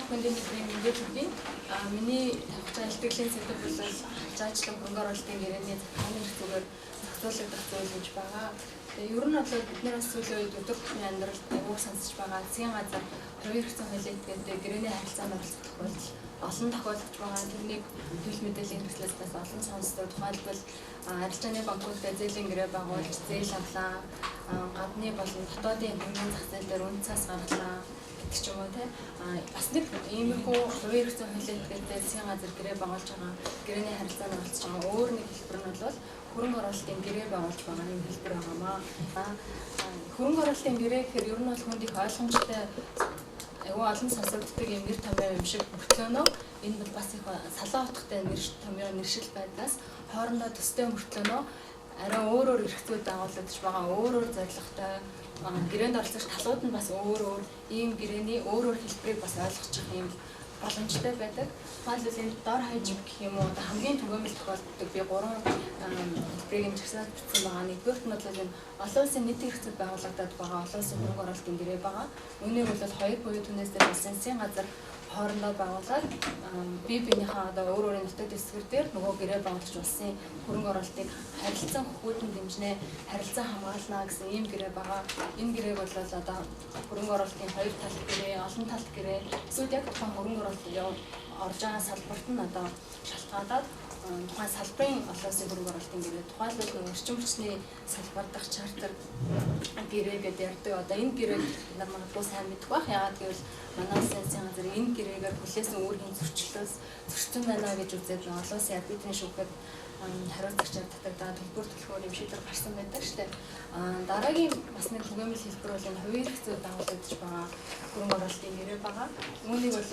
бүхэндээ нэгний мэндийг хүргэе. Миний тавих илтгэлийн сэдэв бол халжаачлан хөрөнгө оруулалтын гэрээний захиргааны эрх зүгээр зохицуулагдах зүйл гэж байгаа. Тэгээ ер нь бол бид нар бас сүүлийн үед өдөр тутмын амьдралд аягүй сонсож байгаа засгийн газар хувийн эрх зүйн хуулийн этгээдтэй гэрээний харилцаанд оролцох тохиолдол олон тохиолдож байгаа. Тэрнийг хэвлэл мэдээллийн хэрэгслээс бас олон сонсдог. Тухайлбал арилжааны банкудтай зээлийн гэрээ байгуулж зээл авлаа, гадны болон дотоодын хөрөнгөний зах зээл дээр үнэ цаас гаргалаа гэдэг ч юм уу, те. Бас нэг иймэрхүү хувийн эрх зүйн хуулийн этгээдтэй засгийн газар гэрээ байгуулж байгаа, гэрээний харилцаанд оролцож байгаа өөр нэг хэлбэр нь бол хөрөнгө оруулалтын гэрээ байгуулж байгаа нэг хэлбэр байгаамаа. Хөрөнгө оруулалтын гэрээ гэхээр ер нь бол хүнд их ойлгомжтой, аягүй олон сонсогддог юм нэр томьёо юм шиг мөртлөөнөө энэ бол бас их салаа утгатай нэр томьёо нэршил байдлаас хоорондоо төстэй мөртлөөнөө арай өөр өөр эрх зүйд дагуулагдаж байгаа, өөр өөр зорилготой, гэрээнд оролцогч талууд нь бас өөр өөр ийм гэрээний өөр өөр хэлбэрийг бас ойлгочих юм боломжтой байдаг. Тухайлбал энэ дор хаяж гэх юм уу, одоо хамгийн түгээмэл тохиолддог би гурван хэлбэрийг нь жагсаад бичсэн байгаа. Нэгдүгээрт нь бол энэ олон улсын нийтийн эрх зүйд байгуулагдаад байгаа олон улсын хөрөнгө оруулалтын гэрээ байгаа. Үүнийг бол хоёр буюу түүнээс дээр улсын засгийн газар хоорондоо байгуулад бие биенийхээ одоо өөр өөрийн нутаг дэвсгэр дээр нөгөө гэрээ байгуулагч улсын хөрөнгө оруулалтыг харилцан хөхүүдэн дэмжинэ, харилцан хамгаална гэсэн ийм гэрээ байгаа. Энэ гэрээг бол одоо хөрөнгө оруулалтын хоёр талт гэрээ, олон талт гэрээ, эсвэл яг тухайн хөрөнгө оруулалт орж байгаа салбарт нь одоо шалтгаалаад тухайн салбарын олон улсын хөрөнгө оруулалтын гэрээ, тухайлбал нөгөө эрчим хүчний салбар дахь чартер гэрээ гэдээ ярьдаг. Одоо энэ гэрээг нар магадгүй сайн мэдэх байх. Яагаад гэвэл манай улсын засгийн газар энэ гэрээгээр хүлээсэн үүргийн зөрчлөөс зөрчсөн байна гэж үзээд олон улсын арбитрийн шүүхэд хариуцагчаар татагдаад төлбөр төлөхөөр юм шийдвэр гарсан байдаг штэ. Дараагийн бас нэг түгээмэл хэлбэр бол энэ хувийн эрх зүйд дагуулагдаж байгаа хөрөнгө оруулалтын гэрээ байгаа. Үүнийг бол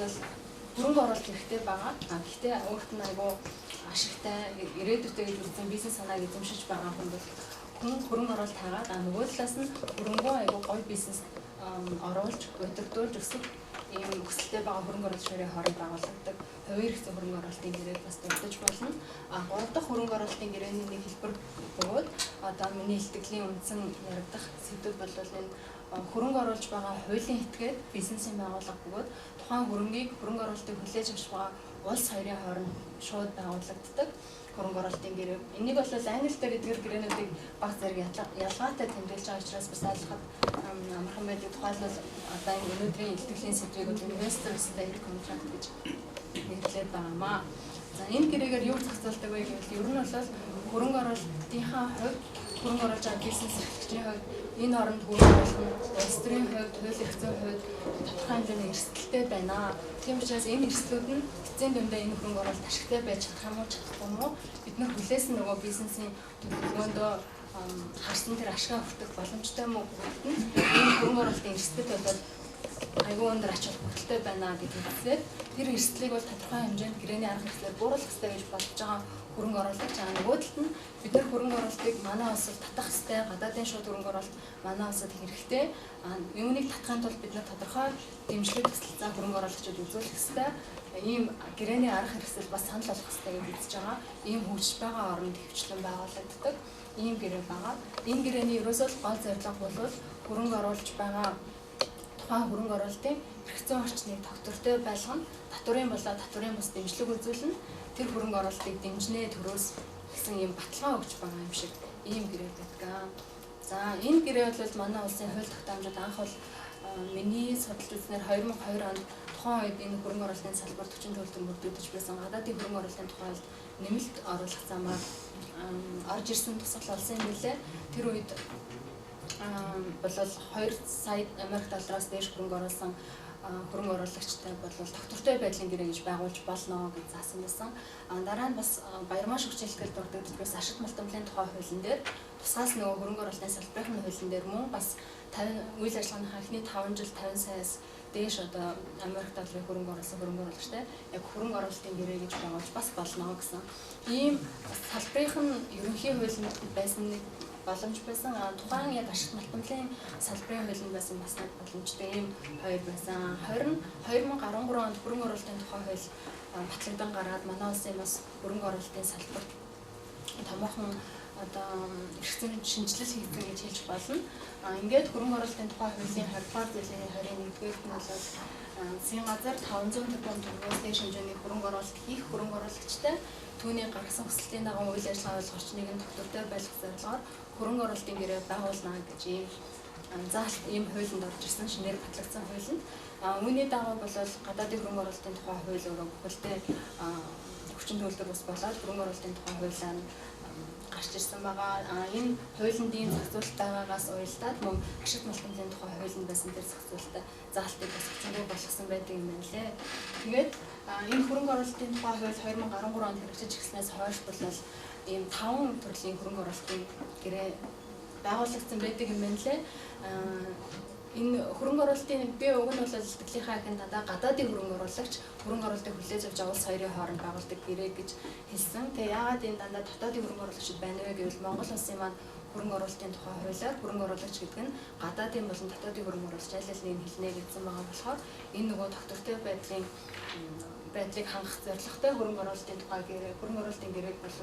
хөрөнгө оруулалт хэрэгтэй байгаа. Гэхдээ өөрт нь айгүй ашигтай, ирээдүйтэй гэж үзсэн бизнес санааг эзэмшиж байгаа хүн бол хүн хөрөнгө оруулалт хайгаад, нөгөө талаас нь хөрөнгөө айгүй гоё бизнес оруулж, удирдуулж өсөх ийм хүсэлтэй байгаа хөрөнгө оруулагч хоёрын хооронд байгуулагддаг хувийн эрх зүйн хөрөнгө оруулалтын гэрээг бас дурдаж болно. Гурав дахь хөрөнгө оруулалтын гэрээний нэг хэлбэр бөгөөд одоо миний илтгэлийн үндсэн яригдах сэдэв бол энэ хөрөнгө оруулж байгаа хуулийн этгээд бизнесийн байгууллага бөгөөд тухайн хөрөнгийг хөрөнгө оруулалтыг хүлээж авч байгаа улс хоёрын хооронд шууд байгуулагддаг хөрөнгө оруулалтын гэрээ. Энийг бол англи дээр эдгээр гэрээнүүдийг баг зэрэг ялгаатай тэмдэглэж байгаа учраас бас ойлгоход амархан байдаг. Тухайлбал одоо энэ өнөөдрийн илтгэлийн сэдвийг бол investor state contract гэж нэрлээд байгаамаа. За, энэ гэрээгээр юу зохицуулдаг вэ гэвэл ер нь бол хөрөнгө оруулалтынхаа хувьд, хөрөнгө оруулж байгаа бизнес эрхлэгчийн хувьд энэ оронд хөрөнгө оруулалт нь улс төрийн хувьд, хууль эрх зүйн хувьд тодорхой хэмжээний эрсдэлтэй байна. Тийм учраас энэ эрсдлүүд нь эцсийн дүндээ энэ хөрөнгө оруулалт ашигтай байж чадах юм уу, чадахгүй юм уу? Бид нар хүлээсэн нөгөө бизнесийн төлөвлөгөөндөө харсан тэр ашгаа хүртэх боломжтой юм уу гэдэгт нь энэ хөрөнгө оруулалтын эрсдэл бол айгүй өндөр ач холбогдолтой байна гэдэг үзээд тэр эрсдлийг бол тодорхой хэмжээнд гэрээний арга хэрэгслээр бууруулах хэрэгтэй гэж бодож байгаа хөрөнгө оруулагч, нөгөө талд нь бид нар хөрөнгө оруулалтыг манай улсад татах хэрэгтэй, гадаадын шууд хөрөнгө оруулалт манай улсад хэрэгтэй. Юуныг татахын тулд бид нар тодорхой дэмжлэг туслалцаа хөрөнгө оруулагчид үзүүлэх хэрэгтэй. Ийм гэрээний арга хэрэгсэл бас санал болгох хэрэгтэй гэж үзэж байгаа. Ийм хөгжиж байгаа оронд хөвчлэн байгуулагддаг ийм гэрээ байгаа. Энэ гэрээний ерөөсөө гол зорилго бол хөрөнгө оруулж байгаа тухайн хөрөнгө оруулалтын эрх зүйн орчныг тогтвортой байлгана, татварын болоо татварын бус дэмжлэг үзүүлнэ, тэр хөрөнгө оруулалтыг дэмжинэ төрөөс гэсэн ийм баталгаа өгч байгаа юм шиг ийм гэрээ байдаг. За, энэ гэрээ бол манай улсын хууль тогтоомжид анх бол миний судалж үзснээр 2002 онд тухайн үед энэ хөрөнгө оруулалтын салбар 40 төлөв мөрдөгдөж байсан гадаадын хөрөнгө оруулалтын тухай нэмэлт оруулах замаар орж ирсэн тусгал болсон юм билээ. Тэр үед бол 2 сая Америк доллароос дээш хөрөнгө оруулсан хөрөнгө оруулагчтай бол тогтвортой байдлын гэрээ гэж байгуулж болно гэж заасан байсан. Дараа нь бас Баярмаа шүгч хэлтгэл дурддагдаж бас ашиг малтамлын тухай хуулийн дээр тусгаас нөгөө хөрөнгө оруулалтын салбарын хуулийн дээр мөн бас 50 үйл ажиллагааныхаа эхний 5 жил 50 саяас дээш одоо Америк долларын хөрөнгө оруулсан хөрөнгө оруулагчтай яг хөрөнгө оруулалтын гэрээ гэж байгуулж бас болно гэсэн. Ийм салбарын ерөнхий хуулинд байсан нэг боломж байсан. Тухайн яг ашиг малтамлын салбарын хуулинд байсан бас нэг боломжтой ийм хоёр байсан. 20 2013 онд хөрөнгө оруулалтын тухай хууль батлагдан гараад манай улсын бас хөрөнгө оруулалтын салбарт томоохон одоо эрх зүйн шинжилэл хийгдсэн гэж хэлж болно. Ингээд хөрөнгө оруулалтын тухай хуулийн 20 дугаар зүйлийн 21-р нь бол засгийн газар 500 тэрбум төгрөгөөс дээш хэмжээний хөрөнгө оруулалт хийх хөрөнгө оруулагчтай түүний гаргасан хүсэлтийн дагуу үйл ажиллагаа явуулах орчныг нь тогтвортой байлгах зорилгоор хөрөнгө оруулалтын гэрээ байгуулна гэж ийм заалт, ийм хуулинд орж ирсэн, шинээр батлагдсан хуулинд. Үүний дагуу бол гадаадын хөрөнгө оруулалтын тухай хууль өөрөө бүхэлдээ хүчин төгөлдөр бус болоод хөрөнгө оруулалтын тухай хуулиа гарч ирсэн байгаа. Энэ хуулинд ийм зохицуулалт байгаагаас уялдаад мөн ашиг малтамжийн тухай хуулинд байсан тэр зохицуулалттай заалтыг бас хүчингүй болгосон байдаг юм байна лээ. Тэгээд энэ хөрөнгө оруулалтын тухай хууль 2013 онд хэрэгжиж эхэлснээс хойш бол ийм 5 төрлийн хөрөнгө оруулалтын гэрээ байгуулагдсан байдаг юм байна лээ. Энэ хөрөнгө оруулалтын би уг нь бол илтгэлийнхаа ахин дандаа гадаадын хөрөнгө оруулагч хөрөнгө оруулалтыг хүлээж авч улс хоёрын хооронд байгуулдаг гэрээ гэж хэлсэн. Тэгээ яагаад энэ дандаа дотоодын хөрөнгө оруулагчид байна вэ гэвэл Монгол улсын маань хөрөнгө оруулалтын тухай хуулиар хөрөнгө оруулагч гэдэг нь гадаадын болон дотоодын хөрөнгө оруулагч аль аль нэг хэлнэ гэсэн байгаа болохоор энэ нөгөө тогтвортой байдлыг хангах зорилготой хөрөнгө оруулалтын тухай гэрээ, хөрөнгө оруулалтын гэрээг бол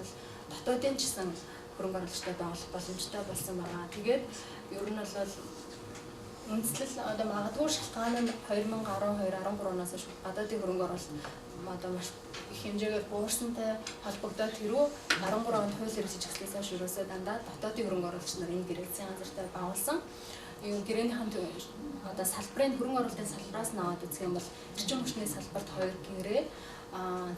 дотоодын ч гэсэн хөрөнгө оруулагчтай байгуулах боломжтой болсон байгаа. Тэгээд ер нь бол үндэслэл одоо магадгүй шалтгаан нь 2012 13 оноос хойш гадаадын хөрөнгө оруулалт одоо маш их хэмжээгээр буурсантай холбогдоод тэрүү 13 онд хууль хэрэгжиж эхэлснээс хойш ерөөсөө дандаа дотоодын хөрөнгө оруулагч нар энэ гэрээг засгийн газартай байгуулсан. Юу гэрээнийхэн одоо салбарын хөрөнгө оруулалтын салбараас нь аваад үзэх юм бол эрчим хүчний салбарт 2 гэрээ,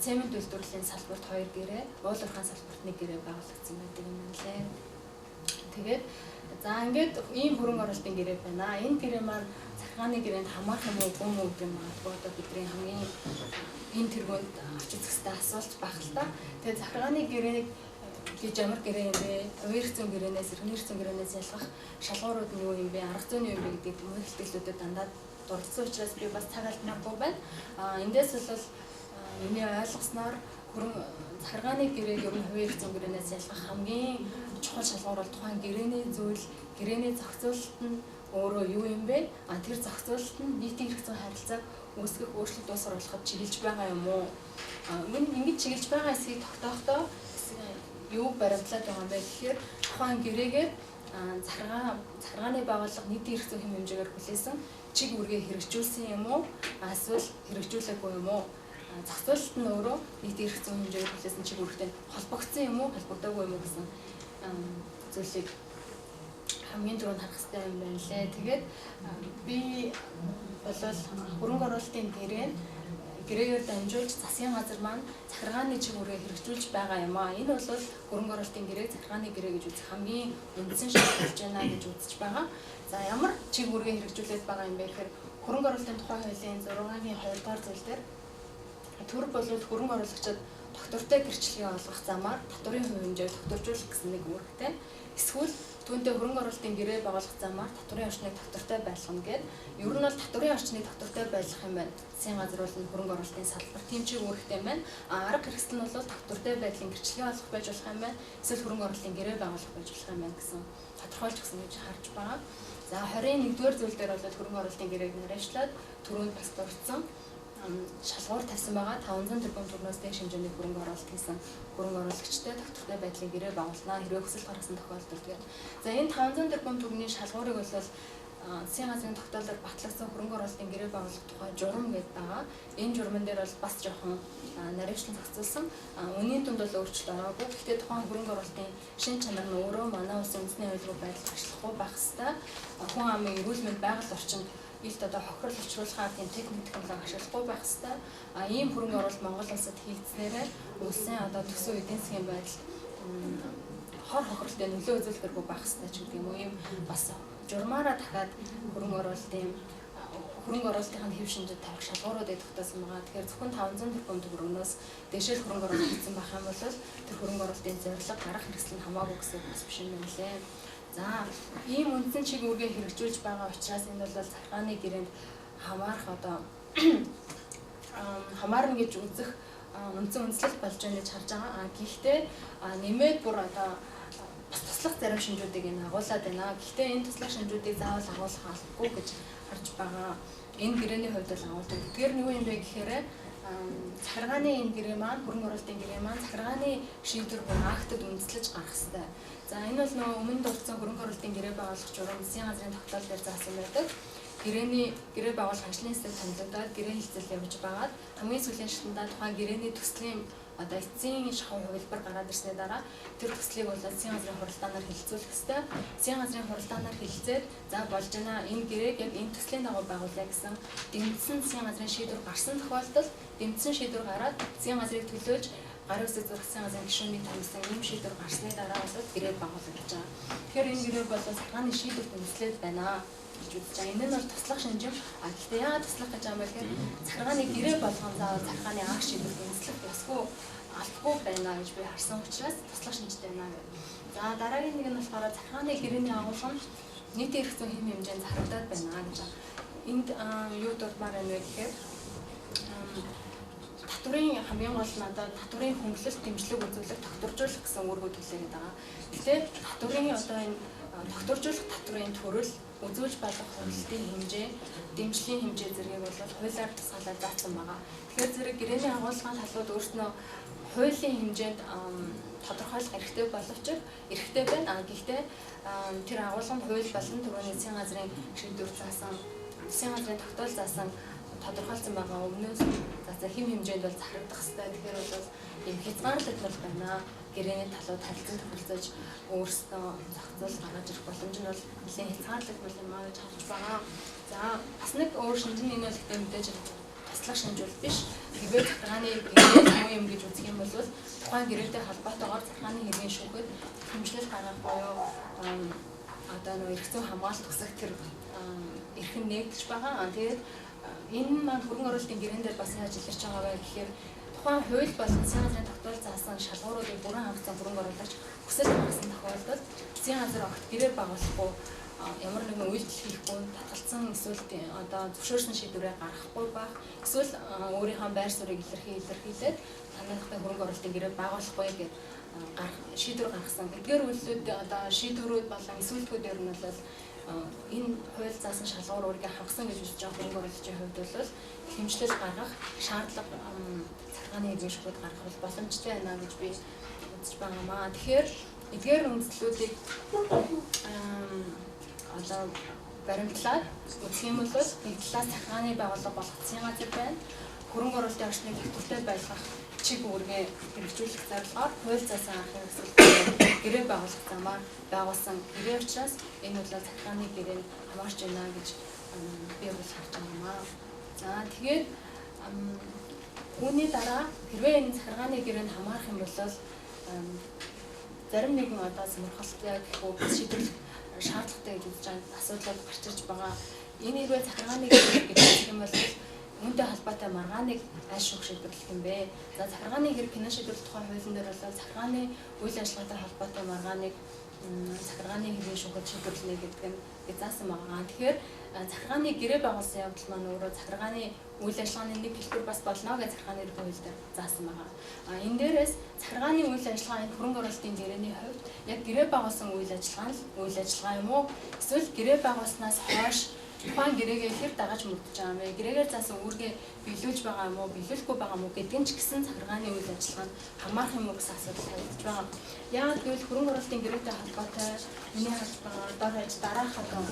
цемент үйлдвэрлэлийн салбарт 2 гэрээ, уул уурхайн салбарт 1 гэрээ байгуулагдсан байдаг юм байна лээ. Тэгээд за ингээд ийм хөрөнгө оруулалтын гэрээ байна. Энэ гэрээ маань захиргааны гэрээнд хамаарах юм уу, үгүй юм уу гэдэг магадгүй одоо бидний хамгийн энэ тэргуунд авч үзэх хэрэгтэй асуулт байх л та. Тэгээд захиргааны гэрээг гэж ямар гэрээ юм бэ? Хувийн эрх зүйн гэрээнээс, эрхний эрх зүйн гэрээнээс ялгах шалгуурууд нь юу юм бэ? Арга зүйн юу юм бэ гэдгийг өмнөх илтгэлүүдэд дандаа дурдсан учраас би бас цаг алдмааргүй байна. Эндээс бол миний ойлгосноор хөрөнгө захиргааны гэрээг ер нь хувийн эрх зүйн гэрээнээс ялгах хамгийн чухал шалгуур бол тухайн гэрээний зүйл, гэрээний зохицуулалт нь өөрөө юу юм бэ? Тэр зохицуулалт нь нийтийн эрх зүйн харилцааг үүсгэх, өөрчлөлт уусар болоход чиглэж байгаа юм уу? Мөн ингэж чиглэж байгаа эсхийг тогтоохдоо юу баримтлаад байгаа юм бэ гэхээр тухайн гэрээгээр захиргааны байгууллага нийтийн эрх зүйн хэм хэмжээгээр хүлээсэн чиг үүргээ хэрэгжүүлсэн юм уу? Эсвэл хэрэгжүүлээгүй юм уу? Зохицуулалт нь өөрөө нийтийн эрх зүйн хэмжээгээр хүлээсэн чиг үүрэгтэй холбогдсон юм уу, холбогдоогүй юм уу гэсэн зүйлийг хамгийн түрүүнд харах хэрэгтэй юм байна лээ. Тэгээд би бол хөрөнгө оруулалтын гэрээ гэрээгээр дамжуулж засгийн газар маань захиргааны чиг үүргээ хэрэгжүүлж байгаа юм аа. Энэ бол хөрөнгө оруулалтын гэрээг захиргааны гэрээ гэж үзэх хамгийн үндсэн шалт болж байна гэж үзэж байгаа. За ямар чиг үүргээ хэрэгжүүлээд байгаа юм бэ гэхээр хөрөнгө оруулалтын тухай хуулийн 6-гийн 2 дугаар зүйл дээр төр болвол хөрөнгө оруулагчид тогтвортой гэрчлэгээ олгох замаар татварын хувь хэмжээг тогтворжуулах гэсэн нэг үүрэгтэй. Эсвэл түүнтэй хөрөнгө оруулалтын гэрээ байгуулах замаар татварын орчныг тогтвортой байлгана гэд. Ер нь бол татварын орчныг тогтвортой байлгах юм байна. Засгийн газар бол хөрөнгө оруулалтын салбар тийм чиг үүрэгтэй юм байна. Арга хэрэгсэл нь бол тогтвортой байдлын гэрчлэгээ олгох байж болох юм байна. Эсвэл хөрөнгө оруулалтын гэрээ байгуулах байж болох юм байна гэсэн тодорхойлж өгсөн гэж харж байгаа. За 21-р зүйл дээр бол хөрөнгө оруулалтын гэрээг нариашлаад түрүүнд бас дурдсан шалгуур тавьсан байгаа. 500 тэрбум төгрөгөөс дээш хэмжээний хөрөнгө оруулалт хийсэн хөрөнгө оруулагчтай тогтвортой байдлын гэрээ байгуулна. Хэрвээ хүсэл гаргасан тохиолдолд гээд. За энэ 500 тэрбум төгрөгийн шалгуурыг бол засгийн газрын тогтоолоор батлагдсан хөрөнгө оруулалтын гэрээ байгуулах тухай журам гээд байгаа. Энэ журман дээр бол бас жоохон наривчлан зохицуулсан. Үнийн түнд бол өөрчлөлт ороогүй. Гэхдээ тухайн хөрөнгө оруулалтын шин чанар нь өөрөө манай улсын үндэсний аюулгүй байдалд хашлахгүй байх ёстой. Хүн амын эрүүл мэнд, байгаль орчинд илт одоо хохирол учруулахаар тийм техник технологи ашиглахгүй байх ёстой. Ийм хөрөнгө оруулалт Монгол улсад хийгдснээрээ улсын одоо төсөв эдийн засгийн байдалд хор хохиролтой нөлөө үзүүлэхэргүй байх ёстой ч гэдэг юм уу. Ийм бас журмаараа дахиад хөрөнгө оруулалтын хэв шинжид тавих шалгууруудыг тогтоосон байгаа. Тэгэхээр зөвхөн 500 тэрбум төгрөгнөөс дээшээ хөрөнгө оруулалт хийсэн байх юм бол тэр хөрөнгө оруулалтын зорилго, гарах хэрэгсэл нь хамаагүй гэсэн үг бас биш юм байна лээ. За ийм үндсэн чиг үүргээ хэрэгжүүлж байгаа учраас энэ бол захиргааны гэрээнд хамаарах одоо хамаарна гэж үзэх үндсэн үндэслэл болж байна гэж харж байгаа. Гэхдээ нэмээд бүр одоо бас туслах зарим шинжүүдийг энэ агуулад байна. Гэхдээ энэ туслах шинжүүдийг заавал агуулах албагүй гэж харж байгаа. Энэ гэрээний хувьд бол агуулдаг. Тэгэхээр нь юу юм бэ гэхээр Захиргааны энэ гэрээ маань, хөрөнгө оруулалтын гэрээ маань захиргааны шийдвэр буюу актад үндэслэж гарах хэрэгтэй. За, энэ бол нөгөө өмнө дурдсан хөрөнгө оруулалтын гэрээ байгуулах журам засгийн газрын тогтоол дээр заасан байдаг. Гэрээний гэрээ байгуулах ажлын хэсэг томилогдоод, гэрээ хэлцэл явж байгаад, хамгийн сүүлийн шатанда тухайн гэрээний төслийн одоо эцсийн шахуу хувилбар гараад ирсний дараа тэр төслийг бол засгийн газрын хуралдаанаар хэлэлцүүлэх ёстой. Засгийн газрын хуралдаанаар хэлэлцээд, за, болж байна, энэ гэрээг яг энэ төслийн дагуу байгуулъя гэсэн дэмжсэн засгийн газрын шийдвэр гарсан тохиолдолд, дэмжсэн шийдвэр гараад, засгийн газрыг төлөөлж гарын үсэг зурах засгийн газрын гишүүнийг томилсон ийм шийдвэр гарсны дараа бол гэрээ байгуулагдаж байгаа. Тэгэхээр энэ гэрээ бол захиргааны шийдвэрт үндэслээд байна гэж үзэж байгаа. Энэ нь бол туслах шинж. А гэхдээ яагаад туслах гэж байгаа юм бэ гэхээр захиргааны гэрээ болгон заавал захиргааны акт шийдвэрт үндэслэх ёсгүй, албагүй байна гэж би харсан учраас туслах шинжтэй байна гэх. За, дараагийн нэг нь болохоор захиргааны гэрээний агуулга нь нийтийн эрх зүйн хэм хэмжээнд захирагдаад байна гэж. Энд юу дурдмаар байна вэ гэхээр татврын хамгийн гол нь одоо татврын хөнгөлөлт, дэмжлэг үзүүлэх, тогтворжуулах гэсэн үүргүүд хүлээгээд байгаа. Тэгэхээр татврын одоо энэ тогтворжуулах татврын төрөл, үзүүлж болох хөнгөлөлтийн хэмжээ, дэмжлэгийн хэмжээ зэргийг бол хуулиар тусгаалаад заасан байгаа. Тэгэхээр зэрэг гэрээний агуулгын талууд өөрснөө хуулийн хэмжээнд тодорхойлох эрхтэй боловч эрхтэй байна. А гэхдээ тэр агуулга нь хууль болон түрүүний засгийн газрын шийдвэр заасан, засгийн газрын тогтоол заасан, тодорхойлсон байгаа өмнөөс заасан хэм хэмжээнд бол захирагдах хэрэгтэй. Тэгэхээр бол ийм хязгаарлагдмал байна. Гэрээний талууд харилцан тохиролцож өөрсдөө зохицуул гаргаж ирэх боломж нь бол нэлээд хязгаарлагдмал юм аа гэж харж байгаа. За, бас нэг өөр шинж нь, энэ бол гэхдээ мэдээж туслах шинж бол биш. Хэрвээ захиргааны гэрээ муу юм гэж үзэх юм бол тухайн гэрээтэй холбоотойгоор захиргааны хэргийн шүүхэд хэмжлэл гаргах буюу одоо нөгөө эрх зүйн хамгаалалт хүсэх тэр эрх нь нээгдэж байгаа. Тэгээд энэ маань хөрөнгө оруулалтын гэрээн дээр бас яаж илэрч байгаа вэ гэхээр тухайн хууль болон засгийн газрын тогтоол заасан шалгууруудыг бүрэн хангасан хөрөнгө оруулагч хүсэл хангасан тохиолдолд засгийн газар огт гэрээ байгуулахгүй, ямар нэгэн үйлдэл хийхгүй, татгалцсан эсвэл одоо зөвшөөрсөн шийдвэрээ гаргахгүй байх, эсвэл өөрийнхөө байр суурийг илэрхийлээд танайхтай хөрөнгө оруулалтын гэрээ байгуулахгүй гэж шийдвэр гаргасан. Эдгээр үйлдэлүүд, одоо шийдвэрүүд болон эсвэлтгүүд ер нь бол энэ хууль заасан шалгуур үүргээ хангасан гэж үзэж байгаа хөрөнгө оруулагчийн хувьд бол хэмжлэл гаргах шаардлага, захиргааны хэргийн шүүхэд гаргах боломжтой байна гэж би үзэж байгаамаа. Тэгэхээр эдгээр үндслүүдийг одоо баримтлаад үзэх юм бол нэг талаас захиргааны байгууллага болох засгийн газар байна. Хөрөнгө оруулалтын орчныг тогтвортой байлгах чиг үүргээ хэрэгжүүлэх зорилгоор хууль заасан анхны өсөлт гэрээ байгуулах замаар байгуулсан гэрээ учраас энэ бол захиргааны гэрээнд хамаарч байна гэж би бол харж байгаа юм аа. За, тэгээд үүний дараа хэрвээ энэ захиргааны гэрээнд хамаарах юм бол зарим нэгэн одоо сонирхолтой гэх үү, шийдвэрлэх шаардлагатай гэж үзэж байгаа асуудлууд гарч ирж байгаа. Энэ хэрвээ захиргааны гэрээ гэж үзэх юм бол үүнтэй холбоотой маргааныг аль шүүх шийдвэрлэх юм бэ? За, захиргааны хэрэг кино шийдвэрлэх тухай хуулийн дээр бол захиргааны үйл ажиллагаатай холбоотой маргааныг захиргааны хэргийн шүүхэд шийдвэрлэнэ гэдэг нь би заасан байгаа. Тэгэхээр захиргааны гэрээ байгуулсан явдал маань өөрөө захиргааны үйл ажиллагааны нэг хэлбэр бас болно гэж захиргааны ерөнхий хууль дээр заасан байгаа. А энэ дээрээс захиргааны үйл ажиллагаа энэ хөрөнгө оруулалтын гэрээний хувьд яг гэрээ байгуулсан үйл ажиллагаа нь үйл ажиллагаа юм уу? Эсвэл гэрээ байгуулснаас хойш тухайн гэрээгээ хэр дагаж мөрдөж байгаа юм бэ? Гэрээгээр заасан үүргээ биелүүлж байгаа юм уу, биелүүлэхгүй байгаа юм уу гэдэг нь ч гэсэн захиргааны үйл ажиллагаанд хамаарах юм уу гэсэн асуудал тавигдаж байгаа. Яагаад гэвэл хөрөнгө оруулалтын гэрээтэй холбоотой миний харж байгаа дор хаяж дараах одоо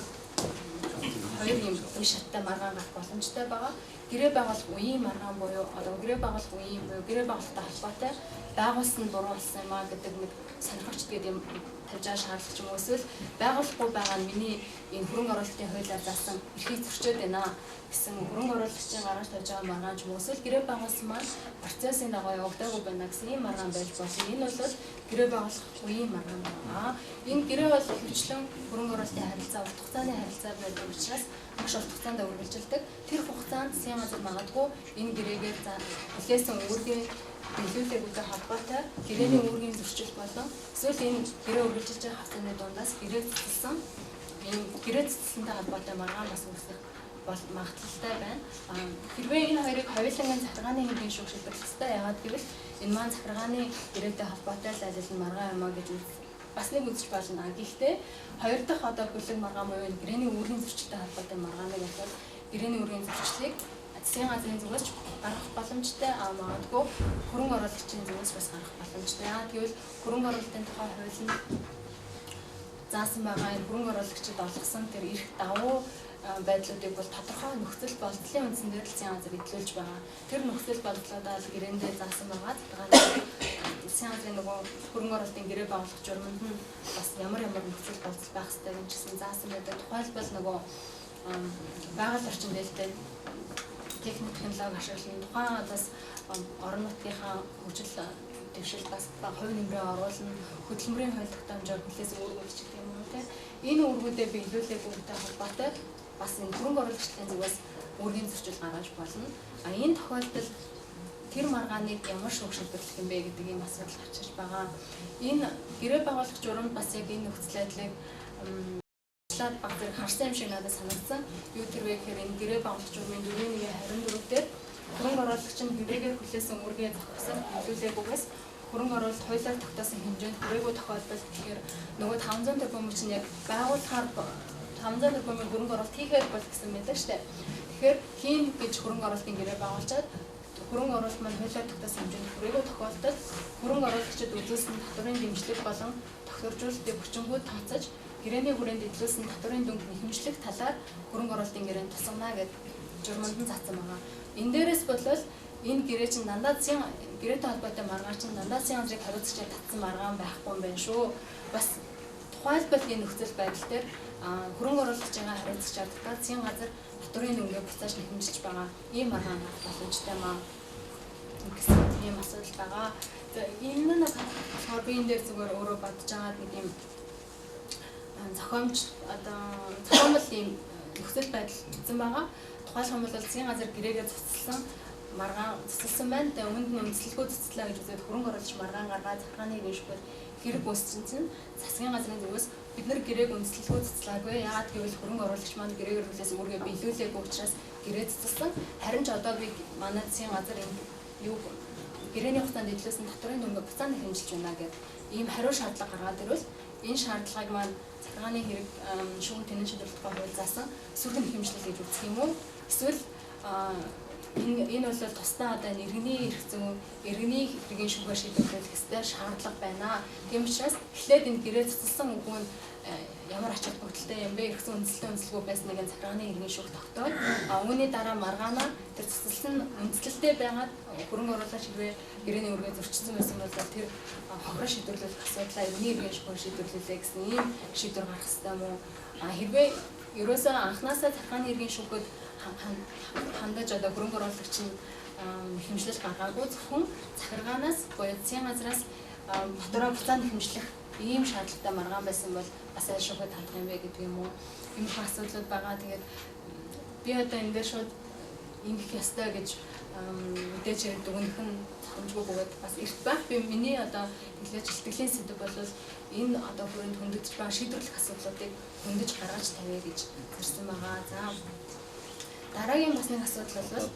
хоёр юм үе шаттай маргаан гарах боломжтой байгаа. Гэрээ байгуулах үеийн маргаан буюу одоо гэрээ байгуулах үеийн буюу гэрээ байгуулалттай холбоотой байгуулсан нь буруу болсон юм а гэдэг нэг сонирхогч гэдэг юм тавьж байгаа шаардлага ч юм уу, эсвэл байгуулахгүй байгаа нь миний энэ хөрөнгө оруулалтын хуулиар заасан эрхийг зөрчөөд байна гэсэн хөрөнгө оруулагчийн гаргаж тавьж байгаа маргаан ч юм уу, эсвэл гэрээ байгуулсан маань процессын дагуу явагдаагүй байна гэсэн ийм маргаан байж болно. Энэ бол гэрээ байгуулах үеийн маргаан байна. Энэ гэрээ бол ихэвчлэн хөрөнгө оруулалтын харилцаа урт хугацааны харилцаа байдаг учраас маш урт хугацаанд үргэлжилдэг. Тэр хугацаанд засгийн газар магадгүй энэ гэрээгээр за хүлээсэн үүргээ биелүүлээгүйтэй холбоотой гэрээний үүргийн зөрчил болон эсвэл энэ гэрээ үргэлжилж байгаа хугацааны дундаас гэрээ цэцэлсэн, энэ гэрээ цэцэлсэнтэй холбоотой маргаан бас үүсэх бол магадлалтай байна. Хэрвээ энэ хоёрыг хоёулангийн захиргааны хэргийн шүүх шийдвэрлэх ёстой. Яагаад гэвэл энэ маань захиргааны гэрээтэй холбоотой л аль аль нь маргаан юм а гэж бас нэг үзэж болно. Гэхдээ хоёр дахь одоо бүлэг маргаан буюу энэ гэрээний үүргийн зөрчилтэй холбоотой маргааныг бол гэрээний үүргийн зөрчлийг засгийн газрын зүгээс ч гаргах боломжтой, магадгүй хөрөнгө оруулагчийн зүгээс бас гаргах боломжтой. Яагаад гэвэл хөрөнгө оруулалтын тухай хууль нь заасан байгаа энэ хөрөнгө оруулагчид олгосон тэр эрх давуу байдлуудыг бол тодорхой нөхцөл болдлын үндсэн дээр л засгийн газар эдлүүлж байгаа. Тэр нөхцөл болдлуудаа л гэрээндээ заасан байгаа. Засгийн газрын нөгөө хөрөнгө оруулалтын гэрээ байгуулах журманд нь бас ямар ямар нөхцөл болдол байх ёстой гэж гэсэн заасан байдаг. Тухайлбал нөгөө байгаль орчин дээлтэй техник технологи ашиглан тухайн бас орон нутгийнхаа хөгжил дэвшил бас хувь нэмрээ оруулна, хөдөлмөрийн хууль тогтоомжоор хүлээс үүргүүлж гэх юм уу те. Энэ үүргүүдээ биелүүлээгүйтэй холбоотой бас энэ хөрөнгө оруулагчдын зүгээс үүргийн зөрчил гаргаж болно. А энэ тохиолдолд тэр маргааныг ямар шүүх шийдвэрлэх юм бэ гэдэг ийм асуудал гарч ирж байгаа. Энэ гэрээ байгуулах журамд бас яг энэ нөхцөл байдлыг баг зэрэг харсан юм шиг надад санагдсан. Юу тэр вэ гэхээр энэ гэрээ байгуулах журмын 4.1-24 дээр хөрөнгө оруулагч нь гэрээгээр хүлээсэн үүргээ зохиосон биелүүлээгүйгээс хөрөнгө оруулалт хуулиар тогтоосон хэмжээнд хүрээгүй тохиолдолд тэгэхээр нөгөө 500 тэрбум чинь яг байгуулахаар 500 тэрбумын хөрөнгө оруулалт хийхээр бол гэсэн байдаг штэ. Тэгэхээр хийн гэж хөрөнгө оруулалтын гэрээ байгуулчаад хөрөнгө оруулалт маань хуулиар тогтоосон хэмжээнд хүрээгүй тохиолдолд хөрөнгө оруулагчид үзүүлсэн татварын дэмжлэг болон тогтворжуулалтыг хүчингү тооцож гэрээний хүрээнд эдлүүлсэн татварын дүнг нэхэмжлэх талаар хөрөнгө оруулалтын гэрээнд тусгана гэд журманд нь заасан байгаа. Энэ дээрээс болвол энэ гэрээ чинь дандаа засгийн гэрээтэй холбоотой маргаан чинь дандаа засгийн газрыг хариуцагчаар татсан маргаан байхгүй юм байна шүү. Бас тухайлбал энэ нөхцөл байдал дээр хөрөнгө оруулагчийн хариуцагчаар татаад засгийн газар татварын дүнгээ буцааж нэхэмжилж байгаа ийм маргаан авах боломжтой маа гэсэн ийм асуудал байгаа. За энэ нь болохоор би энэ дээр зүгээр өөрөө бодож байгаа нэг ийм зохиомж одоо зохиомл ийм нөхцөл байдал бичсэн байгаа. Тухайлх юм бол засгийн газар гэрээгээ цуцлсан маргаан цуцлсан байна. Тэгээ үүнд нь үндэслэлгүй цуцлаа гэж үзээд хөрөнгө оруулагч маргаан гаргаад захиргааны хэвшгэл хэрэг үүсчин чинь засгийн газрын зүгээс бид нар гэрээг үндэслэлгүй цуцлаагүй. Яагаад гэвэл хөрөнгө оруулагч маань гэрээгэр хүлээс үүргээ биелүүлээгүй учраас гэрээ цуцлсан. Харин ч одоо би манай засгийн газар энэ юу гэрээний хугацаанд эдлүүлсэн татварын дүнгээ буцаана хэмжилж байна гэдэг ийм хариу шаардлага гаргаад ирвэл энэ шаардлагыг маань захиргааны хэрэг шүүх тэнэн шийдвэрлэх тухай хууль заасан сөргөн хэмжлэл гэж үзэх юм уу? Эсвэл энэ бол тусдаа одоо иргэний эрх зүйн, иргэний хэргийн шүүхээр шийдвэрлэх ёстой шаардлага байна. Тийм учраас эхлээд энэ гэрээ цуцлсан үгүй нь ямар ач холбогдолтой юм бэ? Эрх зүйн үндэслэлтэй үндэслэлгүй байсныг энэ захиргааны хэргийн шүүх тогтоол. А үүний дараа маргаанаа тэр цуцлсан үндэслэлтэй байгаад хөрөнгө оруулагч хэрвээ гэрээний үүргээ зөрчсөн байсан бол тэр хохироо шийдвэрлэх асуудлаа иргэний хэргийн шүүхээр шийдвэрлүүлээ гэсэн ийм шийдвэр гаргах ёстой юм уу? А хэрвээ ерөөсөө анханасаа захиргааны хэргийн шүүхэд хандаж одоо хөрөнгө оруулагч нь хэмжлэл гаргаагүй зөвхөн захиргаанаас буюу засгийн газраас татвараа буцаан хэмжлэх ийм шаардлагатай маргаан байсан бол бас аль шүүхэд хандах юм бэ гэдэг юм уу? Иймэрхүү асуудлууд байгаа. Тэгээд би одоо энэ дээр шууд ингэх ёстой гэж мэдээж хэрэг дүгнэх нь зохимжгүй бөгөөд бас эрт байх. Би миний одоо тэглэж илтгэлийн сэдэв бол энэ одоо хүрээнд хөндөгдөж байгаа шийдвэрлэх асуудлуудыг хөндөж гаргаж тавья гэж зорьсон байгаа. За дараагийн бас нэг асуудал бол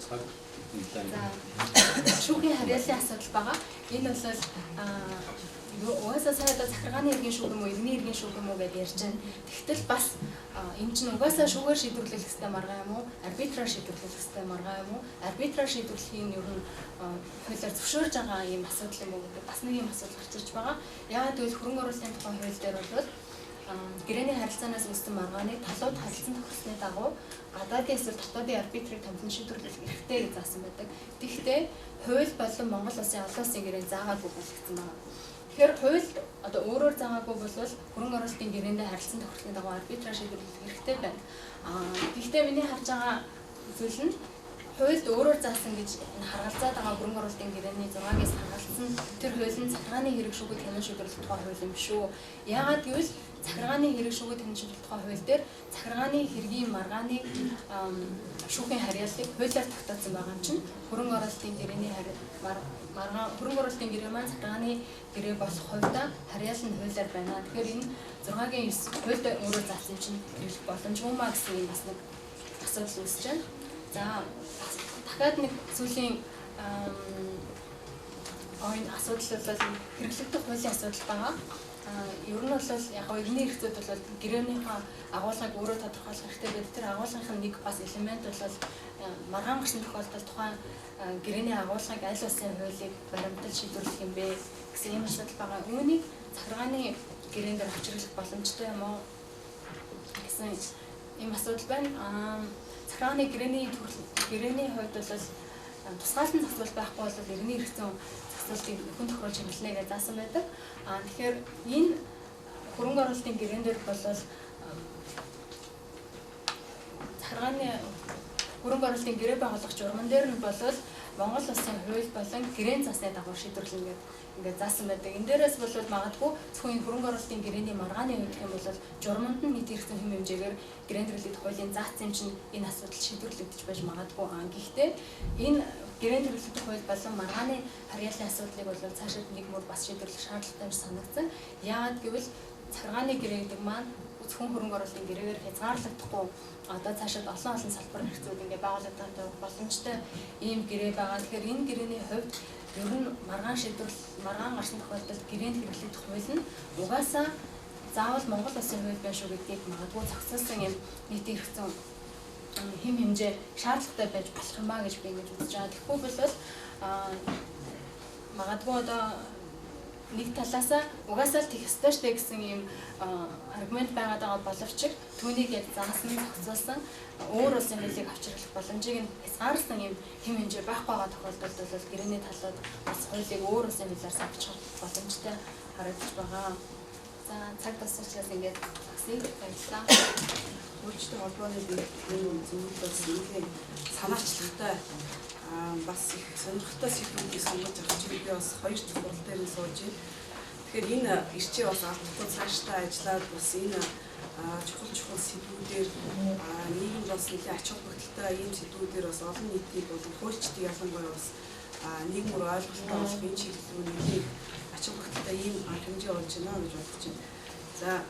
за шүүхийн харьяаллын асуудал байгаа. Энэ бол угаасаа сая одоо захиргааны хэргийн шүүх юм уу, иргэний хэргийн шүүх юм уу гэдээ ярьж байна. Тэгтэл бас энэ чинь угаасаа шүүгээр шийдвэрлэх ёстой маргаан юм уу, арбитраар шийдвэрлэх ёстой маргаан юм уу? Арбитраар шийдвэрлэхийн ер нь хуулиар зөвшөөрж байгаа ийм асуудал юм уу гэдэг бас нэг ийм асуудал гарч ирж байгаа. Яагаад гэвэл хөрөнгө оруулалтын тухай хууль дээр бол гэрээний харилцаанаас үүссэн маргааныг талууд харилцан тохирсны дагуу гадаадын эсвэл дотоодын арбитрыг томилон шийдвэрлэх эрхтэй гэж заасан байдаг. Тэгэхдээ хууль болон Монгол улсын олон улсын гэрээ заагаагүй болгоцсон байна. Тэгэхээр хууль одоо өөрөөр заагаагүй бол хөрөнгө оруулалтын гэрээндээ харилцан тохирлын дагуу арбитраар шийдвэрлэх эрхтэй байна. Гэхдээ миний харж байгаа зүйл нь хуульд өөрөөр заасан гэж энэ харгалзаад байгаа хөрөнгө оруулалтын гэрээний 6-аас харгалзсан тэр хууль нь захиргааны хэрэг шүүхэд хянан шийдвэрлэх тухай хууль юм шүү. Яагаад гэвэл захиргааны хэрэг шүүхэд хянан шийдвэрлэх тухай хууль дээр захиргааны хэргийн маргааны шүүхийн харьяаллыг хуулиар тогтоосон байгаа юм чинь хөрөнгө оруулалтын гэрээний маргаан хөрөнгө оруулалтын гэрээ маань захиргааны гэрээ болох хувьдаа харьяал нь хуулиар байна. Тэгэхээр энэ 6-гийн 9 хуульд өөрөөр заасан чинь хэрэглэх боломжгүй маа гэсэн юм бас нэг асуудал үүсэж байна. За дахиад нэг сүүлийн энэ асуудал бол хэрэглэгдэх хуулийн асуудал байгаа. Ер нь бол яг иргэний эрх зүйд бол гэрээнийхээ агуулгыг өөрөө тодорхойлох хэрэгтэй байдаг. Тэр агуулгын нэг бас элемент бол маргаан гарсан тохиолдолд тухайн гэрээний агуулгыг аль улсын хуулийг баримтал шийдвэрлэх юм бэ гэсэн ийм асуудал байгаа. Үүнийг захиргааны гэрээн дээр авчирлах боломжтой юм уу гэсэн ийм асуудал байна. Захиргааны гэрээний төрөл гэрээний хувьд бол тусгаалan зохицуул байхгүй бол иргэний эрх зүйн зохицуултыг хүн тохируулж хэрэглэнэ гэж заасан байдаг. Тэгэхээр энэ хөрөнгө оруулалтын гэрээн дээр бол захиргааны хөрөнгө оруулалтын гэрээ байгуулах журман дээр нь бол Монгол улсын хууль болон гэрээн засны дагуу шийдвэрлэнэ гэдэг ингээд заасан байдаг. Энэ дээрээс бол магадгүй зөвхөн энэ хөрөнгө оруулалтын гэрээний маргааны үед гэх юм бол журманд нь нийт хэрэгцээ хэм хэмжээгээр гэрээн хэрэглэгдэх хуулийн заасан юм чинь энэ асуудал шийдвэрлэгдэж байж магадгүй. Гэхдээ энэ гэрээн хэрэглэгдэх хууль болон маргааны харьяаллын асуудлыг бол цаашид нэг мөр бас шийдвэрлэх шаардлагатай юм санагдсан. Яагаад гэвэл захиргааны гэрээ гэдэг маань зөвхөн хөрөнгө оруулалтын гэрээгээр хязгаарлагдахгүй одоо цаашид олон олон салбар хэрэгцүүд ингээ байгуулагдах боломжтой ийм гэрээ байгаа. Тэгэхээр энэ гэрээний хувьд ер нь маргаан шийдвэрлэл маргаан гарсан тохиолдолд гэрээнд хэрэглэгдэх хууль нь угаасаа заавал Монгол улсын хууль байна шүү гэдгийг магадгүй зохицуулсан юм нийтийн эрх зүйн хэм хэмжээ шаардлагатай байж болох юм а гэж би ингэж үзэж байгаа. Тэгэхгүй бол магадгүй одоо нэг талаасаа угаасаа л тех ёстой штэ гэсэн ийм аргумент байгаад байгаа боловч түүнийг яг заасан зохицуулсан өөр улсын хуулийг авчирлах боломжийг нь хязгаарласан ийм хэм хэмжээ байхгүй байгаа тохиолдолд бол гэрээний талууд бас хуулийг өөр улсын хуулиар савчих боломжтой харагдаж байгаа. За цаг туссан учраас ингээд зогсъё. Баярлалаа. Хуульчтай холбооны бэлтгэлийн зүйл бас нэлээд санаачлагтай бас их сонирхолтой сэдвүүдийг сонгож авч би бас хоёр хурал дээр нь сууж байна. Тэгэхээр энэ ирчээ бас алдахгүй цаашдаа ажиллаад бас энэ чухал чухал сэдвүүдээр нийгэм бас нэлээд ач холбогдолтой ийм сэдвүүдээр бас олон нийтийг болон хуульчдыг ялангуяа бас нийгмээр ойлголттой болох энэ чиглэл рүү нэлээд ач холбогдолтой ийм арга хэмжээ болж байна гэж бодож байна.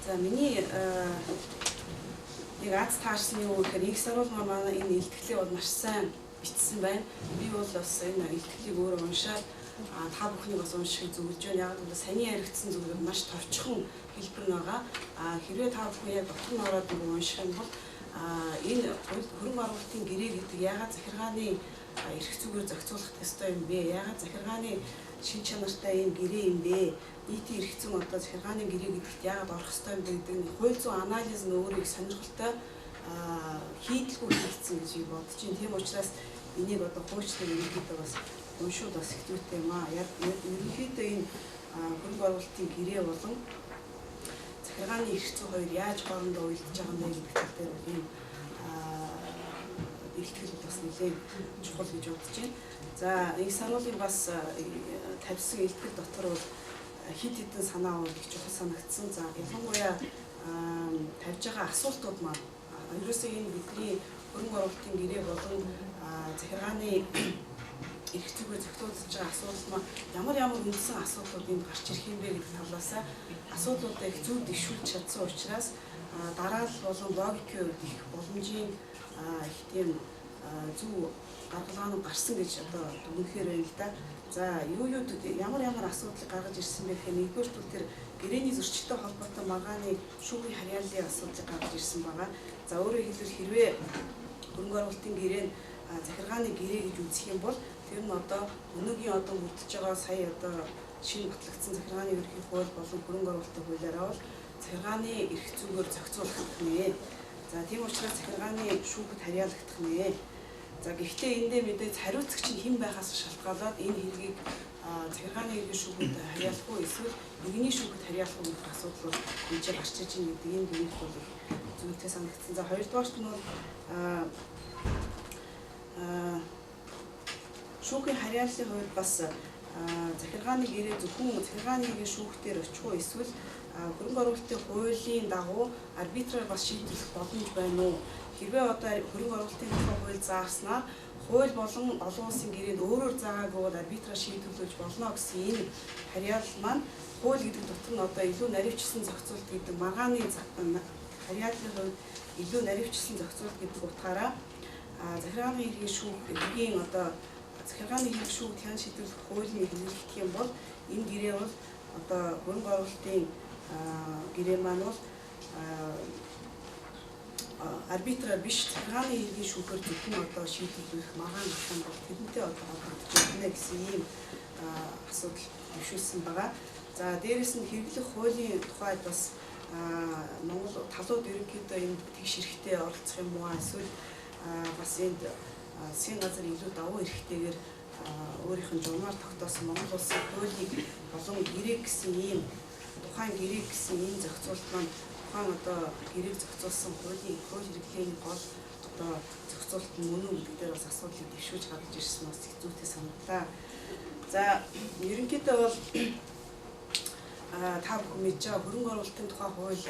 За миний нэг аз таарсан юу гэхээр их сурвалжма манай энэ илтгэлийг бол маш сайн бичсэн байна. Би бол бас энэ илтгэлийг өөрөө уншаад та бүхнийг бас уншихыг зөвлөж байна. Яг гэвэл саяны яригдсан зүйлүүд маш товчхон хэлбэр нь байгаа. Хэрвээ та бүхэн яг дотор нь ороод нэг унших юм бол энэ хөрөнгө оруулалтын гэрээ гэдэг яагаад захиргааны эрх зүгээр зохицуулах ёстой юм бэ? Яагаад захиргааны шин чанартай ийм гэрээ юм бэ? Нийтийн эрх зүйн одоо захиргааны гэрээ гэдэгт яагаад орох ёстой юм бэ гэдэг нь хууль зүйн анализ нь өөрөө их сонирхолтой хийдэлгүй хийгдсэн гэж би бодож байна. Тийм учраас энийг одоо хуульчдын ерөнхийдөө бас уншууд бас их зүйтэй юм аа. Ерөнхийдөө энэ хөрөнгө оруулалтын гэрээ болон захиргааны эрх зүй хоёр яаж хоорондоо уялдаж байгаа юм бэ гэдэг тал дээр бол ийм илтгэл бас нэлээд чухал гэж бодож байна. За их сануулын бас тавьсан илтгэл дотор бол хэд хэдэн санаа бол их чухал санагдсан. За ялангуяа тавьж байгаа асуултууд маань ерөөсөө энэ бидний хөрөнгө оруулалтын гэрээ болон захиргааны эрх зүйгээр зохицуулж байгаа асуудал маань ямар ямар үндсэн асуудлууд энд гарч ирэх юм бэ гэдэг талаасаа асуудлуудаа их зөв дэвшүүлж чадсан учраас дараалал болон логикийн хувьд их боломжийн их тийм зөв гаргалгаанууд гарсан гэж одоо дүгнэхээр байна л да. За юу ямар ямар асуудлыг гаргаж ирсэн бэ гэхээр нэгдүгээр тул тэр гэрээний зөрчилтэй холбоотой маргааны шүүхийн харьяаллын асуудлыг гаргаж ирсэн байгаа. За өөрөөр хэлбэл хэрвээ хөрөнгө оруулалтын гэрээ нь захиргааны гэрээ гэж үзэх юм бол тэр нь одоо өнөөгийн одоо бүрдэж байгаа сая одоо шинэ батлагдсан захиргааны ерөнхий хууль болон хөрөнгө оруулалтын хуулиараа бол захиргааны эрх зүйгээр зохицуулагдах нэ. За тийм учраас захиргааны шүүхэд харьяалагдах нэ. За гэхдээ эндээ мэдээж хариуцагч нь хэн байхаас шалтгаалаад энэ хэргийг захиргааны ерөнхий шүүхэд харьяалах уу эсвэл иргэний шүүхэд харьяалах уу гэдэг асуудал бол энэ гарч иж байна гэдэг энэ дүгнэлт бол их зүйтэй санагдсан. За хоёрдугаарт нь бол шүүхийн харьяаллын хувьд бас захиргааны гэрээ зөвхөн захиргааны гэрээ шүүхтэр очих уу эсвэл хөрөнгө оруулалтын хуулийн дагуу арбитраар бас шийдвэрлэх боломж байна уу? Хэрвээ одоо хөрөнгө оруулалтын тухай хууль зааснаар хууль болон олон улсын гэрээнд өөрөөр заагаагүй бол арбитраар шийдвэрлэж болно гэсэн энэ харьяалал маань хууль гэдэг дотор нь одоо илүү наривчилсан зохицуулт гэдэг маргааны харьяаллын хувьд илүү наривчилсан зохицуулт гэдэг утгаараа захиргааны хэргийн шүүх хэргийн одоо захиргааны хэрэг шүүх тян шийдвэрлэх хуулийн хэрэглэгдэх юм бол энэ гэрээ бол Одоо хөрөнгө оруулалтын гэрээ маань бол арбитраар биш, захиргааны иргэн шүүхээр зөвхөн одоо шийдвэрлэх маргаан гэх юм бол тэрнтэй одоо холбогдож байна гэсэн ийм асуудал дэвшүүлсэн байгаа. За дээрэс нь хэрэглэх хуулийн тухайд бас Монгол талууд ерөнхийдөө энд тэгш эрхтэй оролцох юм уу, эсвэл бас энд засгийн газар илүү давуу эрхтэйгээр өөрийнх нь журмаар тогтоосон Монгол улсын хуулийг болон гэрээг гэсэн ийм тухайн гэрээг гэсэн ийм зохицуулалт маань тухайн одоо гэрээг зохицуулсан хуулийн хууль хэрэглээний гол одоо зохицуулалт нь мөн үү гэдэг дээр бас асуудлыг дэвшүүлж гаргаж ирсэн бас их зүйтэй санагдлаа. За ерөнхийдөө бол та бүхэн мэдж байгаа хөрөнгө оруулалтын тухай хууль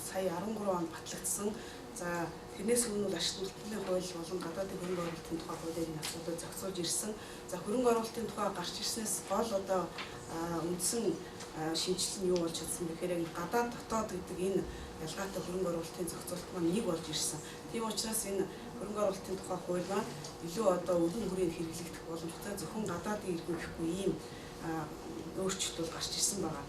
сая 13 онд батлагдсан. За тэрнээс өмнө бол ашиг малтны хууль болон гадаадын хөрөнгө оруулалтын тухай хуулийг энэ асуудлыг зохицуулж ирсэн. За хөрөнгө оруулалтын тухай гарч ирснээс гол одоо үндсэн шинжилэл нь юу болж чадсан бэ гэхээр яг гадаад дотоод гэдэг энэ ялгаатай хөрөнгө оруулалтын зохицуулалт маань нэг болж ирсэн. Тийм учраас энэ хөрөнгө оруулалтын тухай хууль маань илүү одоо өргөн хүрээнд хэрэглэгдэх боломжтой, зөвхөн гадаадын иргэн гэхгүй ийм өөрчлөлт бол гарч ирсэн байгаа.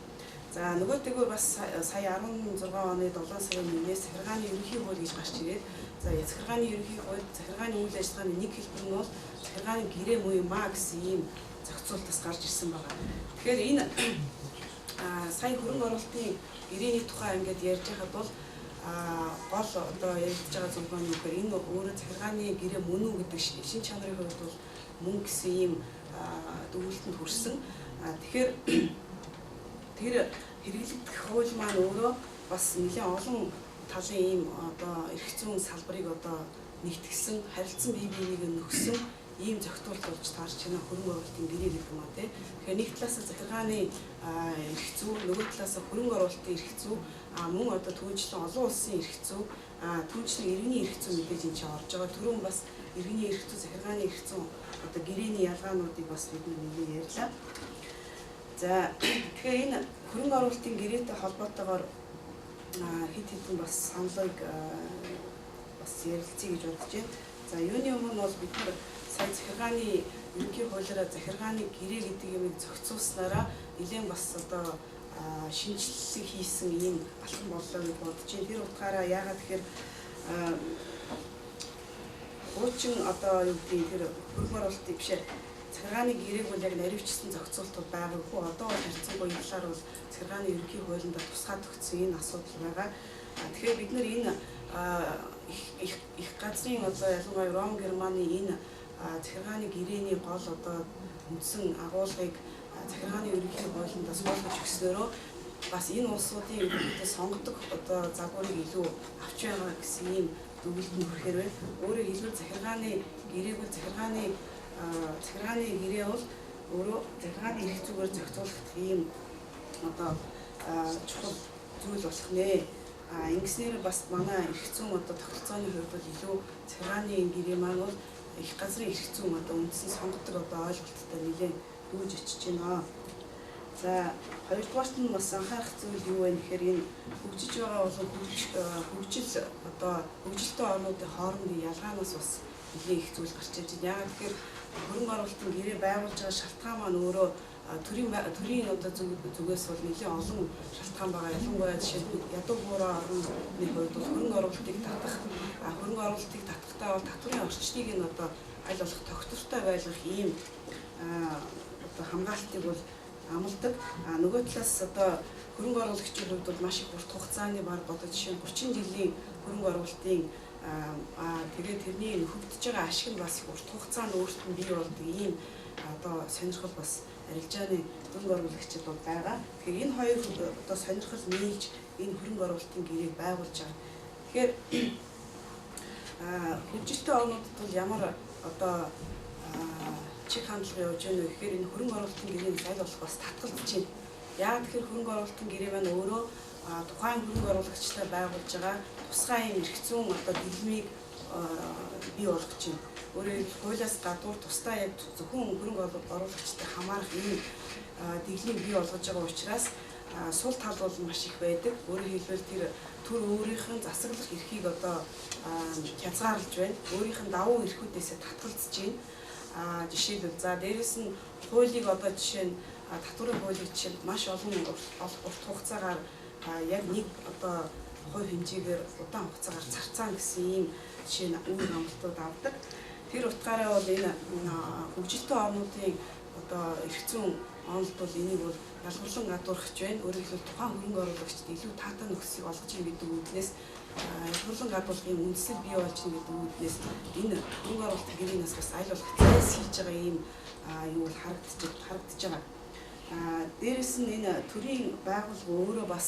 За нөгөөтэйгөө бас сая 16 оны 7 сарын 1-ээс захиргааны ерөнхий хууль гэж гарч ирээд, за захиргааны ерөнхий хууль, захиргааны үйл ажиллагааны нэг хэлбэр нь бол захиргааны гэрээ муу юм а гэсэн ийм зохицуулалт бас гарч ирсэн байгаа. Тэгэхээр энэ сая хөрөнгө оруулалтын гэрээний тухай ингээд ярьж байхад бол гол одоо яригдж байгаа зүйл маань юу гэхээр энэ өөрөө захиргааны гэрээ мөн үү гэдэг шин чанарын хувьд бол мөн гэсэн ийм дүгнэлтэнд хүрсэн. Тэгэхээр тэр хэрэглэгдэх хууль маань өөрөө бас нэлээд олон талын ийм одоо эрх зүйн салбарыг одоо нэгтгсэн, харилцан бие биенийг нөхсөн ийм зохицуулалт болж таарч байна хөрөнгө оруулалтын гэрээ гэдэг юм а тий. Тэгэхээр нэг талаас нь захиргааны эрх зүй, нөгөө талаас нь хөрөнгө оруулалтын эрх зүй, мөн одоо түүнчлэн олон улсын эрх зүй, түүнчлэн иргэний эрх зүй мэдээж энэ чинь орж байгаа. Түрүүн бас иргэний эрх зүй, захиргааны эрх зүй одоо гэрээний ялгаануудыг бас бид нэлээд ярьлаа. За тэгэхээр энэ хөрөнгө оруулалтын гэрээтэй холбоотойгоор хэд хэдэн бас саналыг бас ярилцъя гэж бодож байна. За юуны өмнө бол бид нар сая захиргааны ерөнхий хуулиараа захиргааны гэрээ гэдэг юмыг зохицуулснараа нэлээд бас одоо шинжилгээ хийсэн ийм алхам боллоо гэж бодож байна. Тэр утгаараа яагаад тэгэхээр хуучин одоо юу гэдгийг тэр хөрөнгө оруулалтыг бишээ захиргааны гэрээг бол яг наривчсан зохицуулалт бол байгаагүй. Одоо бол харьцангуй энэ талаар бол захиргааны ерөнхий хуулинд тусгай тогтсон энэ асуудал байгаа. Тэгэхээр бид нар энэ их газрын одоо ялангуяа Ром Германы энэ захиргааны гэрээний гол одоо үндсэн агуулгыг захиргааны ерөнхий хуулинд суулгаж өгснөөрөө бас энэ улсуудын ерөнхийдөө сонгодог одоо загварыг илүү авч байгаа гэсэн ийм дүгнэлтэнд хүрэхээр байна. Өөрөөр хэлбэл захиргааны гэрээг бол захиргааны гэрээ бол өөрөө захиргааны эрх зүгээр зохицуулах ийм одоо чухал зүйл болох нэ. Ингэснээр бас манай эрх зүйн одоо тогтолцооны хувьд бол илүү захиргааны гэрээ маань бол их газрын эрх зүйн одоо үндсэн сонгодог одоо ойлголттой нэлээд дүүж очиж байна. За хоёрдугаарт нь бас анхаарах зүйл юу вэ гэхээр энэ хөгжиж байгаа болон хөгжил одоо хөгжилтэй орнуудын хоорондын ялгаанаас бас нэлээд их зүйл гарч ирж байна. Яагаад гэхээр хөрөнгө оруулалтын гэрээ байгуулж байгаа шалтгаан маань өөрөө төрийн одоо зүгээс бол нэлээд олон шалтгаан байгаа. Ялангуяа жишээ нь ядуу буурай орны хувьд бол хөрөнгө оруулалтыг татах, хөрөнгө оруулалтыг татахдаа бол татварын орчныг нь одоо аль болох тогтвортой байлгах ийм одоо хамгаалтыг бол амладаг. Нөгөө талаас одоо хөрөнгө оруулагчийн хувьд бол маш их урт хугацааны баг одоо жишээ нь 30 жилийн хөрөнгө оруулалтын тэгээд тэрний нөхөгдөж байгаа ашиг нь бас их урт хугацаанд өөрт нь бий болдог ийм одоо сонирхол бас арилжааны хөрөнгө оруулагчид бол байгаа. Тэгэхээр энэ хоёр одоо сонирхол нийлж энэ хөрөнгө оруулалтын гэрээг байгуулж байгаа. Тэгэхээр хөгжилтэй орнуудад бол ямар одоо чиг хандлага явж байна вэ гэхээр энэ хөрөнгө оруулалтын гэрээний аль болох бас татгалзаж байна. Яагаад гэхээр хөрөнгө оруулалтын гэрээ маань өөрөө тухайн хөрөнгө оруулагчтай байгуулж байгаа тусгай юм эрх зүйн одоо дэглэмийг бий болгож байна. Өөрөөр хэлбэл хуулиас гадуур тусдаа яг зөвхөн хөрөнгө оруулагчтай хамаарах ийм дэглэмийг бий болгож байгаа учраас сул тал бол маш их байдаг. Өөрөөр хэлбэл тэр төр өөрийнх нь засаглах эрхийг одоо хязгаарлаж байна. Өөрийнх нь давуу эрхүүдээсээ татгалзаж байна. Жишээлбэл за дээрэс нь хуулийг одоо жишээ нь татварын хуулийг жишээ маш олон урт хугацаагаар яг нэг одоо хувь хэмжээгээр удаан хугацаагаар зарцаан гэсэн ийм жишээ нь үр амлалтууд авдаг. Тэр утгаараа бол энэ хөгжилтэй орнуудын одоо эрх зүйн онолд бол энийг бол ялгарлан гадуурхаж байна. Өөрөөр хэлбэл тухайн хөрөнгө оруулагчид илүү таатай нөхцөлийг олгож ийн гэдэг үүднээс ялгарлан гадуулгын үндсэл бий болж байна гэдэг үүднээс энэ хөрөнгө оруулалт гэрээнээс бас аль болох зайлс хийж байгаа ийм юу бол харагдаж байгаа. Дээрэс нь энэ төрийн байгууллага өөрөө бас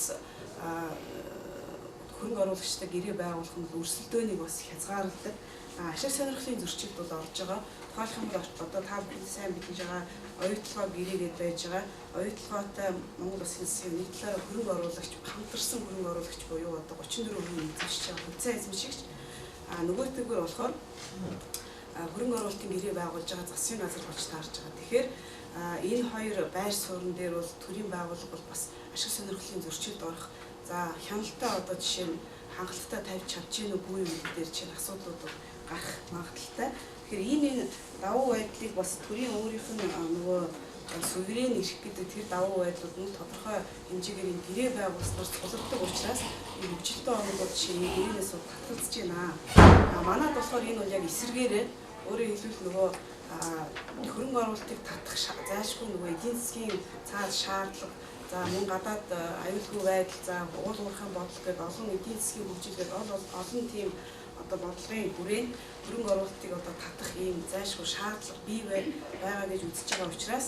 хөрөнгө оруулагчтай гэрээ байгуулах нь өрсөлдөөнийг бас хязгаарладаг. Ашиг сонирхлын зөрчилд бол орж байгаа. Тухайлх юм бол одоо та бүхэн сайн мэдэж байгаа оюутлогоо гэрээгээд байж байгаа. Оюутлогоотой Монгол Улсын засгийн нэг талаараа хөрөнгө оруулагч, хамтарсан хөрөнгө оруулагч буюу одоо 34% эзэмшиж байгаа хувьцаа эзэмшигч. Нөгөөтэйгөр болохоор хөрөнгө оруулалтын гэрээ байгуулж байгаа засгийн газар болж таарж байгаа. Тэгэхээр энэ хоёр байр суурин дээр бол төрийн байгууллага бол бас ашиг сонирхлын зөрчилд орох. За хяналтаа одоо жишээ нь хангалттай тавьж чадж гин үгүй юу гэдэг дээр чинь асуудлууд гарах магадлалтай. Тэгэхээр ийм энэ давуу байдлыг бас төрийн өөрийнх нь нөгөө суверен эрх гэдэг тэр давуу байдлууд нь тодорхой хэмжээгээр энэ гэрээ байгуулснаар цулагдаг учраас энэ хөгжилтэй орнууд жишээ нь гэрээнээс татгалзаж байна. Манад болохоор энэ бол яг эсэргээрээ өөрөөр хэлбэл нөгөө хөрөнгө оруулалтыг татах зайлшгүй нөгөө эдийн засгийн цаад шаардлага, за мөн гадаад аюулгүй байдал, за уул уурхайн бодлого гэдэг олон эдийн засгийн хөгжил гэдэг олон тийм одоо бодлогын хүрээнд хөрөнгө оруулалтыг одоо татах ийм зайлшгүй шаардлага бий байгаа гэж үзэж байгаа учраас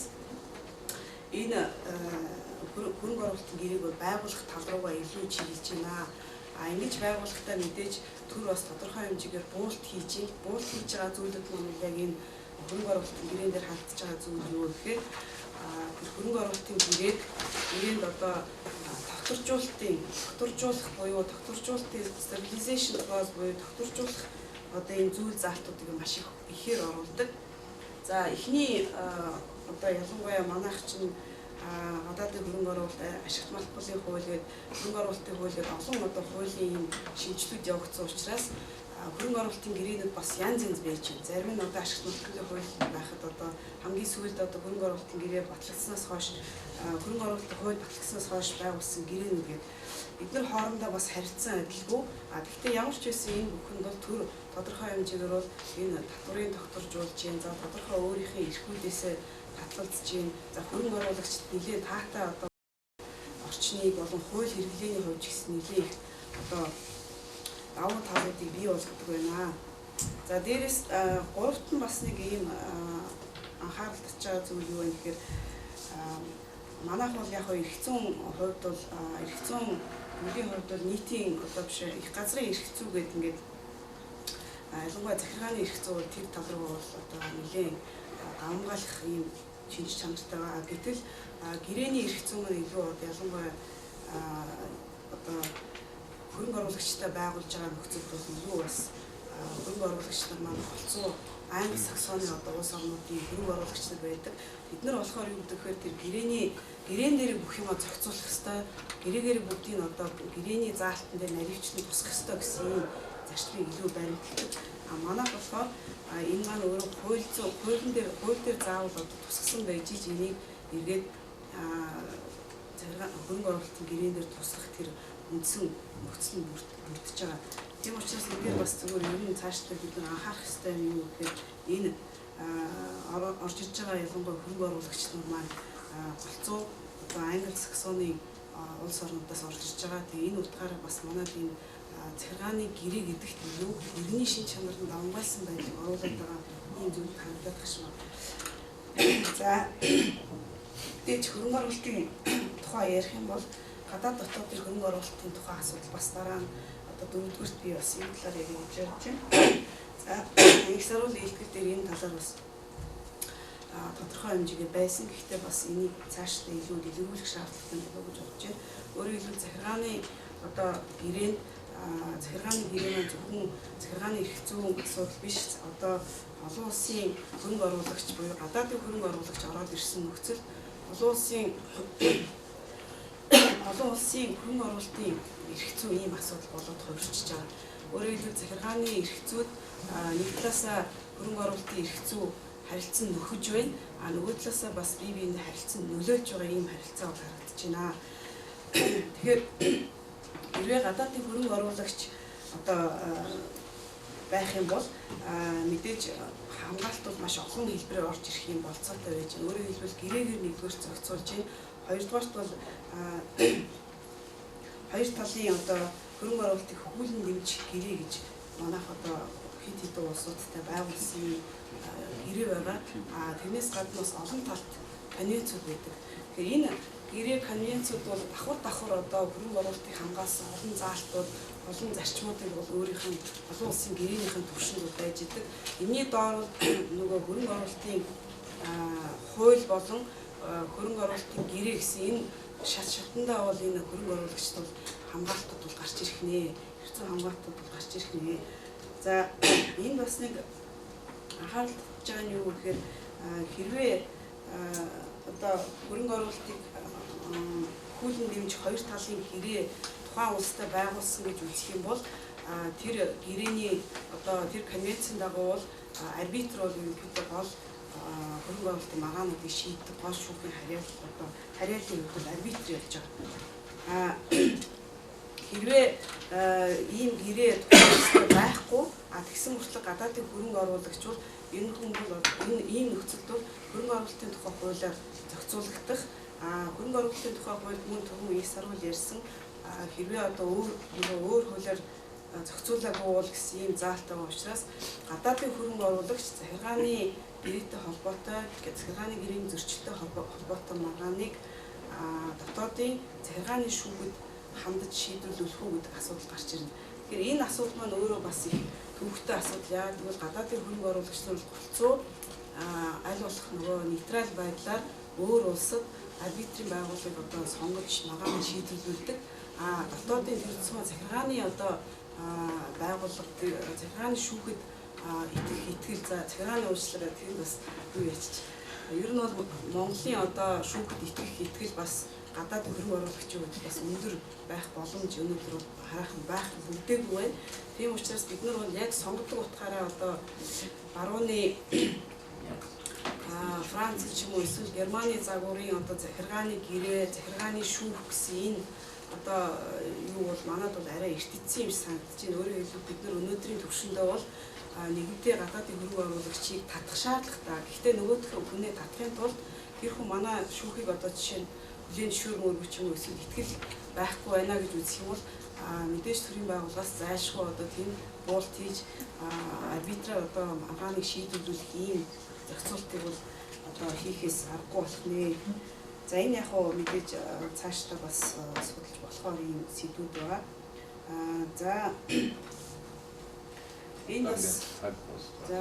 энэ хөрөнгө оруулалтын гэрээг байгуулах тал руугаа илүү чиглэж байна. Ингэж байгуулахдаа мэдээж төр бас тодорхой хэмжээгээр буулт хийж байна. Буулт хийж байгаа зүйлүүд маань яг энэ хөрөнгө оруулалтын гэрээн дээр хандж байгаа зүйл юу гэхээр тэр хөрөнгө оруулалтын гэрээнд одоо тогтворжуулах буюу тогтворжуулалтын stabilization clause буюу тогтворжуулах одоо энэ зүйл заалтуудыг маш их ихээр оруулдаг. За эхний одоо ялангуяа манайх чинь гадаадын хөрөнгө оруулалт ашигт малтбалын хууль гээд хөрөнгө оруулалтын хууль гээд олон одоо хуулийн ийм шинэчлүүд явагдсан учраас хөрөнгө оруулалтын гэрээнүүд бас янз янз байж байна. Зарим нь одоо ашигт малтбалын хууль байхад одоо хамгийн сүүлд одоо хөрөнгө оруулалтын гэрээ батлагдсанаас хойш хөрөнгө оруулалтын хууль батлагдсанаас хойш байгуулсан гэрээнүүд гээд бид нар хоорондоо бас харилцан адилгүй. Гэхдээ ямар ч байсан энэ бүхэнд бол төр тодорхой хэмжээгээр бол энэ татварын тогтворжуулж байна. За тодорхой өөрийнхөө эрхүүдээсээ татгалзаж байна. За хөрөнгө оруулагчид нэлээд таатай одоо орчныг болон хууль хэрэглээний хувьд ч гэсэн нэлээд их одоо давуу талуудыг бий болгодог байна. За дээрээс гуравт нь бас нэг ийм анхаарал татж байгаа зүйл юу вэ гэхээр манайх бол яг эрх зүйн хувьд бол эрх зүйн бүлийн хувьд бол нийтийн одоо биш их газрын эрх зүй гэдэг ингээд ялангуяа захиргааны эрх зүй тэр тал руу бол одоо нэлээд давамгайлах ийм шинж чанартай байгаа. Гэтэл гэрээний эрх зүй маань илүү одоо ялангуяа одоо хөрөнгө оруулагчтай байгуулж байгаа нөхцөлд бол илүү бас хөрөнгө оруулагч нар маань голцоо Англи Саксоны одоо улс орнуудын хөрөнгө оруулагч нар байдаг. Тэд нар болохоор юу гэдэг вэхээр тэр гэрээн дээр бүх юма зохицуулах ёстой, гэрээгээр бүгдийг нь одоо гэрээний заалтан дээр наривчлан тусах ёстой гэсэн ийм зарчмыг илүү баримталдаг. Манайх болохоор энэ маань өөрөө хууль зүйн хууль дээр заавал одоо тусгасан байж ич энийг эргээд хөрөнгө оруулалтын гэрээн дээр тусгах тэр үндсэн нөхцөл нь бүрдэж байгаа. Тийм учраас энэ дээр бас зүгээр ер нь цаашдаа бид нар анхаарах ёстой юм юу гэхээр энэ орж ирж байгаа ялангуяа хөрөнгө оруулагч нар маань голцоо одоо Англи Саксоны улс орнуудаас орж ирж байгаа. Тэгээ энэ утгаараа бас манайд энэ захиргааны гэрээ гэдэгт илүү иргэний шин чанар нь давамгайлсан байдлыг оруулаад байгаа ийм зүйл харагдаад байх шиг байна. За тэгэж хөрөнгө оруулалтын тухай ярих юм бол гадаад дотоодын хөрөнгө оруулалтын тухай асуудал бас дараа нь одоо дөрөвдүгüрт би бас энэ талаар ярих гэж ярьж байна. За их сургуулийн илтгэл дээр энэ талаар бас тодорхой хэмжээгээр байсан. Гэхдээ бас энийг цаашдаа илүү дэлгэрүүлэх шаардлагатай болов гэж бодож байна. Өөрөөр хэлбэл захиргааны одоо гэрээнд захиргааны гэрээ маань зөвхөн захиргааны эрх зүйн асуудал биш. Одоо олон улсын хөрөнгө оруулагч буюу гадаадын хөрөнгө оруулагч ороод ирсэн нөхцөл олон улсын хөрөнгө оруулалтын эрх зүй ийм асуудал болоод хувирчиж байгаа. Өөрөөр хэлбэл захиргааны эрх зүйд нэг талаасаа хөрөнгө оруулалтын эрх зүй харилцан нөхөж байна. А нөгөө талаасаа бас бие биендээ харилцан нөлөөлж байгаа ийм харилцаа бол харагдаж байна. Тэгэхээр хэрвээ гадаадын хөрөнгө оруулагч одоо байх юм бол мэдээж хамгаалалт бол маш олон хэлбэрээр орж ирэх юм болцоотой байж байна. Өөрөөр хэлбэл гэрээгээр нэгдүгээр зохицуулж байна. Хоёрдугаарт бол хоёр талын одоо хөрөнгө оруулалтыг хүүлэн дэмжих гэрээ гэж манайх одоо хэд хэдэн улсуудтай байгуулсан гэрээ байгаа. А тэрнээс гадна бас олон талт конвенцүүд байдаг. Тэгэхээр энэ гэрээ конвенцүүд бол давхар давхар одоо хөрөнгө оруулалтыг хамгаалсан олон заалтууд, олон зарчмуудыг бол өөрийнх нь олон улсын гэрээнийхэн түвшинд бол байж идэг. Энэний доор бол нөгөө хөрөнгө оруулалтын хууль болон хөрөнгө оруулалтын гэрээ гэсэн энэ шат шатандаа бол энэ хөрөнгө оруулагчид бол хамгаалтууд бол гарч ирэх нэ. Эрх зүйн хамгаалтууд бол гарч ирэх нэ. За, энэ бас нэг анхаарал татж байгаа нь юу гэхээр хэрвээ одоо хөрөнгө оруулалтыг хүүлэн дэмжих хоёр талын гэрээ тухайн улстай байгуулсан гэж үзэх юм бол тэр гэрээний одоо тэр конвенцийн дагуу бол арбитр бол ерөнхийдөө гол хөрөнгө оруулалтын маргаануудыг шийддэг гол шүүхийн харьяал одоо харьяалын хувьд бол арбитр явж байгаа. Хэрвээ ийм гэрээ тухайн улстай байхгүй, а тэгсэн мөртлөө гадаадын хөрөнгө оруулагч бол энэ хүн бол энэ ийм нөхцөлд бол хөрөнгө оруулалтын тухай хуулиар зохицуулагдах, хөрөнгө оруулалтын тухай хууль мөн түрүүн их сургууль ярьсан хэрвээ одоо өөр нөгөө өөр хуулиар зохицуулаагүй бол гэсэн ийм заалт байгаа учраас гадаадын хөрөнгө оруулагч захиргааны гэрээтэй холбоотой, захиргааны гэрээний зөрчилтэй холбоотой маргааныг дотоодын захиргааны шүүхэд хандаж шийдвэрлүүлэх үү гэдэг асуудал гарч ирнэ. Тэгэхээр энэ асуудал маань өөрөө бас их төвөгтэй асуудал. Яагаад гэвэл гадаадын хөрөнгө оруулагч нар голцоо аль болох нөгөө нейтрал байдлаар өөр улсад арбитрийн байгууллагыг одоо сонгож маргаанаа шийдвэрлүүлдэг. А дотоодын тэр тусмаа захиргааны одоо байгууллага захиргааны шүүхэд итгэх итгэл, за захиргааны уучлаарай, тэр бас юу ячиж. Ер нь бол Монголын одоо шүүхэд итгэх итгэл бас гадаад хөрөнгө оруулагчийн хувьд бас өндөр байх боломж өнөөдөр хараахан байх бүрдээгүй байна. Тийм учраас бид нар бол яг сонгодог утгаараа одоо барууны Франц ч юм уу эсвэл Германы загварын одоо захиргааны гэрээ, захиргааны шүүх гэсэн энэ одоо юу бол манад бол арай эртэлсэн юм санагдаж байна. Өөрөөр хэлбэл бид нар өнөөдрийн төвшөндөө бол нэгэнтээ гадаадын хөрөнгө оруулагчийг татах шаардлагатай. Гэхдээ нөгөөх нь хүнээ татахын тулд тэр хүн манай шүүхийг одоо жишээ нь хүлээн зөвшөөрмөргүй ч юм уу эсвэл итгэл байхгүй байна гэж үзэх юм бол мэдээж төрийн байгууллагаас зайлшгүй одоо тийм буулт хийж арбитраар одоо маргааныг шийдвэрлүүлэх ийм зохицуултыг бол одоо хийхээс аргагүй болох нэ. За, энэ яг хуу мэдээж цаашдаа бас судалж болохоор ийм сэдвүүд байгаа. За, энэ бас за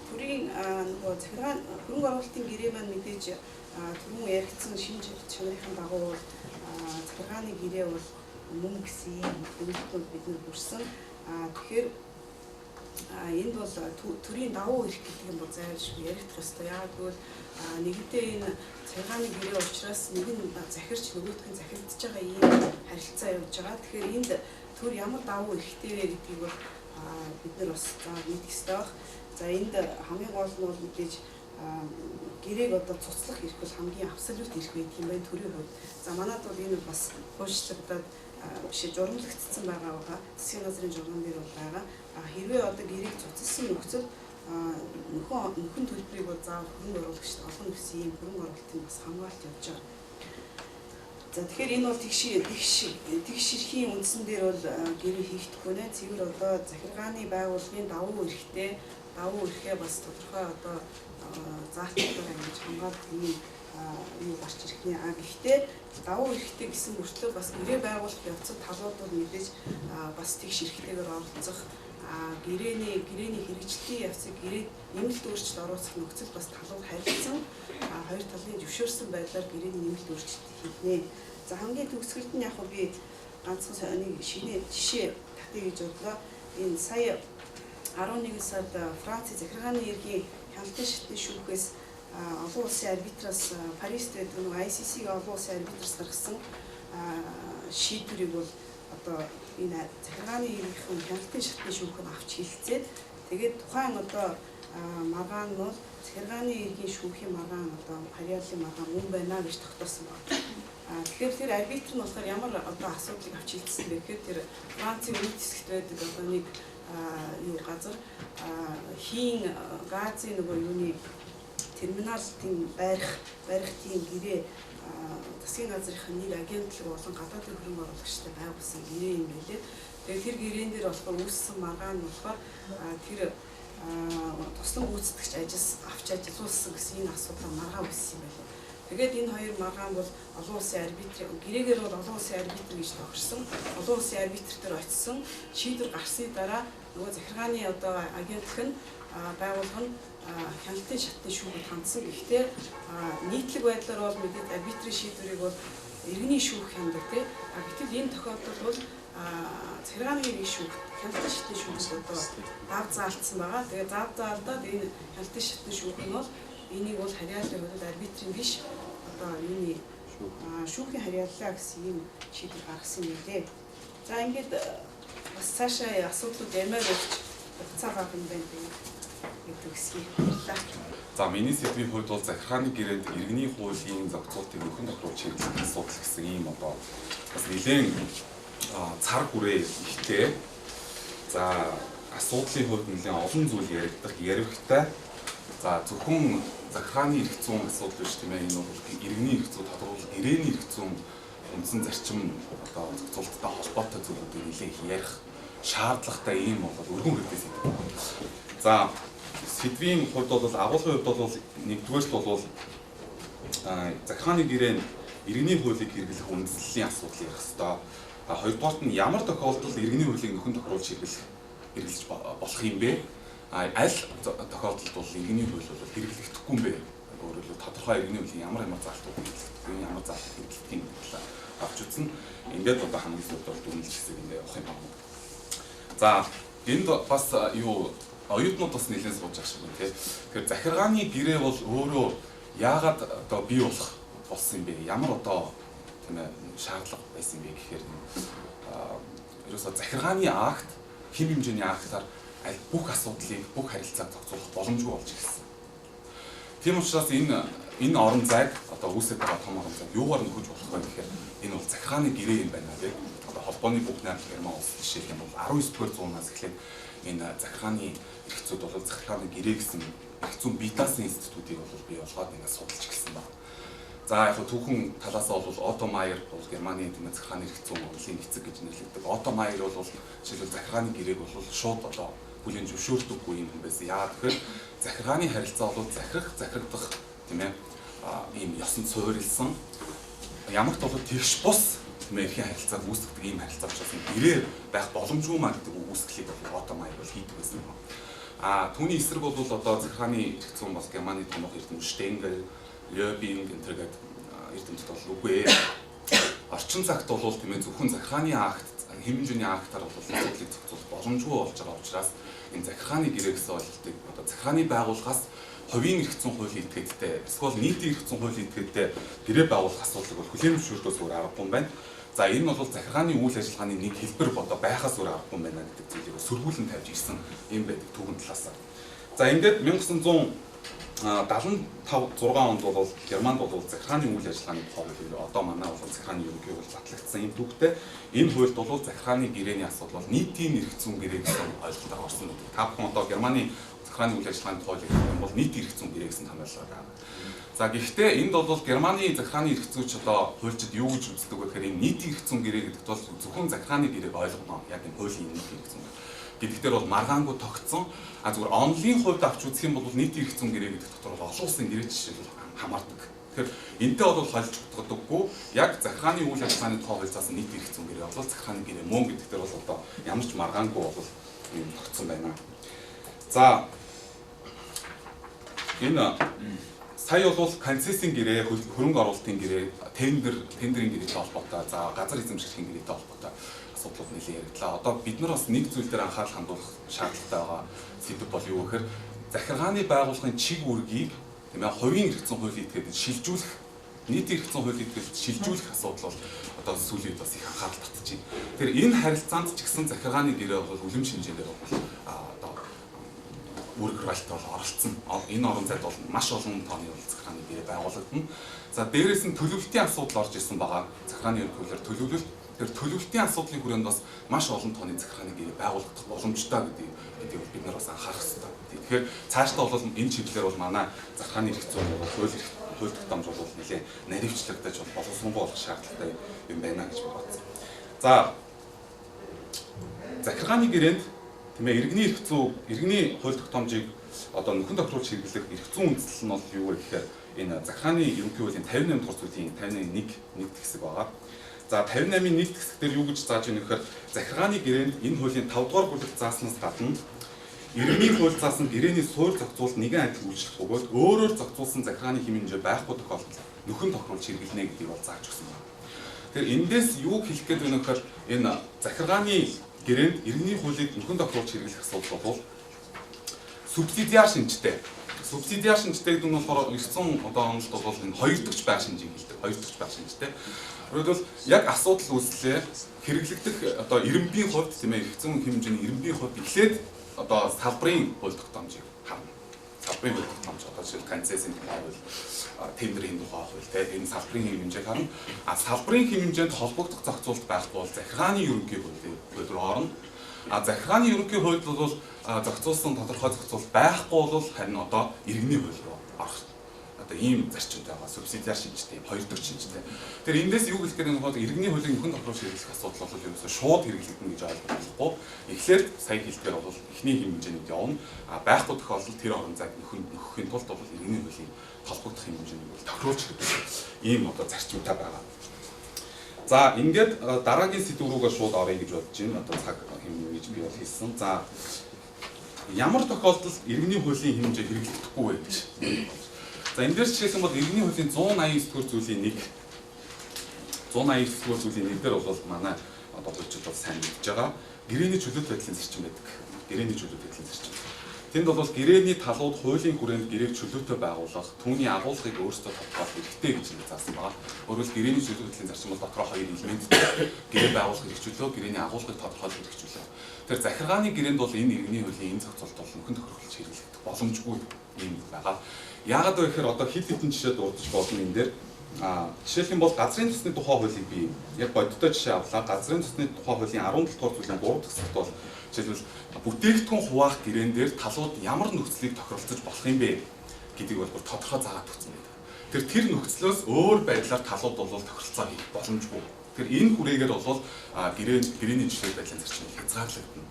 төрийн нөгөө захиргаан хөрөнгө оруулалтын гэрээ маань мэдээж түрүүн яригдсан шинж чанарын дагуу бол захиргааны гэрээ бол мөн гэсэн ийм дүгнэлтүүд бид нар хүрсэн. Тэгэхээр энд бол төрийн давуу эрх гэдэг юм бол зайлшгүй яригдах ёстой. Яагаад гэвэл нэгэнтээ энэ захиргааны гэрээ учраас нэг нь захирч нөгөөх нь захирагдаж байгаа ийм харилцаа явж байгаа. Тэгэхээр энд төр ямар давуу эрхтэй вэ гэдгийг бол бид нар бас заавал мэдэх ёстой байх. За, энд хамгийн гол нь бол мэдээж гэрээг одоо цуцлах эрх бол хамгийн абсолют эрх байдаг юм байна төрийн хувьд. За, манад бол энэ бас хуульчлагдаад биш журмлагдсан байгаа байгаа. Засгийн газрын журман дээр бол байгаа. А хэрвээ одоо гэрээг цуцлсан нөхцөл нөхөн төлбөрийг бол заавал хөрөнгө оруулагчид олгоно гэсэн ийм хөрөнгө оруулалтын бас хамгаалалт явж байгаа. За, тэгэхээр энэ бол тэгш эрхийн үндсэн дээр бол гэрээ хийгдэхгүй нэ. Цэвэр одоо захиргааны байгууллагын давуу эрхтэй, давуу эрхээ бас тодорхой одоо заалтуудаар ингэж хамгаалах ийм юу гарч ирэх нэ. А гэхдээ давуу эрхтэй гэсэн мөртлөө бас гэрээ байгуулах явцад талууд бол мэдээж бас тэгш эрхтэйгээр оролцох, гэрээний хэрэгжлийн явцыг гэрээд нэмэлт өөрчлөлт оруулах нөхцөл бас талууд харилцан хоёр талын зөвшөөрсөн байдлаар гэрээний нэмэлт өөрчлөлт хийгнэ. За, хамгийн төгсгөлд нь яг би ганцхан нэг шинэ жишээ татъя гэж бодлоо. Энэ сая 11 сард Францын захиргааны эрхийн хяналтын шатны шүүхээс олон улсын арбитраас Парист байдаг нэг ICC-ийн олон улсын арбитраас гаргасан шийдвэрийг бол одоо энэ захиргааны эрхийн хяналтын шатны шүүх нь авч хилцээд тэгээд тухайн одоо Маргаан бол захиргааны иргэн шүүхийн маргаан одоо харьяаллын маргаан үн байна гэж тогтоосон байна. Тэгэхээр тэр арбитр нь болохоор ямар одоо асуудлыг авч илтсэн бэ гэхээр тэр Францын өмнөд хэсэгт байдаг одоо нэг юу газар хийн газын нөгөө юуны терминал тийм барих тийм гэрээ засгийн газрын нэг агентлаг болон гадаадын хөрөнгө оруулагчтай байгуулсан гэрээ юм байлээ. Тэгээд тэр гэрээн дээр болохоор үүссэн маргаан нь болохоор тэр туслан гүйцэтгэгч ажил авч ажилуулсан гэсэн энэ асуудлаа маргаан үүссэн юм байлээ. Тэгээд энэ хоёр маргаан бол олон улсын арбитр гэрээгээр бол олон улсын арбитр гэж тохирсон. Олон улсын арбитр дээр очисон. Шийдвэр гарсны дараа нөгөө захиргааны одоо агентлаг нь байгууллага нь хяналтын шатны шүүхэд хандсан. Гэхдээ нийтлэг байдлаар бол мэдээд арбитрийн шийдвэрийг бол иргэний шүүх хяндаг тий. Гэтэл энэ тохиолдолд бол захиргааны иргэн шүүх хяналтын шатны шүүхэд одоо дав заалтсан байгаа. Тэгээ зав заалдаад энэ хяналтын шатны шүүх нь бол энийг бол харьяаллын хувьд арбитрийн биш одоо юуны шүүхийн харьяаллаа гэсэн ийм шийдвэр гаргасан юм лээ. За ингээд бас цаашаа асуудлууд ямаар өгч хугацаа бага юм байна гэдэг үгсийг баярлалаа. За миний сэдвийн хувьд бол захиргааны гэрээнд иргэний хуулийн зохицуултыг нөхөн тохируулж хэрэглэх асуудал гэсэн ийм одоо бас нэлээд цар хүрээ ихтэй. За асуудлын хувьд нэлээд олон зүйл яригдах яригтай. За зөвхөн захиргааны эрх зүйн асуудал биш тийм ээ, энэ бол иргэний эрх зүй тодорхойлол гэрээний эрх зүйн үндсэн зарчим одоо зохицуулттай холбоотой зүйлүүдийг нэлээд их ярих шаардлагатай ийм бол өргөн хэрэгтэй сэдв. За сэдвийн хувьд бол агуулгын хувьд бол нэгдүгээрт бол захиргааны гэрээнд иргэний хуулийг хэрэглэх үндслэлийн асуудал ярих ёстой. Хоёрдугаарт нь ямар тохиолдолд иргэний хуулийг нөхөн тохируулж хэрэглэж болох юм бэ? Аль тохиолдолд бол иргэний хууль бол хэрэглэгдэхгүй юм бэ? Өөрөөр хэлбэл тодорхой иргэний хуулийн ямар ямар заалтууд хэрэглэгдэх юм, ямар заалт хэрэглэгдэх юм гэдэг талаар авч үзсэн. Ингээд одоо хамгийн сүүлд бол дүгнэлт хэсэг ингээд явах юм байна. За энд бас юу оюутнууд бас нэлээд сууж байгаа шиг байна тий. Тэгэхээр захиргааны гэрээ бол өөрөө яагаад одоо бий болох болсон юм бэ? Ямар одоо тийм ээ шаардлага байсан юм бэ гэхээр ерөөсөө захиргааны акт хэм хэмжээний актаар аль бүх асуудлыг бүх харилцааг зохицуулах боломжгүй болж ирсэн. Тийм учраас энэ орон зайг одоо үүсэж байгаа том орон зайг юугаар нөхөж болох вэ гэхээр энэ бол захиргааны гэрээ юм байна тий. Одоо холбооны бүх 8 Герман улс жишээлх юм бол 19 дугаар зуунаас эхлээд энэ захиргааны эрх зүйд бол захиргааны гэрээ гэсэн эрх зүйн бие даасан институтыг бол бий болгоод ингээд судалж эхэлсэн байна. За яг түүхэн талаасаа бол Отто Майер бол Германы тийм захиргааны эрх зүйн онолын эцэг гэж нэрлэгдэг. Отто Майер бол жишээлбэл захиргааны гэрээг бол шууд одоо бүлээн зөвшөөрдөггүй юм хүн байсан. Яагаад гэхээр захиргааны харилцаа бол захирах, захирагдах тийм ээ ийм ёсонд суурилсан ямагт бол тэгш бус тийм ээ эрхийн харилцааг үүсгэдэг ийм харилцаа учраас гэрээ байх боломжгүй маа гэдэг үүсгэлийг бол Отто Майер бол хийдэг байсан юм. А түүний эсрэг бол одоо захиргааны эрх зүйн бас Германы томоохон эрдэмтд Штенгел, Лёбинг энэ төр гээд эрдэмтэд бол үгүй ээ. Орчин цагт бол тийм ээ зөвхөн захиргааны акт, хэм хэмжээний актаар бол асуудлыг зохицуулах боломжгүй болж байгаа учраас энэ захиргааны гэрээ гэсэн ойлголтыг одоо захиргааны байгууллагаас хувийн эрх зүйн хуулийн этгээдтэй эсвэл нийтийн эрх зүйн хуулийн этгээдтэй гэрээ байгуулах асуудлыг бол хүлээн зөвшөөрөхөөс өөр аргагүй юм байна. За энэ нь бол захиргааны үйл ажиллагааны нэг хэлбэр бодоо байхаас өөр аргагүй юм байна гэдэг зүйлийг сөргүүлэн тавьж ирсэн юм байдаг түүхэн талаас. За ингээд 1975 6 онд бол Германд бол захиргааны үйл ажиллагааны тухай хууль одоо манай бол захиргааны ерөнхий хууль батлагдсан юм түүхтэй. Энэ хуульд бол захиргааны гэрээний асуудал бол нийтийн эрх зүйн гэрээ гэсэн ойлголтоор орсон гэдэг. Та бүхэн одоо Германы захиргааны үйл ажиллагааны тухай хуулийг харах юм бол нийтийн эрх зүйн гэрээ гэсэн томьёолоор байна. За гэхдээ энд бол Германы захиргааны эрх зүйч одоо хуульчид юу гэж үздэг вэ гэхээр энэ нийтийн эрх зүйн гэрээ гэдэгт бол зөвхөн захиргааны гэрээг ойлгоно. Яг энэ хуулийн нийтийн эрх зүйн гэдэг дээр бол маргаангүй тогтсон. А зүгээр онлын хувьд авч үзэх юм бол нийтийн эрх зүйн гэрээ гэдэг дотор бол олон улсын гэрээ жишээлбэл хамаардаг. Тэгэхээр энтэй бол холж утгадаггүй. Яг захиргааны үйл ажиллагааны тухай хууль заасан нийтийн эрх зүйн гэрээ бол захиргааны гэрээ мөн гэдэг дээр бол одоо ямар ч маргаангүй бол юм тогтсон байна. За энэ сая бол концессийн гэрээ, хөрөнгө оруулалтын гэрээ, тендерийн гэрээтэй холбоотой, за газар эзэмшигчдийн гэрээтэй холбоотой асуудлууд нэлээд яригдлаа. Одоо бид нар бас нэг зүйл дээр анхаарал хандуулах шаардлагатай байгаа сэдэв бол юу гэхээр захиргааны байгууллагын чиг үүргийг тийм ээ хувийн эрх зүйн хуулийн этгээдэд шилжүүлэх, нийтийн эрх зүйн хуулийн этгээдэд шилжүүлэх асуудал бол одоо сүүлийн үед бас их анхаарал татж байна. Тэгэхээр энэ харилцаанд ч гэсэн захиргааны гэрээ бол үлэм шинжээгээр бол одоо үүрэг ролтой бол оролцсон. Энэ орон зайд бол маш олон тооны захиргааны гэрээ байгуулагдана. За дээрээс нь төлөвлөлтийн асуудал орж ирсэн байгаа. Захиргааны ерөнхий хуулиар төлөвлөлт. Тэр төлөвлөлтийн асуудлын хүрээнд бас маш олон тооны захиргааны гэрээ байгуулагдах боломжтой гэдгийг бид нар бас анхаарах хэрэгтэй. Тэгэхээр цаашдаа бол энэ чиглэлээр бол манай захиргааны эрх зүйн бол хууль тогтоомж бол нэлээд наривчлагдаж боловсронгуй болох шаардлагатай юм байна гэж бодсон. За захиргааны гэрээнд тийм ээ иргэний эрх зүй, иргэний хууль тогтоомжийг одоо нөхөн тохируулж хэрэглэх эрх зүйн үндслэл нь бол юу вэ гэхээр энэ захиргааны ерөнхий хуулийн 58 дугаар зүйлийн 51 нэг хэсэг байгаа. За 58-ийн 1 хэсэг дээр юу гэж зааж өгөх гэхээр захиргааны гэрээнд энэ хуулийн 5 дугаар бүлэгт зааснаас гадна иргэний хууль заасан гэрээний суурь зохицуулалт нэгэн адил үйлчлэх бөгөөд өөрөөр зохицуулсан захиргааны хэм хэмжээ байхгүй тохиолдолд нөхөн тохируулж хэрэглэнэ гэдгийг бол зааж өгсөн байна. Тэгэхээр эндээс юу хэлэх гээд байна гэхээр энэ захиргааны гэрээнд иргэний хуулийг нөхөн тохируулж хэрэглэх асуудал бол субсидиар шинжтэй. Субсидиар шинжтэй гэдэг нь болохоор 900 одоо онолд бол энэ хоёр дахь байр шинжийг хэлдэг. Хоёр дахь байр шинжтэй. Өөрөөр яг асуудал үүслээ хэрэглэгдэх одоо ирэмбийн хувьд тийм ээ эрх зүйн хэмжээний ирэмбийн хувьд эхлээд одоо салбарын хууль тогтоомжийг харна. Салбарын хууль тогтоомж одоо жишээл концессийн тухай хууль, тендерийн тухай хууль тийм энэ салбарын хэмжээг харна. А салбарын хэмжээнд холбогдох зохицуулалт байхгүй бол захиргааны ерөнхий хууль руу орно. А захиргааны ерөнхий хуульд бол зохицуулсан тодорхой зохицуулалт байхгүй бол харин одоо иргэний хууль руу орох. Одоо ийм зарчимтай байгаа. Субсидиар шинжтэй, хоёр дахь шинжтэй. Тэгэхээр эндээс юу хэлэх гээд байна вэ? Иргэний хуулийг нөхөн тохируулж хэрэглэх асуудал бол ерөөсөө шууд хэрэглэгдэнэ гэж ойлгох болохгүй. Эхлээд сая хэлдгээр бол эхний хэмжээнд явна. А байхгүй тохиолдолд тэр орон зайд нөхөхийн тулд бол иргэний хуулийн холбогдох хэмжээнийг бол тохируулж хэрэглэх ийм одоо зарчимтай байгаа. За ингээд дараагийн сэдв рүүгээ шууд оръё гэж бодож байна. Одоо цаг хэмнэн гэж би бол хэлсэн. За ямар тохиолдолд иргэний хуулийн хэмжээ хэрэглэгдэхгүй вэ гэж. За энэ дээр жишээлх юм бол иргэний хуулийн 189 дугаар зүйлийн 1 189 дугаар зүйлийн 1 дээр бол манай одоо хуульчид бол сайн мэдж байгаа. Гэрээний чөлөөт байдлын зарчим байдаг. Гэрээний чөлөөт байдлын зарчим. Тэнд бол гэрээний талууд хуулийн хүрээнд гэрээг чөлөөтэй байгуулах, түүний агуулгыг өөрсдөө тодорхойлох хэрэгтэй гэж ингэ заасан байгаа. Өөрөөр хэлбэл гэрээний чөлөөт байдлын зарчим бол дотроо хоёр элементтэй. Гэрээ байгуулах эрх чөлөө, гэрээний агуулгыг тодорхойлох эрх чөлөө. Тэр захиргааны гэрээнд бол энэ иргэний хуулийн энэ зохицуулалт бол нөхөн тохируулж хэрэглэгдэх боломжгүй юм байгаа. Яагаад вэ гэхээр одоо хэд хэдэн жишээ дурдж болно энэ дээр. Жишээлх юм бол газрын төсний тухай хуулийг би яг бодиттой жишээ авлаа. Газрын төсний тухай хуулийн 17 дугаар зүйлийн 3 дахь хэсэгт бол жишээлбэл бүтээгдэхүүн хуваах гэрээн дээр талууд ямар нөхцөлийг тохиролцож болох юм бэ гэдгийг бол тодорхой заагаад өгсөн байдаг. Тэр нөхцлөөс өөр байдлаар талууд бол тохиролцоо хийх боломжгүй. Тэр энэ хүрээгээр бол гэрээний жишээ байдлын зарчим хязгаарлагдана.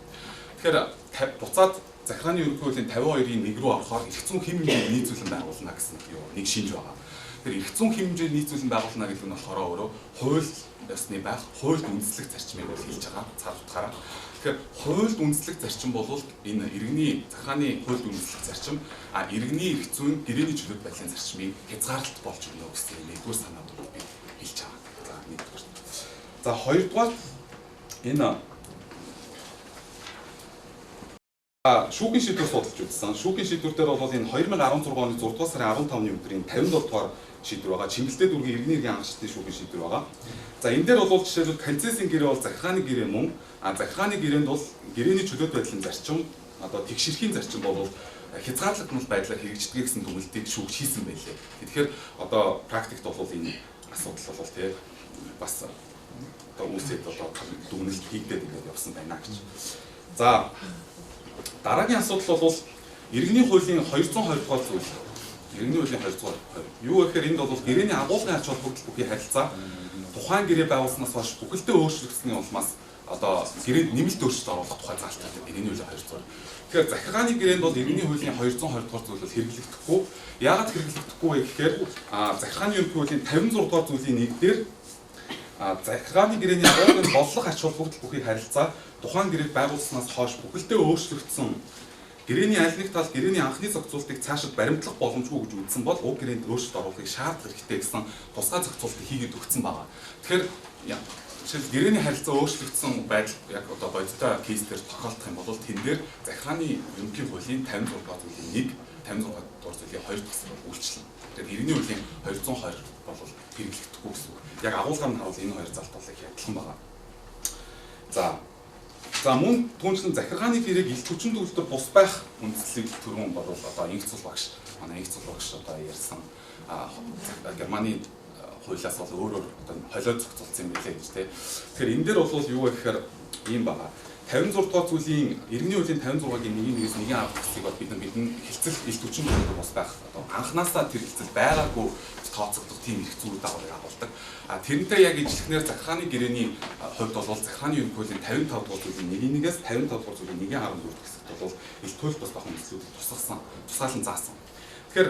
Тэгэхээр буцаад захиргааны ерөнхий хуулийн 52-ийн 1 рүү орохоор эрх зүйн хэм хэмжээнд нийцүүлэн байгуулна гэсэн юу нэг шинж байгаа. Тэр эрх зүйн хэмжээнд нийцүүлэн байгуулна гэдэг нь болохоор өөрөө хууль ёсны байх, хуульд үндэслэх зарчмыг бол хэлж байгаа цар утгаараа. Тэгэхээр хуульд үндэслэх зарчим бол энэ иргэний захиргааны хуульд үндэслэх зарчим, а иргэний эрх зүйн гэрээний чөлөөт байдлын зарчмыг хязгаарлалт болж өгнө гэсэн нэгдүгээр санааг бол би хэлж байгаа. За нэгдүгээр. За хоёрдугаар энэ шүүхийн шийдвэр судалж үзсэн. Шүүхийн шийдвэр дээр бол энэ 2016 оны 6 дугаар сарын 15-ны өдрийн 57 дугаар шийдвэр байгаа. Чингэлтэй дүүргийн иргэний иргэн анхшилтын шүүхийн шийдвэр байгаа. За энэ дээр бол жишээлбэл концессийн гэрээ бол захиргааны гэрээ мөн. А захиргааны гэрээнд бол гэрээний чөлөөт байдлын зарчим, одоо тэгшэрхийн зарчим бол хязгаарлагдмал байдлаар хэрэгждэг гэсэн дүгнэлтийг шүүгч хийсэн байлээ. Тэгэхээр одоо практикт бол энэ асуудал бол тий бас одоо үүсээд одоо дүгнэлт хийгдээд ингээд явсан байна гэж. За дараагийн асуудал бол иргэний хуулийн 220 дугаар зүйл. Иргэний хуулийн 220. Юу гэхээр энд бол гэрээний агуулгын ач холбогдол бүхий харилцаа тухайн гэрээ байгуулснаас хойш бүхэлдээ өөрчлөгдсөний улмаас одоо гэрээнд нэмэлт өөрчлөлт оруулах тухай заалт байдаг. Иргэний хуулийн 220. Тэгэхээр захиргааны гэрээнд бол иргэний хуулийн 220 дугаар зүйл бол хэрэглэгдэхгүй. Яагаад хэрэглэгдэхгүй вэ гэхээр захиргааны ерөнхий хуулийн 56 дугаар зүйлийн 1 дээр захиргааны гэрээний агуулгын бодлого ач холбогдол бүхий харилцаа тухайн гэрээг байгуулснаас хойш бүхэлдээ өөрчлөгдсөн гэрээний аль нэг тал гэрээний анхны зохицуултыг цаашид баримтлах боломжгүй гэж үзсэн бол уг гэрээнд өөрчлөлт оруулахыг шаардлага хэрэгтэй гэсэн тусгай зохицуултыг хийгээд өгсөн байгаа. Тэгэхээр жишээл гэрээний харилцаа өөрчлөгдсөн байдал яг одоо бодиттой кейс дээр тохиолдох юм бол тэн дээр захиргааны ерөнхий хуулийн 56 дугаар зүйлийн 1, 56 дугаар зүйлийн 2 дахь хэсэг бол үйлчлэнэ. Тэгэхээр иргэний хуулийн 220 бол хэрэглэгдэхгүй гэсэн үг. Яг агуулгаар нь харуул энэ хоёр залт бол их адилхан байгаа. За За мөн түүнчлэн захиргааны гэрээг илт хүчин төгөлдөр бус байх үндслийг түрүүн бол одоо Инх цул багш, манай Инх цул багш одоо ярьсан Германы хуулиас бол өөрөөр одоо холиод зохицуулсан юм билээ гэж тэ. Тэгэхээр энэ дээр бол юу вэ гэхээр ийм байгаа. 56 дугаар зүйлийн иргэний хуулийн 56-гийн 1-1-ээс 1-10 хэсгийг бол бид хилцэл илт хүчин төгөлдөр бус байх одоо анханасаа тэр хилцэл байгаагүй тооцогдох тийм эрх зүйн дагаврыг агуулдаг. А тэрнтэй яг ижилхнээр захиргааны гэрээний хувьд бол захиргааны ерөнхий хуулийн 55 дугаар зүйлийн 1-1-ээс 55 дугаар зүйлийн 1-14 хэсэгт бол илт хууль бус байх үндслүүдийг тусгасан, тусгаалan заасан. Тэгэхээр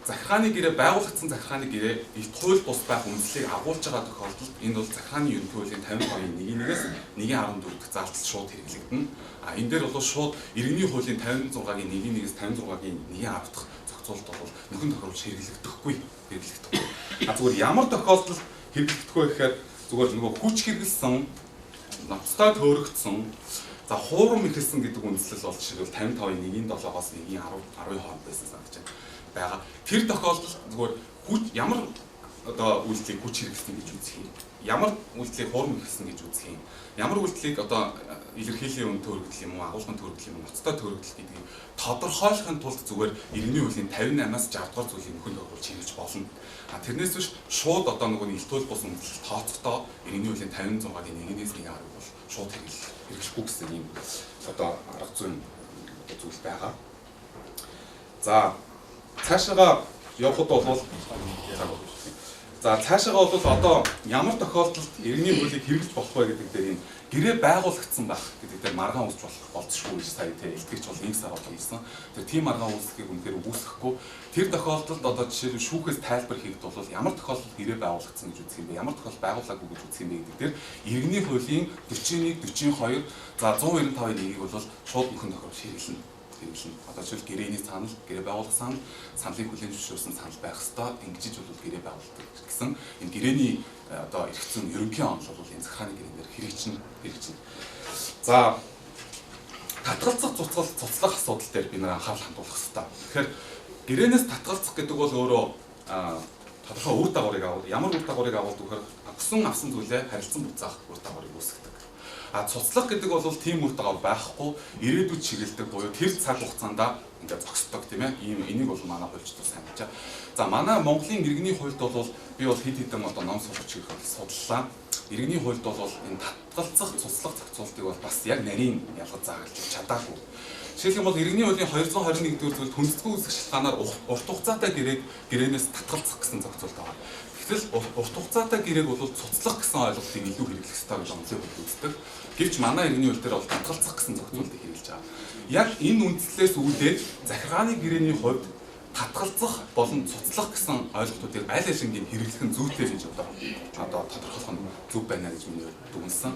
захиргааны гэрээ байгуулагдсан захиргааны гэрээ илт хууль бус байх үндслийг агуулж байгаа тохиолдолд энэ бол захиргааны ерөнхий хуулийн 52-ын 1-1-ээс 1-14 дэх заалтал шууд хэрэглэгдэнэ. А энэ дээр бол шууд иргэний хуулийн 56-гийн 1-1-ээс 56-гийн 1-10 дахь зохицуулалт бол нөхөн тохируулж хэрэглэгдэхгүй. А зүгээр ямар тохиолдолд хэрэглэгдэх вэ гэхээр зүгээр нөгөө хүч хэрэглэсэн, ноцтой төөрөгдсөн, за хуурам эхэлсэн гэдэг үндслэл бол жишээлбэл 55-ын 1-7-оос 1-10 10-ын хооронд байсан санагдаж байна. Байгаа. Тэр тохиолдолд зүгээр хүч ямар одоо үйлдэлийг хүч хэрэглэсэн гэж үзэх юм. Ямар үйлдэлийг хуурам эхэлсэн гэж үзэх юм. Ямар үйлдэлийг одоо илэрхийллийн үн төөрөгдөл юм уу, агуулгын төөрөгдөл юм уу, ноцтой төөрөгдөл гэдгийг тодорхойлохын тулд зүгээр иргэний хуулийн 58-аас 60 дугаар зүйлийг нөхөн тохируулж хэрэглэж болно. А тэрнээс биш шууд одоо нөгөө илт хууль бус үндслэл тооцохдоо иргэний хуулийн 56-гийн 1-ээс 1-10 бол шууд хэрэглэхгүй гэсэн ийм одоо арга зүйн одоо зүйл байгаа. За цаашаага явхад бол за цаашаага бол одоо ямар тохиолдолд иргэний хуулийг хэрэглэж болох вэ гэдэг дээр энэ гэрээ байгуулагдсан байх гэдэг дээр маргаан үүсч болох болцсохгүй гэж сая тэ илтгэгч бол инх сар бол хийсэн. Тэр тийм маргаан үүсгэхийг үнэхээр үүсгэхгүй. Тэр тохиолдолд одоо жишээлбэл шүүхээс тайлбар хийгд бол ямар тохиолдолд гэрээ байгуулагдсан гэж үзэх юм бэ? Ямар тохиолдолд байгуулаагүй гэж үзэх юм бэ гэдэг дээр иргэний хуулийн 41, 42, за 195-ын 1-ийг бол шууд нөхөн тохируулж хэрэглэнэ. Одоо жишээл гэрээний санал, гэрээ байгуулах санал, саналыг хүлээн зөвшөөрсөн санал байх ёстой. Ингэж бол гэрээ байгуулдаг гэсэн энэ гэрээний одоо эрх зүйн ерөнхий онол бол энэ захиргааны гэрээн дээр хэрэгжинэ. За татгалзах, цуцлах асуудал дээр бид нар анхаарал хандуулах ёстой. Тэгэхээр гэрээнээс татгалзах гэдэг бол өөрөө тодорхой үр дагаврыг агуул. Ямар үр дагаврыг агуулдаг гэхээр өгсөн авсан зүйлээ харилцан буцаах үр дагаврыг үүсгэдэг. А цуцлах гэдэг бол тийм үр дагавар байхгүй, ирээдүйд чиглэдэг буюу тэр цаг хугацаанд ингээд зогсдог тийм ээ. Ийм энийг бол манай хуульчдад сайн мэдж байгаа. За манай Монголын иргэний хуульд бол би бол хэд хэдэн одоо ном сурч ирэх бол судлаа. Иргэний хуульд бол энэ татгалзах, цуцлах зохицуултыг бол бас яг нарийн ялгаж заагалж чадаагүй. Жишээлх юм бол иргэний хуулийн 221 дэх зүйлд хүндэтгүй үүсэх шалтгаанаар урт хугацаатай гэрээнээс татгалзах гэсэн зохицуулт байгаа. Гэтэл урт хугацаатай гэрээг бол цуцлах гэсэн ойлголтыг илүү хэрэглэх ёстой гэж онцлог үздэг. Гэвч манай иргэний хууль дээр бол татгалзах гэсэн зохицуултыг хэрэглэж байгаа. Яг энэ үндслээс үүдээд захиргааны гэрээний хувьд татгалзах болон цуцлах гэсэн ойлголтуудыг аль алингийн хэрэглэх нь зүйтэй гэж одоо тодорхойлох нь зөв байна гэж миний дүгнэсэн.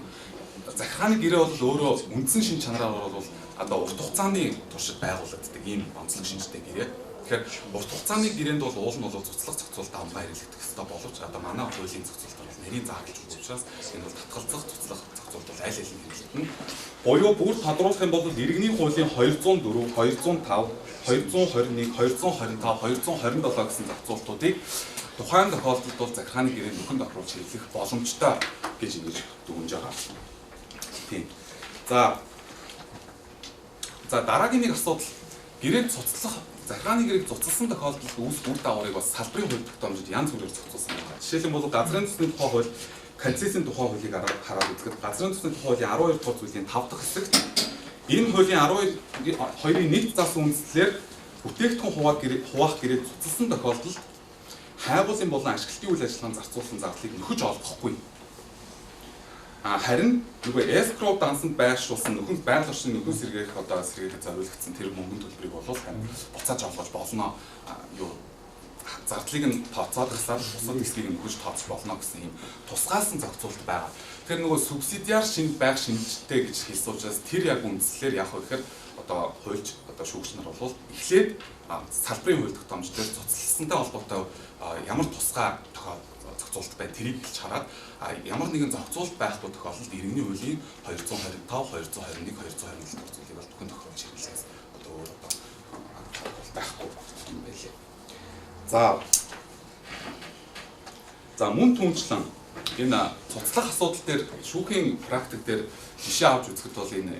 Захиргааны гэрээ бол өөрөө үндсэн шин чанараар бол одоо урт хугацааны туршид байгуулагддаг ийм онцлог шинжтэй гэрээ. Тэгэхээр урт хугацааны гэрээнд бол уул нь бол цуцлах зохицуулт давмгай хэрэглэгдэх ёстой боловч одоо манай хуулийн зохицуулт бол нарийн заагалж өгөх учраас энэ бол татгалзах, цуцлах зохицуулт бол аль аль нь хэрэглэгдэнэ. Буюу бүр тодруулах юм бол иргэний хуулийн 204, 205, 221, 225, 227 гэсэн зохицуултуудыг тухайн тохиолдолд бол захиргааны гэрээнд нөхөн тохируулж хэрэглэх боломжтой гэж ингэж дүгнэж байгаа. Тийм. За дараагийн нэг асуудал гэрээг цуцлах, захиргааны гэрээг цуцласан тохиолдолд үүсэх үр дагаврыг бас салбарын хууль тогтоомжид янз бүрээр зохицуулсан байна. Жишээлбэл бол газрын төсний тухай хууль, концессийн тухай хуулийг хараад үзэхэд газрын төсний тухай хуулийн 12 дугаар зүйлийн 5 дахь хэсэгт энэ хуулийн 12-ын 1 заасан үндслээр бүтээгдэхүүн хуваах гэрээг цуцласан тохиолдолд хайгуулын болон ашиглалтын үйл ажиллагаанд зарцуулсан зардлыг нөхөж олгохгүй. Харин нөгөө escrow дансанд байршуулсан нөхөн байгаль орчны нөхөн сэргээх одоо сэргээхэд зориулагдсан тэр мөнгөн төлбөрийг бол харин буцааж олгож болно. Юу зардлыг нь тооцоод гасаад бусад хэсгийг нөхөж тооцож болно гэсэн юм тусгаалсан зохицуулт байгаа. Тэгэхээр нөгөө субсидиар шинж байх шинжтэй гэж хэлсэн учраас тэр яг үндслээр яах вэ гэхээр одоо хуульч одоо шүүгч нар бол эхлээд салбарын хууль тогтоомж дээр цуцлалсантай холбоотой ямар тусгай зохицуулт байна тэрийг хэлж хараад ямар нэгэн зохицуулт байхгүй тохиолдолд иргэний хуулийн 225, 221, 227 дугаар зүйлийг бол бүхэн тохиолдолд хэрэглээс одоо өөр одоо байхгүй юм байлээ. За мөн түнчлэн энэ цуцлах асуудал дээр шүүхийн практик дээр Жишээ авч үзэхэд бол энэ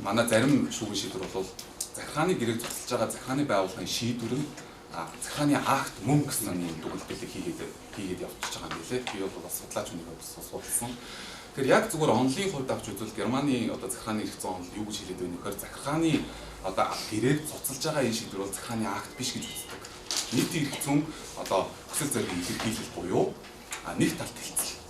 манай зарим шүүхийн шийдвэр бол захиргааны гэрээг зогсолж байгаа захиргааны байгууллагын шийдвэр нь захиргааны акт мөн гэсэн юм дүгнэлтийг хийгээд явчихж байгаа юм билээ. Би бол бас судлаач хүнийг бас судалсан. Тэгэхээр яг зүгээр онлын хувьд авч үзвэл Германы одоо захиргааны эрх зүйн онол юу гэж хэлээд байна гэхээр захиргааны одоо гэрээг цуцалж байгаа энэ шийдвэр бол захиргааны акт биш гэж үздэг. Нийт эрх зүйн одоо хүсэл зорилгын илэрхийлэл буюу нэг талт хэлцэл.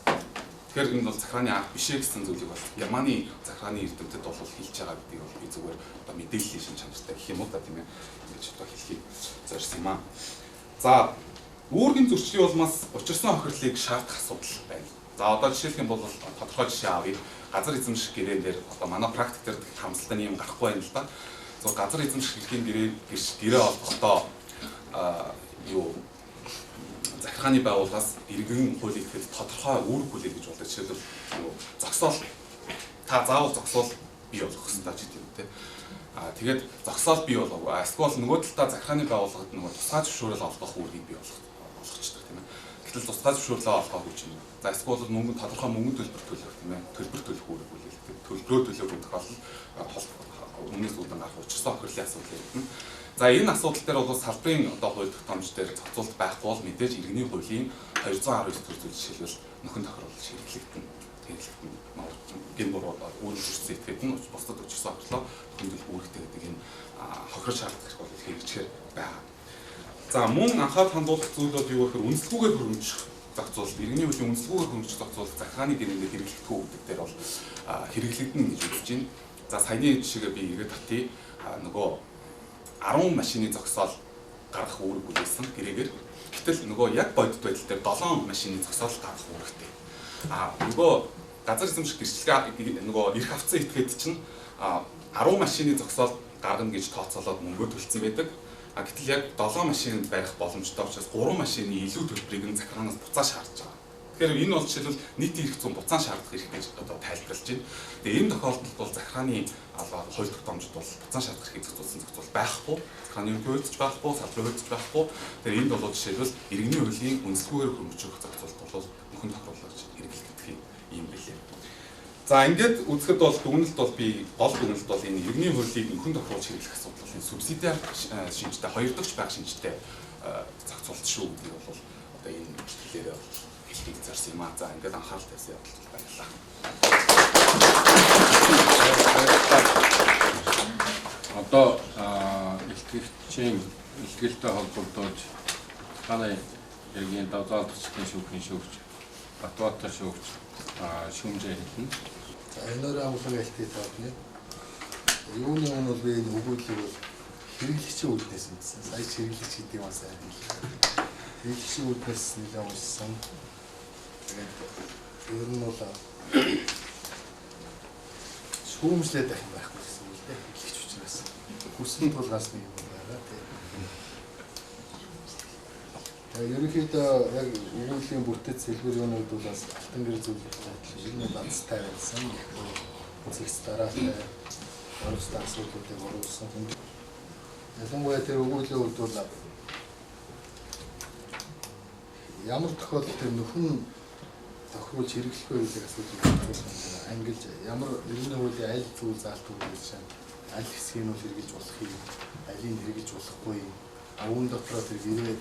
Тэгэхээр энэ бол захиргааны акт биш ээ гэсэн зүйлийг бол Германы захиргааны эрдэмтэд бол хэлж байгаа гэдгийг бол би зүгээр одоо мэдээллийн шин чанартай гэх юм уу та тийм ээ ингэж одоо хэлхийг зорьсон юм аа. За үүргийн зөрчлийн улмаас учирсан хохирлыг шаардах асуудал байна. За одоо жишээлх юм бол тодорхой жишээ авъя. Газар эзэмших гэрээн дээр одоо манай практик дээр хамсалтай юм гарахгүй байна л да. Зөв газар эзэмших эрхийн гэрээ олгохдоо юу захиргааны байгууллагаас иргэн хуулийг ихэд тодорхой үүрэг хүлээх гэж болдог. Жишээлбэл зогсоол та заавал зогсоол бий болгох ёстой ч гэдэг юм те. Тэгээд зогсоол бий болоогүй. Эсвэл нөгөө талдаа захиргааны байгууллагад нөгөө тусгай зөвшөөрөл олгох үүргийг бий болгочдөг тийм ээ. Гэтэл тусгай зөвшөөрлөө олгоогүй ч юм. За эсвэл мөнгө тодорхой мөнгө төлбөр төлөх тийм ээ. Төлбөр төлөх үүрэг хүлээлттэй. Төлбөрөө төлөөгүй тохиолдолд өмнөөс үүдэн гарах учирсан хохирлын асуудал яригдана. За энэ асуудал дээр бол салбарын одоо хууль тогтоомж дээр зохицуулалт байхгүй бол мэдээж иргэний хуулийн 219 төр зүйл жишээлбэл нөхөн тохируулж хэрэглэгдэнэ. Гин буруу үүрэг зөрчсөн этгээд нь бусдад учирсан хохирлоо нөхөн төлөх үүрэгтэй гэдэг энэ хохирол шаардах хэрэг бол хэрэгжихээр байгаа. За мөн анхаарал хандуулах зүйл бол юу гэхээр үнэлэлгүйгээр хөрөнгөжих зохицуулалт, иргэний хуулийн үнэлэлгүйгээр хөрөнгөжих зохицуулалт захиргааны гэрээнд хэрэглэгдэх үү гэдэг дээр бол хэрэглэгдэнэ гэж үзэж байна. За саяны жишээгээ би эргээд татъя. Нөгөө 10 машины зогсоол гаргах үүрэг хүлээсэн гэрээгээр. Гэтэл нөгөө яг бодит байдал дээр 7 машины зогсоол гаргах үүрэгтэй. Нөгөө газар эзэмших гэрчлэгээ нөгөө эрх авцсан этгээд чинь 10 машины зогсоол гаргана гэж тооцоолоод мөнгөө төлсөн байдаг. Гэтэл яг 7 машинд барих боломжтой учраас 3 машины илүү төлбөрийг нь захиргаанаас буцаа шаардж байгаа. Тэгэхээр энэ бол жишээлбэл нийтийн эрх зүйн буцаан шаардах эрх гэж одоо тайлбарлаж байна. Тэгээ энэ тохиолдолд бол захиргааны хууль тогтоомжид бол буцаан шаардах эрхийг зохицуулсан зохицуул байхгүй. Захиргааны ерөнхий хуульч байхгүй, салбарын хуульч байхгүй. Тэгэхээр энд бол жишээлбэл иргэний хуулийн үнэлэлгүйгээр хөрөнгөжих зохицуулалт бол нөхөн тохируулж хэрэглэгдэх юм билээ. За ингээд үзэхэд бол дүгнэлт бол би гол дүгнэлт бол энэ иргэний хуулийг нөхөн тохируулж хэрэглэх асуудал бол энэ субсидиар шинжтэй, хоёр дахь байх шинжтэй зохицуулалт шүү гэдгийг бол одоо энэ хэлээрээ хэлхийг зорьсон юм аа. За ингээд анхаарал тавьсан явдалд баярлалаа. Одоо илтгэгчийн илтгэлтэй холбогдуулж танай иргэний давзаалдагчдын шүүхийн шүүгч Батбаатар шүүгч шүүмжээ хэлнэ. За энэ өрөө амгалан илтгэх таавны. Юуны өмнө бол би энэ өгүүлбэрийг бол хэрэглэгчийн үүднээс мэдсэн. Сая хэрэглэгч гэдэг юм сайн хэлээ. Хэрэглэгчийн үүднээс нэлээд уншсан. Тэгээд ер нь бол шүүмжлээд байх юм байхгүй гэсэн үг л дээ. Хэрэглэгч учраас хүссэн тулгаас нэг юм байгаа тийм. Тэгээд ерөнхийдөө яг өгүүллийн бүтэц хэлбэр юунууд бол бас алтан гэр зүйлтэй адилхан ер нь лацтай байсан. Зэгц дараатай оруулсан асуудлуудыг оруулсан. Ялангуяа тэр өгүүллийн хувьд бол ямар тохиолдолд тэр нөхөн тохируулж хэрэглэх вэ гэдэг асуудлыг асуусан. Ангилж ямар иргэний хуулийн аль зүйл заалт өгүүлж чинь аль хэсгийг нь бол хэрэглэж болох юм, алийг хэрэглэж болохгүй юм. Үүн дотроо тэр гэрээ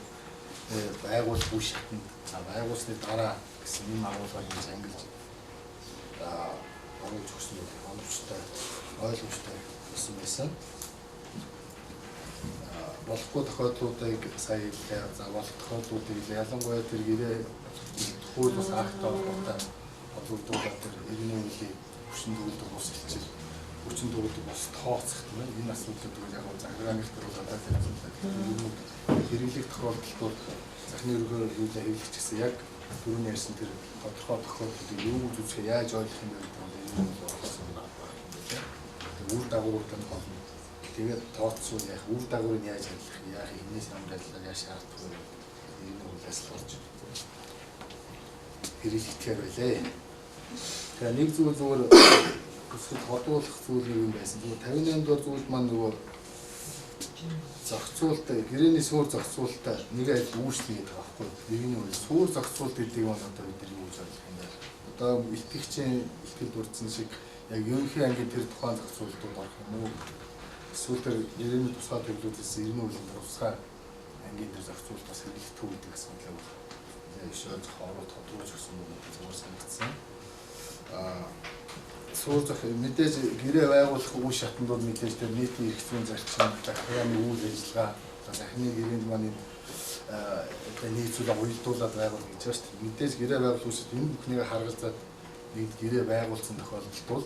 байгуулах үе шатнд байгуулсны дараа гэсэн энэ агуулгыг ингэж ангилж оруулж өгсөн нь оновчтой, ойлгомжтой байсан байсан. Болохгүй тохиолдлуудыг сая хэллээ. За болох тохиолдлуудыг ялангуяа тэр гэрээ хууль бас акт холбоотой холбогдуулаад тэр иргэний хуулийн хүчин төгөлдөг бус хилчил, хүчин төгөлдөг бус тооцох тийм ээ. Энэ асуудлыг тэгвэл яг захиргааны дээр бол одоо тэр юм хэрэглэх тохиолдолд бол захны ерөнхий хуулиа хэрэглэх гэсэн яг түрүүний ярьсан тэр тодорхой тохиолдлуудыг юу гэж үзэх, яаж ойлгох юм бэ гэдэг нь энэ бол олсон байна. Тэр үр дагаврууд нь болно. Тэгээд тооцвол яах, үр дагаврыг яаж арилгах, яах, энэс ямар арилгаар яаж шаардах вэ? Энэ хуулиас л болж хэрэглэхээр байлээ. Тэгээ нэг зүйл зүгээр өсгөл холбоолох зүйл нэг юм байсан. Зүгээр 58 дугаар зүйлд маань нөгөө зохицуулт, гэрээний суур зохицуултаа нэг айл үүсэл гэдэг байгаа байхгүй. Иргэний хууль суур зохицуулт гэдэг нь одоо бид нар юу гэж ойлгох юм бэ? Одоо илтгэгчийн илтгэл дурдсан шиг яг ерөнхий ангийн тэр тухайн зохицуултууд орох юм уу? Эсвэл тэр гэрээний тусгай төлөвлөсөн иргэний хуулийн тусгай ангийн тэр зохицуулт бас хэрэглэгдэх үү гэдэг асуудлыг ишээ жоохон тодруулж өгсөн юм зүгээр санагдсан. Суур зах мэдээж гэрээ байгуулах үе шатанд бол мэдээж тэр нийтийн эрх зүйн зарчим, захиргааны үйл ажиллагаа, захины гэрээнд маань энэ одоо нийцүүлээ уялдуулаад байгуулна гэж байна шүү дээ. Мэдээж гэрээ байгуулах үсэд энэ бүхнийг харгалзаад нэг гэрээ байгуулсан тохиолдолд бол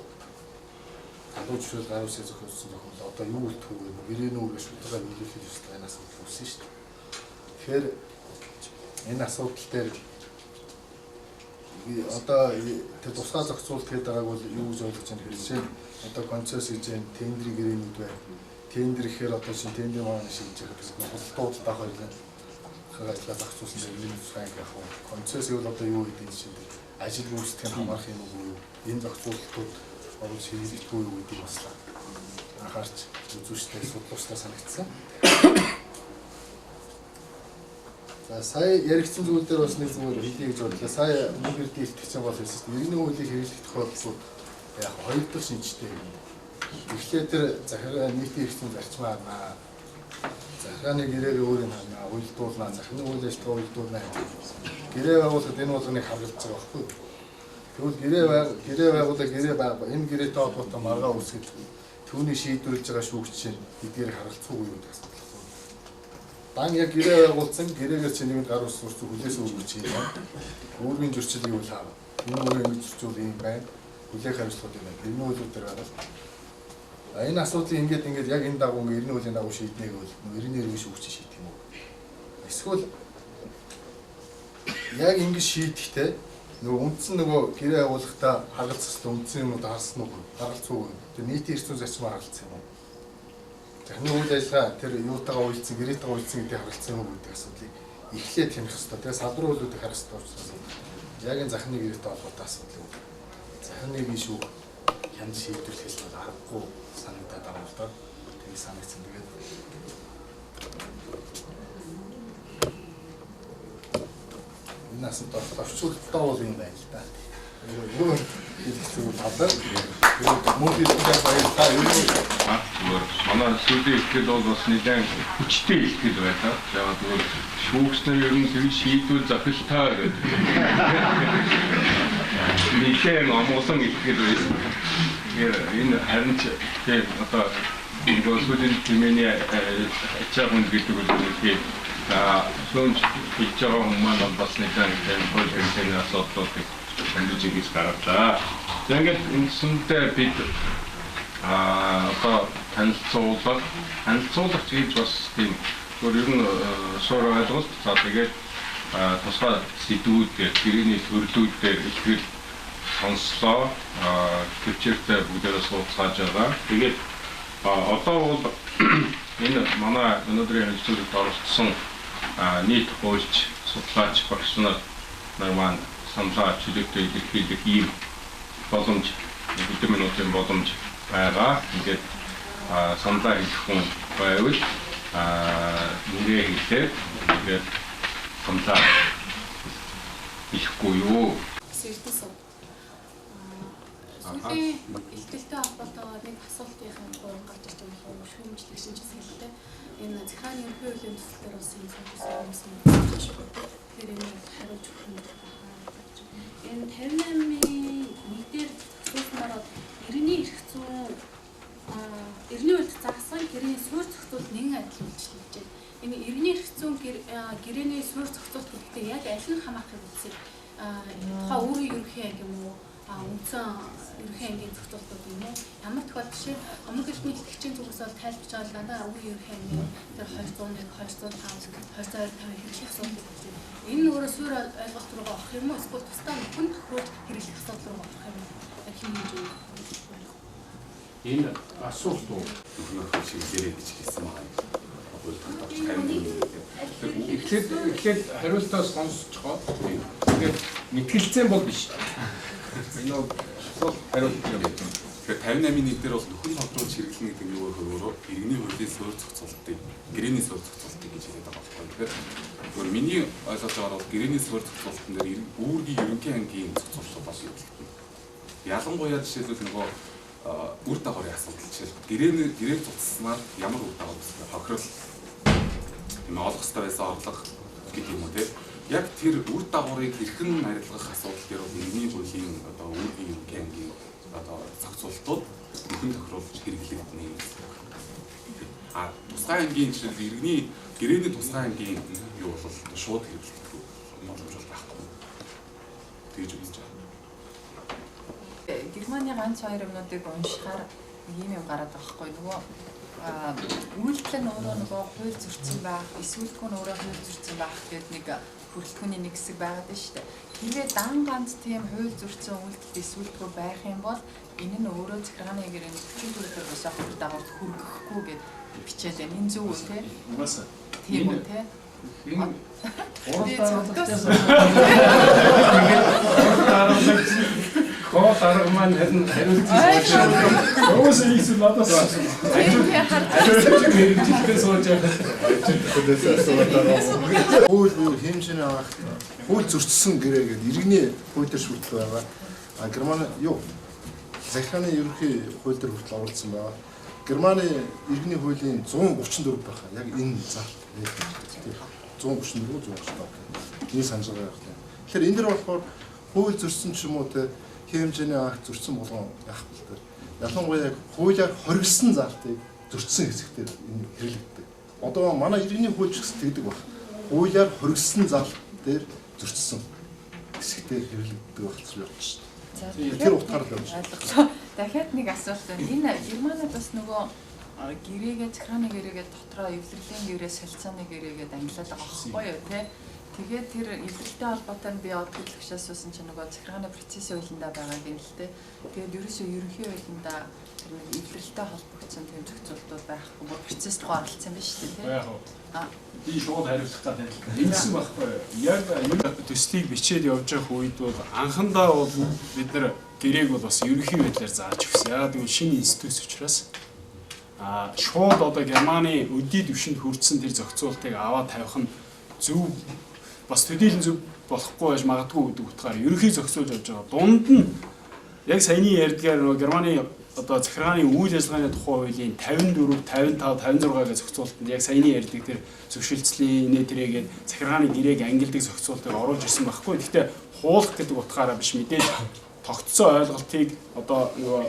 залуу зөвшөөрөл гар үсээ зохиолсон тохиолдолд одоо юу үлдэх вэ? Гэрээний үүргээ шударга биелүүлэх ёстой энэ асуудал үүснэ шүү дээ. Тэгэхээр энэ асуудал дээр одоо тэр тусгай зохицуулт гэдэг байгааг бол юу гэж ойлгож байна гэхээр жишээ нь одоо концесс гэж байна, тендрийн гэрээнүүд байна. Тендер гэхээр одоо чинь тендрийн маань шийдэж байгаа гэсэн худалдаа даах хоёрын ажиллагаа зохицуулсан дээр энэ тусгай анги яг уу. Концесс гэвэл одоо юу гэдэг чинь ажил гүйцэтгэх нь хамаарах юм уу юу? Энэ зохицуултууд оруулж хэрэглэхгүй юу гэдэг бас анхаарч үзүүштэй судлууштай санагдсан. За сая яригдсан зүйл дээр бас нэг зүгээр хэлье гэж бодлоо. Сая мөнх эрдэнэ илтгэгч бол хэлсэн шүү дээ. Иргэний хуулийг хэрэглэх тохиолдлууд яг хоёр дахь шинжтэй юм. Тэгэхээр тэр захиргаа нийтийн эрх зүйн зарчмаа харнаа. Захиргааны гэрээгээ өөр юм харнаа, уялдуулнаа, захирны үйл ажиллагаа уялдуулнаа. Гэрээ байгуулахад энэ болгоныг харгалзаж байгаа байхгүй юу? Тэгвэл гэрээ байгуулах гэрээ байг энэ гэрээтэй холбоотой маргаа үүсгэж түүний шийдвэрлэж байгаа шүүгч чинь эдгээр харгалзах уу гэдэг асуудал. Дан яг гэрээ байгуулсан гэрээгээр чи нэгэнд гар ус сурч хүлээс өгч юм байна. Үүргийн зөрчил юу л хаа. Энэ үүргийн зөрчил юм байна. Хүлээх хариуцлагууд юм байна. Иргэний хуулиуд дээр байгаа л. Энэ асуудлыг ингээд яг энэ дагуу ингээд иргэний хуулийн дагуу шийднэ гэвэл иргэний иргэн шүүгч шийдэх юм уу? Эсвэл яг ингэж шийдэхдээ нөгөө үндсэн нөгөө гэрээ байгуулахдаа харгалзах үндсэн юмуд харсан уу? Харгалзах уу? Тэр нийтийн эрх зүйн зарчмаар харгалзах юм уу? Захирны үйл ажиллагаа тэр юутайгаа уялдсан, гэрээтэйгээ уялдсан гэдгийг харгалзсан юм уу гэдэг асуудлыг эхлээд хянах хэрэгтэй. Тэгээ салбарын хуулиудыг харах хэрэгтэй учраас яг энэ захирны гэрээтэй холбоотой асуудал юм. Захирны шүүх хянд шийдвэрлэхээс бол аргагүй санагдаад байгаа юм л доо. Тэгээ санагдсан. Тэгээд энэ асуудал орчуулалтаа бол юм байна л да. Юу хэлэх зүйл талаар мөн хэлэх баярлалаа. Юу зүгээр манай сүүлийн ихтгэл бол бас нэлээд хүчтэй ихтгэл байлаа. Яг зүгээр шүүгчнэр ер нь тэр шийдвэл зохилтой гэдэг. Нэлээд амгалан ихтгэл байсан. Тэгэхээр энэ харин ч тийм одоо энэ сүүлийн тэмээний ачаа хүнд гэдэг үгийг сүүмж хэлж байгаа хүмүүс маань бас нэлээд тийм хууль хэрэглээний асуудлуудыг хөндөж ингэж гаргалаа. За ингээд үндсэндээ бид одоо танилцуулах гэж бас тийм өөр ер нь суурь ойлголт. За тэгээд тусгай сэдвүүд дээр гэрээний төрлүүд дээр ихтгэл сонслоо. Төвчээртэй бүгдээрээ сууцгааж байгаа. Тэгээд одоо бол энэ манай өнөөдрийн хэлцүүлэгт оролцсон нийт хуульч, судлаач, багш нар маань саналаа чөлөөтэй илэрхийлэх ийм боломж, хэдэн минутын боломж байгаа. Ингээд саналаа хэлэх хүн байвал нэрээ хэлээд ингээд саналаа хэлэхгүй юу? Эрдэнэ сүүлийн илтгэлтэй холбоотойгоор нэг асуултын гурван гарч ирж байгаа юм шүүмжлэх шинж хэсэгтэй. Энэ захиргааны ерөнхий хуулийн төсөл дээр бас энэ зүйлс юм байна. Тэгэхээр энэ хариулж өгөх юм байна. Энэ 58-ийн нэг дээр зохицуулснаар бол иргэний эрх зүйн иргэний хуульд заасан гэрээний суурь зохицуулт нэгэн адил үйлчлэж байна. Энэ иргэний эрх зүйн гэрээний суурь зохицуулт гэдэгтээ яг аль нь хамаахыг үзье. Тухайн өөрийн ерөнхий анги юм уу? Үндсэн ерөнхий ангийн зохицуултууд юм уу? Ямар тохиолдолд жишээ Өмнөх эрдэнэ илтгэгчийн зүгээс бол тайлбарж байгаа дандаа өөрийн ерөнхий ангийн тэр 201, 205, 225 хэрэглэх асуудал болж байна. Энэ нь өөрөө суурь ойлголт руугаа орох юм уу? Эсвэл тусдаа нөхөн тохируулж хэрэглэх асуудал руу орох юм уу? Яг хин хэмжээ. Энэ асуулт уу? Нөхөн шиглэрээ гэж хэлсэн байна. Хууль тогтоогч 58. Эхлээд хариултаа сонсцгоо. Тэгээд мэтгэлцэн бол биш. Энэ бол асуулт хариулт юм. Тэгэхээр 58-ийн нэг дээр бол нөхөн тодруулж хэрэглэнэ гэдэг нь юу вэ гэхээр иргэний хуулийн суурь зохицуултыг, гэрээний суурь зохицуултыг гэж хэлээд байгаа байхгүй. Тэгэхээр зүгээр миний ойлгож байгаагаар бол гэрээний суурь зохицуулалтан дээр үүргийн ерөнхий ангийн зохицуулалт бол хэрэглэгдэнэ. Ялангуяа жишээлбэл нөгөө үр дагаврын асуудал, жишээлбэл гэрээний гэрээг цуцснаар ямар үр дагавар үүсэх вэ? Хохирол, тийм олох ёстой байсан орлого гэдэг юм уу те. Яг тэр үр дагаврыг хэрхэн арилгах асуудал дээр бол иргэний хуулийн одоо үүргийн ерөнхий ангийн одоо зохицуултууд нөхөн тохируулж хэрэглэгдэнэ. А тусгай ангийн жишээлбэл иргэний гэрээний тусгай ангийн юу бол шууд хэрэглэгдэх боломж бол байхгүй. Тэгж үзэж байгаа. Германы ганц хоёр юмнуудыг уншихаар ийм юм гараад байгаа байхгүй нөгөө үйлдэл нь өөрөө нөгөө хууль зөрчсөн байх, эсвэл нь өөрөө хууль зөрчсөн байх гэдэг нэг бүрэлдэхүүний нэг хэсэг байгаад байна шүү дээ. Хэрвээ дан ганц тийм хууль зөрчсөн үйлдэл эсвэл байх юм бол энэ нь өөрөө захиргааны гэрээний 44 дэх бусаа хууль дагаварт хүргэхгүй гэд бичээл байна. Энэ зөв үү те? Угаасаа. Тийм үү те? Энэ Би урал цогтос. дараалагч гол арга маань харин хариуцсан сууж байгаа. Угаасаа их зүйл надаас хэрэгжихтэй сууж байгаа. Хүнээс асуугаад байгаа. Хууль буюу хэмжээний акт, хууль зөрчсөн гэрээ гэдэг иргэний хууль дээр шүтлэг байгаа. А Герман юу захиргааны ерөнхий хууль дээр хүртэл оруулсан байгаа. Германы иргэний хуулийн 134 байх. Яг энэ заалт. 134 135. Миний санаж байгаа юм. Тэгэхээр энэ дэр болохоор хууль зөрчсөн ч юм уу те хэмжээний акт зөрчсөн болгон яах вэ тэр. Ялангуяа яг хуулиар хоригдсан заалтыг зөрчсөн хэсэгтэр энэ хэрэглэгддэг. Одоо манай иргэний хууль ч гэсэн тэгдэг баг. Хуулиар хоригдсан заалт дээр зөрчсөн хэсэгтэр хэрэглэгддэг байх гэж бодож байна. Тэр утгаар л явж байна. Ойлголоо. Дахиад нэг асуулт байна. Энэ Германад бас нөгөө гэрээгээ захиргааны гэрээгээ дотроо эвлэрлийн гэрээ, солилцооны гэрээгээд ангилаад байгаа байхгүй юу те? Тэгээд тэр эвлэрэлтэй холбоотой нь би хөтлөгчөөс асуусан чинь нөгөө захиргааны процессын хуулиндаа байгаа гэнэ л те. Тэгээд ерөөсөө ерөнхий хуулиндаа тэр нэг эвлэрэлтэй холбогдсон тийм зохицуултууд байхгүй. Бүр процесс руу оролцсон юм биш үү те? Яг би шууд хариулах гэдэг юм. Ингэсэн байхгүй юу? Яг төслийг бичээд явж байгаа үед бол анхандаа бол бид нар гэрээг бол бас ерөнхий байдлаар зааж өгсөн. Яг гэвэл шинэ институт учраас шууд одоо Германы өдий түвшинд хүрсэн тэр зохицуултыг аваад тавих нь зөв бас төдийлөн зөв болохгүй байж магадгүй гэдэг утгаар ерөнхий зохицуулж явж байгаа. Дунд нь яг саяны ярьдгаар нөгөө Германы одоо захиргааны үйл ажиллагааны тухай хуулийн 54, 55, 56 гэх зохицуултанд яг саяны ярьдаг тэр зөвшөлдслийн нэ тэрээгээд захиргааны гэрээг ангилдаг зохицуултыг оруулж ирсэн байхгүй. Гэхдээ хуулах гэдэг утгаараа биш мэдээж тогтцсон ойлголтыг одоо нөгөө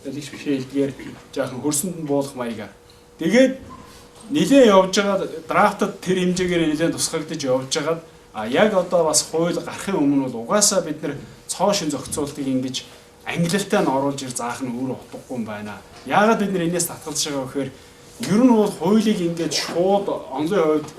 дэлгэж бишээлдгээр жаахан хөрсөнд нь буулгах маягаар. Тэгээд нэлээ явж байгаа драфтад тэр хэмжээгээр нэлээ тусгагдаж явж байгаад яг одоо бас хууль гарахын өмнө бол угаасаа бид нэр цоо шин зохицуултыг ингэж ангилалтай нь оруулж ир заах нь өөр утгагүй юм байна. Яагаад бид нэр энэс татгалзаж байгаа вэ гэхээр ер нь бол хуулийг ингэж шууд онлын хувьд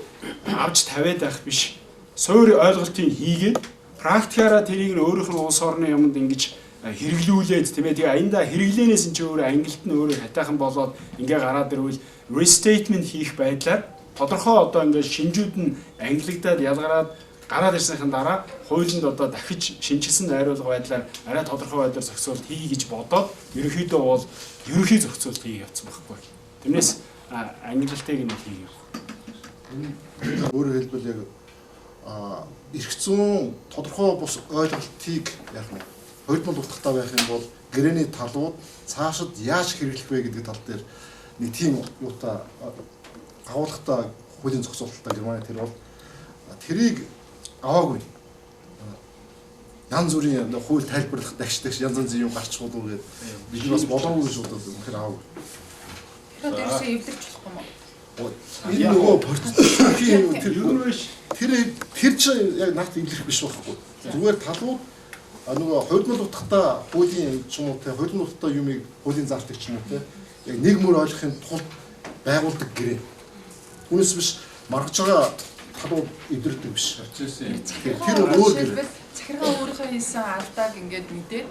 авч тавиад байх биш. Суур ойлголтыг хийгээд практикаараа тэрийг нь өөрийнх нь улс орны юмд ингэж хэрэглүүлээд тийм ээ тэгээ аяндаа хэрэглээнээс нь чи өөрөө ангилалт нь өөрөө хатайхан болоод ингээ гараад ирвэл restatement хийх байдлаар тодорхой одоо ингээ шинжүүд нь ангилагдаад ялгараад гараад ирсэнийхэн дараа хуулинд одоо дахиж шинжилсэн найруулга байдлаар арай тодорхой байдлаар зохицуулт хий гэж бодоод ерөнхийдөө бол ерөнхий зохицуулт хий явцсан байхгүй. Тэрнээс ангилалтыг нь хий явах. Өөрөөр хэлбэл яг эрх зүйн тодорхой бус ойлголтыг яг нь хоёрдмол утгатай байх юм бол гэрээний талууд цаашид яаж хэрэглэх вэ гэдэг тал дээр нэг тийм юутай агуулгатай хуулийн зохицуулалттай Германы тэр бол тэрийг аваагүй. Янз бүрийн хууль тайлбарлах дагш дагш янз янзын юм гарч болов гэдэг бид нар бас болоогүй гэж бодоод үнэхээр аваагүй. Тэгэхээр ерөөсөө эвлэрч болохгүй юм уу? Энэ нөгөө процессын тэр Юу биш. тэр чинь яг наад эвлэрэх биш байхгүй. Зүгээр талууд нөгөө хувьдмал утгатай хуулийн ч юм уу те хувьдмал утгатай юмыг хуулийн заалтыг ч юм уу те яг нэг мөр ойлгохын тулд байгуулдаг гэрээ. Түүнээс биш маргаж байгаа талууд эвлэрдэг биш. Тэр өөр гэрээ. Захиргаа өөрийнхөө хийсэн алдааг ингээд мэдээд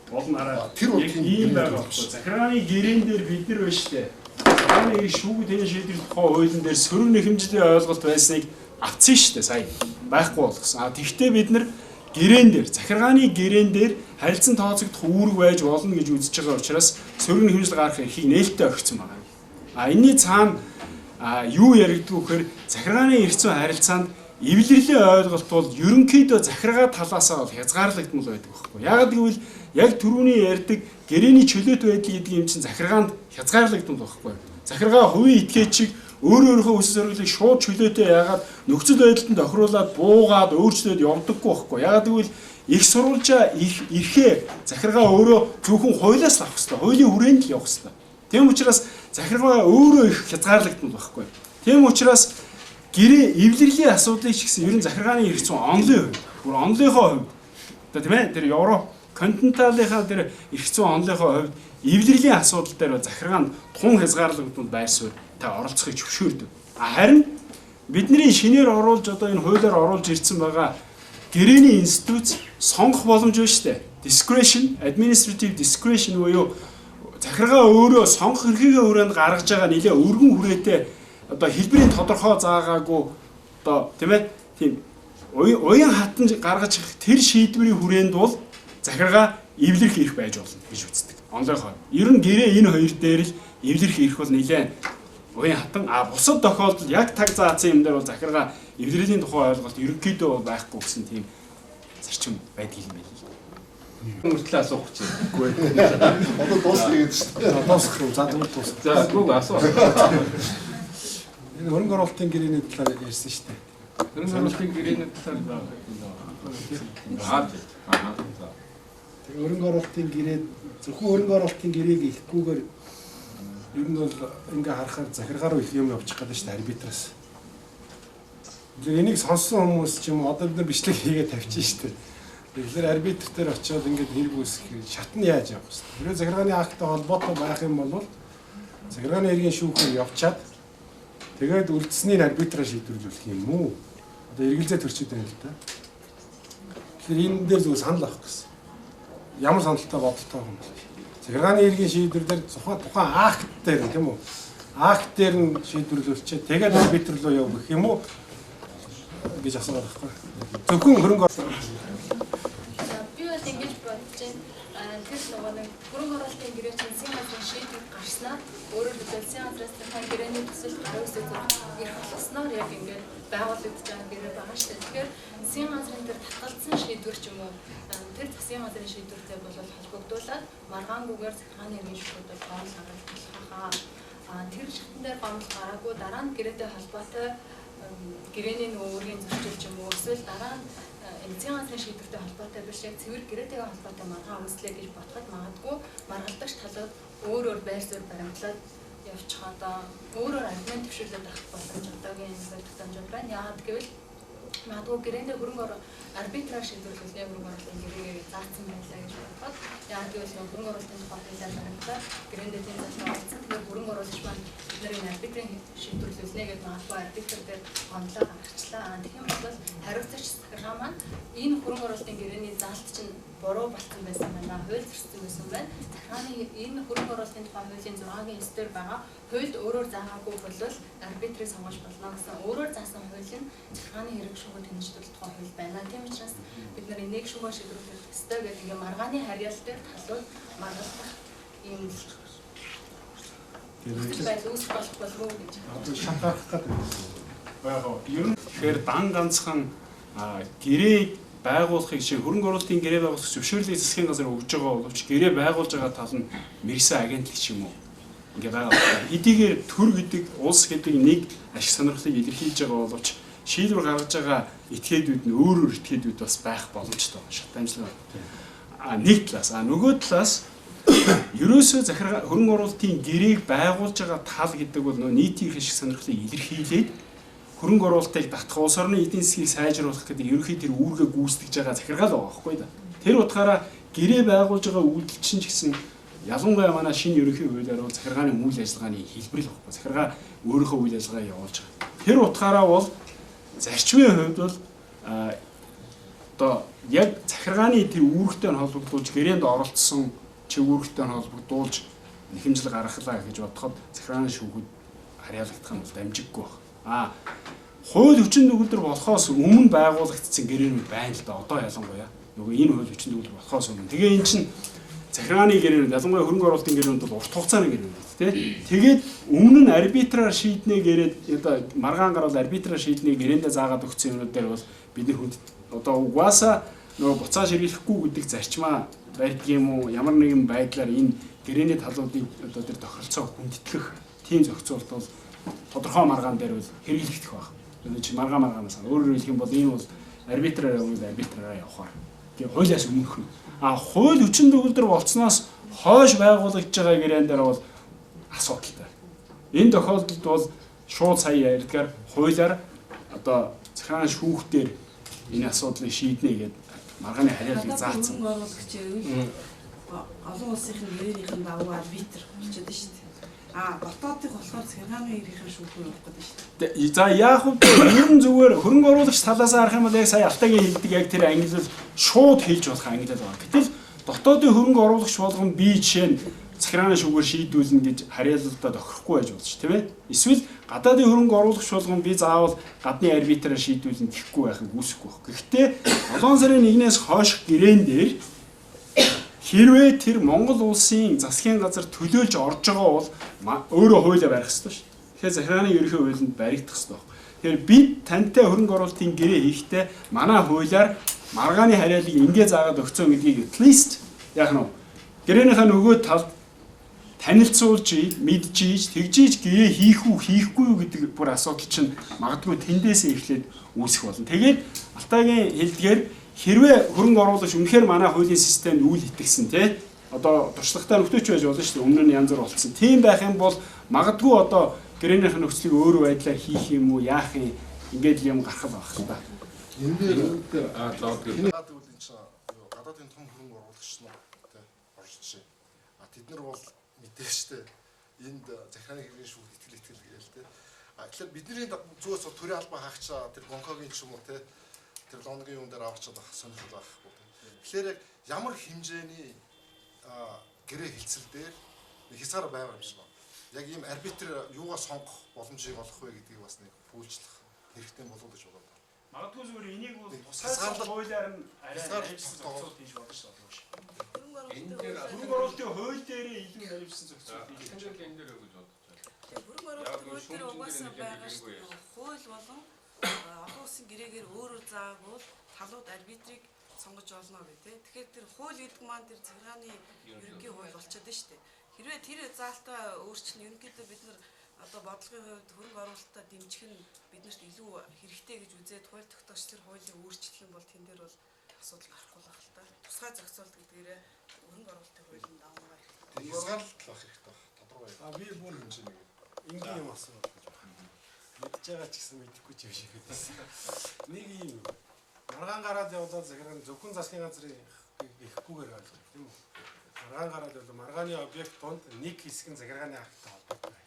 Гол нь хараа. Тэр бол тийм ийм гэрээ байгаа биш. байхгүй. Захиргааны гэрээн дээр бид нар байна шүү дээ. Захиргааны шүүх тэн шийдвэрлэх тухай хуулийн дээр сөрөг нэхэмжлийн ойлголт байсныг авцсан шүү дээ сая. Байхгүй болгосон. А тэгвэл бид нар гэрээн дээр захиргааны гэрээн дээр харилцан тооцогдох үүрэг байж болно гэж үзэж байгаа учраас сөрөг нэхэмжил гарах эрхийг нээлттэй орхисон байгаа. А энэний цаана юу яригддаг вэ гэхээр захиргааны эрх зүйн харилцаанд эвлэрлийн ойлголт бол ерөнхийдөө захиргаа талаасаа бол хязгаарлагдмал байдаг байхгүй. Яагаад гэвэл яг түрүүний ярьдаг гэрээний чөлөөт байдал гэдэг юм чинь захиргаанд хязгаарлагдмал байхгүй. Захиргаа хувийн этгээчийг өөр өөрийнхөө хүсэл зориглыг шууд чөлөөтэй яагаад нөхцөл байдалд нь тохируулаад буугаад өөрчлөөд явдаггүй байхгүй. Яагаад гэвэл их сурвалжаа их эрхээ захиргаа өөрөө зөвхөн хуулиас л авах хэрэгтэй. Хуулийн хүрээнд л явах хэрэгтэй. Тийм учраас захиргаа өөрөө их хязгаарлагдмал байхгүй. Тийм учраас гэрээ эвлэрлийн асуудлыг ч гэсэн ер нь захиргааны эрх зүйн онлын хувьд, бүр онлынхоо хувьд одоо тийм тэр Европ континенталынхаа тэр эрх зүйн онлынхоо хувьд эвлэрлийн асуудал дээр бол захиргаанд тун хязгаарлагдмал байр суурьтай оролцохыг зөвшөөрдөг. Харин бидний шинээр оруулж одоо энэ хуулиар оруулж ирсэн байгаа гэрээний институт сонгох боломж байна шүү дээ. Discretion, administrative discretion буюу захиргаа өөрөө сонгох эрхийгээ хүрээнд гаргаж байгаа нэлээ өргөн хүрээтэй одоо хэлбэрийн тодорхой заагаагүй одоо тийм тийм уян хатан гаргаж тэр шийдвэрийн хүрээнд бол захиргаа эвлэрэх эрх байж болно гэж үздэг. Онлынхоо. Ер нь гэрээ энэ хоёр дээр л эвлэрэх эрх бол нэлээ уян хатан. А бусад тохиолдолд яг таг заасан юм дээр бол захиргаа эвлэрэлийн тухай ойлголт ерөнхийдөө бол байхгүй гэсэн тийм зарчим байдаг юм байна л. Мөртлөө асуух гэж байна. Үгүй ээ. Одоо дуусна гэж шүү дээ. Дуусгах юм. За зүгээр дуусна. За үгүй асуу. Энэ хөрөнгө оруулалтын гэрээний талаар ярьсан шүү дээ. Хөрөнгө оруулалтын гэрээний талаар аа тийм. Аа за. Тэр хөрөнгө оруулалтын гэрээ зөвхөн хөрөнгө оруулалтын гэрээг ихэхгүйгээр ер нь бол ингээ харахаар захиргаа руу их юм явчих гэдэг шүү дээ арбитраас. Тэгэхээр энийг сонссон хүмүүс ч юм уу одоо бид нар бичлэг хийгээ тавьчих шүү дээ. Тэгэхээр арбитр дээр очиод ингээд хэрэг үүсгэх шат нь яаж явах вэ? Хэрвээ захиргааны акттай холбоотой байх юм бол захиргааны эргийн шүүхээр явчаад тэгээд үлдсэнийг арбитраар шийдвэрлүүлэх юм уу? Одоо эргэлзээ төрчид байна л да. Тэгэхээр энэ дээр зүгээр санал авах гэсэн. Ямар саналтай бодолтой юм бэ? Захиргааны эргийн шийдвэр дээр тухайн акт дээр нь тийм үү? Акт дээр нь шийдвэрлүүлчихээ тэгээд арбитр руу явах гэх юм уу гэж асуугаад байхгүй. Зөвхөн хөрөнгө За би бол ингэж бодож байна. Тэр нөгөө нэг хөрөнгө оруулалтын гэрээ чинь засгийн газрын шийдвэр гарснаар өөрөөр хэлбэл засгийн газраас тухайн гэрээний төсөл хариуцлага зурх эрх олгосноор яг ингээд байгуулагдаж байгаа гэрээ байгаа шүү дээ. Тэгэхээр засгийн газрын тэр татгалзсан шийдвэр ч юм уу тэр засгийн газрын шийдвэртэй бол холбогдуулаад маргаангүйгээр захиргааны эргийн шүүхэд бол гомдол гаргаж болох хаа. Тэр шатан дээр гомдол гараагүй дараа нь гэрээтэй холбоотой гэрээний нөгөө үүргийн зөрчил ч юм уу эсвэл дараа нь засгийн газрын шийдвэртэй холбоотой биш яг цэвэр гэрээтэйгээ холбоотой маргаан үүслээ гэж бодоход магадгүй маргалдагч талууд өөр өөр байр суурь баримтлаад явчих одоо өөр өөр аргумент төвшүүлээд авах боломж одоогийн энэ бодит амжид байна. Яагаад гэвэл магадгүй гэрээндээ хөрөнгө арбитраж шийдвэрлэлээ хөрөнгө оруулалтын гэрээгээ заасан байлаа гэж бодоход яагаад гэвэл нөгөө хөрөнгө оруулалтын тухай хуулиар баримтлаад гэрээндээ тийм заалт орсон. Тэгэхээр хөрөнгө оруулагч маань бид нар энэ арбитрийн шийдвэрлүүлнэ гэдээ магадгүй арбитр дээр гомдлоо гаргачлаа. Тэгэх юм бол хариуцагч захиргаа маань энэ хөрөнгө оруулалтын гэрээний заалт чинь буруу болцсон байсан байна. Хууль зөрчсөн байсан байна. Захиргааны энэ хөрөнгө оруулалтын тухай хуулийн 6-гийн 9 дээр байгаа хуульд өөрөөр заагаагүй бол арбитрийг сонгож болно гэсэн өөрөөр заасан хууль нь захиргааны хэрэг шүүхэд хэмжигдэх тухай хууль байна. Тийм учраас бид нар энийг шүүгээр шийдвэрлэх ёстой гэдэг ингээ маргааны харьяал дээр талууд маргалдах ийм байдал үүсэх болох болов уу гэж. Одоо шат гаргах гэдэг. Яг ер нь тэгэхээр дан ганцхан гэрээ байгуулахыг жишээ хөрөнгө оруулалтын гэрээ байгуулах зөвшөөрлийг засгийн газар өгж байгаа боловч гэрээ байгуулж байгаа тал нь мэргэсэн агентлаг ч юм уу ингээ байгаа. Хэдийгээр төр гэдэг улс гэдэг нэг ашиг сонирхлыг илэрхийлж байгаа боловч шийдвэр гаргаж байгаа этгээдүүд нь өөр өөр этгээдүүд бас байх боломжтой шат дамжлага. Нэг талаас нөгөө талаас ерөөсөө захиргаа хөрөнгө оруулалтын гэрээг байгуулж байгаа тал гэдэг бол нөгөө нийтийн ашиг сонирхлыг илэрхийлээд хөрөнгө оруулалтыг татах улс орны эдийн засгийг сайжруулах гэдэг ерөнхий тэр үүргээ гүйцэтгэж байгаа захиргаал байгаа байхгүй да. Тэр утгаараа гэрээ байгуулж байгаа үйлдэл чинь ч гэсэн ялангуяа манай шинэ ерөнхий хуулиар бол захиргааны үйл ажиллагааны хэлбэр л байхгүй. Захиргаа өөрийнхөө үйл ажиллагаа явуулж байгаа. Тэр утгаараа бол зарчмын хувьд бол одоо яг захиргааны тэр үүрэгтэй нь холбогдуулж гэрээнд оролцсон чиг үүрэгтэй нь холбогдуулж нэхэмжил гаргахлаа гэж бодоход захиргааны шүүхэд харьяалагдах нь бол дамжиггүй байна. Хууль хүчин төгөлдөр болохоос өмнө байгуулагдсан гэрээнүүд байна л да. Одоо ялангуяа нөгөө энэ хууль хүчин төгөлдөр болохоос өмнө. Тэгээ эн чинь Захиргааны гэрээнүүд, ялангуяа хөрөнгө оруулалтын гэрээнүүд бол урт хугацааны гэрээнүүд тий. Тэгээд өмнө нь арбитраар шийднэ гэрээд одоо маргаан гарвал арбитраар шийднэ гэрээндээ заагаад өгсөн юмнууд дээр бол бид нар хүнд одоо угаасаа нөгөө буцааж хэрэглэхгүй гэдэг зарчмаа байдаг юм уу? Ямар нэгэн байдлаар энэ гэрээний талуудыг одоо тэр тохиролцоо хүндэтгэх тийм зохицуулалт бол тодорхой маргаан дээр бол хэрэглэгдэх байх. Одоо чи маргаанаас өөрөөр хэлэх юм бол энэ бол арбитраар явбал арбитраараа явахаар. Тэгээ хуулиас өмнөх нь. А хууль хүчин төгөлдөр болцсноос хойш байгуулагдж байгаа гэрээн дээр бол асуудалтай. Энэ тохиолдолд бол шууд сая ярьдгаар хуулиар одоо захиргааны шүүхтэр энэ асуудлыг шийднэ гэдэг маргааны хариалыг заасан. Хөрөнгө оруулагч олон улсын гэрээнийхэн дагуу арбитр болчиход шүү дээ. А дотоодыг болохоор захиргааны эрхийн шүүхээр явах гэдэг шүү дээ. За яах вэ? Ер нь зүгээр хөрөнгө оруулагч талаас харах юм бол яг сая Алтайгийн хэлдэг яг тэр ангилал шууд хэлж болох ангилал байна. Гэтэл дотоодын хөрөнгө оруулагч болгон би жишээ нь захиргааны шүүгээр шийдүүлнэ гэж харьяалалдаа тохирохгүй байж болж тийм ээ. Эсвэл гадаадын хөрөнгө оруулагч болгон би заавал гадны арбитраар шийдүүлнэ гэхгүй байхыг үүсэхгүй байх. Гэхдээ 7 сарын 1-ээс хойш гэрээн дээр хэрвээ тэр Монгол улсын засгийн газар төлөөлж орж байгаа бол өөрөө хуулиа барих ёстой шүү. Тэгэхээр захиргааны ерөнхий хуулинд баригдах ёстой. Тэгэхээр бид тантай хөрөнгө оруулалтын гэрээ хийхдээ манай хуулиар маргааны хариалыг ингээ заагаад өгцөн гэдгийг at least яг нь гэрээнийхээ нөгөө талд танилцуулж, мэдчихийж, тэгжиж гэрээ хийх үү, хийхгүй юу гэдэг бүр асуудал чинь магадгүй тэндээсээ эхлээд үүсэх болно. Тэгээд Алтайгийн хэлдгээр хэрвээ хөрөнгө оруулагч үнэхээр манай хуулийн системд үл итгэсэн тий одоо туршлагатай нөхдөж байж болно шүү дээ. Өмнө нь янз бүр болцсон. Тийм байх юм бол магадгүй одоо гэрээнийх нөхцөлийг өөр байдлаар хийх юм уу, яах юм ингээд л юм гарах байх л та. Энэ дээр тэгвэл энэ чинь гадаадын том хөрөнгө оруулагч нар тий орж жишээ. А тэд нар бол мэдээж штэ энд захиргааны хэргийн шүүх итгэл гээл тий. А тэгэхээр бидний зүгээс бол төрийн албан хаагч тэр Гонконгийн ч юм уу тий тэр Лондонгийн юм дээр авчаад байх сонирхол байхгүй. Тэгэхээр яг ямар хэмжээний гэрээ хилцэл дээр хязгаар байвар юм шиг байна. Яг ийм арбитр юугаа сонгох боломжийг олох вэ гэдгийг бас нэг пүүлжлэх хэрэгтэй болов гэж бодоод байна. Магадгүй зүгээр энийг бол тусгай хуулиар нь арай наривчсан зохицуулт хийж болно шүү дээ. Энэ дээр хөрөнгө оруулалтын хууль дээрээ илүү наривчсан зохицуулт хийж байна. Энэ дээр өгөж бодож байна. Тэгээ хөрөнгө оруулалтын хууль дээр угаасаа байгаа шүү дээ. Хууль болон олон улсын гэрээгээр өөрөөр заагвал талууд арбитрийг сонгож олно гэх тээ. Тэгэхээр тэр хууль гэдэг маань тэр захиргааны ерөнхий хууль болчиход нь шүү дээ. Хэрвээ тэр заалтаа өөрчлөн ерөнхийдөө бид нар одоо бодлогын хувьд хөрөнгө оруулалтаа дэмжих нь биднэрт илүү хэрэгтэй гэж үзээд хууль тогтоогч тэр хуулийг өөрчлөх юм бол тэн дээр бол асуудал гарахгүй байх л та. Тусгай зохицуулт гэдгээрээ хөрөнгө оруулалтын хуулийн дагуу хэрэгтэй. Хязгаарлалт байх хэрэгтэй байх. Тодорхой. А би бүр хэмжээний энгийн юм асуух гэж байна. Мэдж байгаа ч гэсэн мэдэхгүй ч юм шиг байсан. Нэг юм маргаан гараад явлаа захиргааны зөвхөн засгийн газрын ихэхгүйгээр ойлгох тийм үү? Маргаан гараад явлаа маргааны объект донд нэг хэсэг нь захиргааны акттай холбоотой.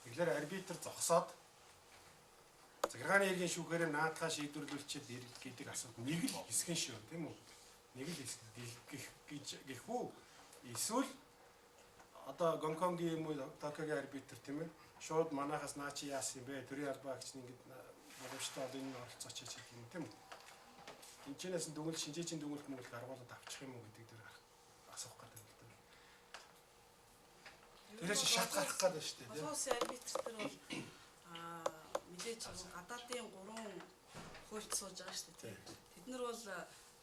Тэгэхээр арбитр зогсоод захиргааны эргийн шүүхээр наадхаа шийдвэрлүүлчихэд ирэх гэдэг асуудал нэг л хэсэг нь шүү тийм үү? Нэг л хэсэг гэх гэж гэхүү эсвэл одоо Гонконгийн юм уу Токиогийн арбитр тийм ээ шууд манайхаас наа чи яасан юм бэ? Төрийн албаа агч нь ингэж боломжтой бол энэ оролцооч гэж юм тийм үү? Энд чинээс дүгнэлт шинжээчийн дүгнэлт мөнгө гаргуулад авчих юм уу гэдэг дээр асуух гэдэг юм л да. Тэрээс шат гарах гэдэг шүү дээ. Олон улсын арбитр дээр бол мэдээж гадаадын 3 хуульч сууж байгаа шүү дээ. Тэд нар бол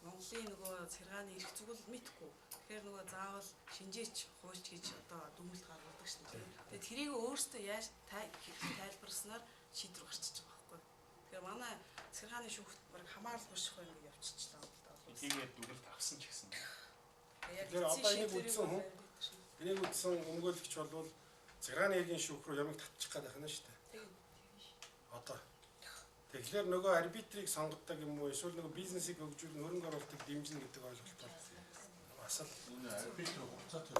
Монголын нөгөө захиргааны эрх зүйл мэдэхгүй. Тэгэхээр нөгөө заавал шинжээч хуульч гэж одоо дүгнэлт гаргадаг шүү дээ. Тэгээд тэрийг өөрсдөө яаж тайлбарласнаар шийдвэр гарчиж байгаа байхгүй. Тэгэхээр манай захиргааны шүүхт баг хамааралгүй ших байх гэж явчихлаа л да. Тэгээд дүгнэлт авсан ч гэсэн. Тэгэхээр одоо энийг үдсэн хүн энийг үдсэн өмгөөлөгч болвол захиргааны эргийн шүүх рүү ямиг татчих гээд байх нь шүү дээ. Одоо тэгэхээр нөгөө арбитрийг сонгодог юм уу эсвэл нөгөө бизнесийг хөгжүүлнэ хөрөнгө оруулалтыг дэмжинэ гэдэг ойлголт бол бас л энэ арбитр хугацаатай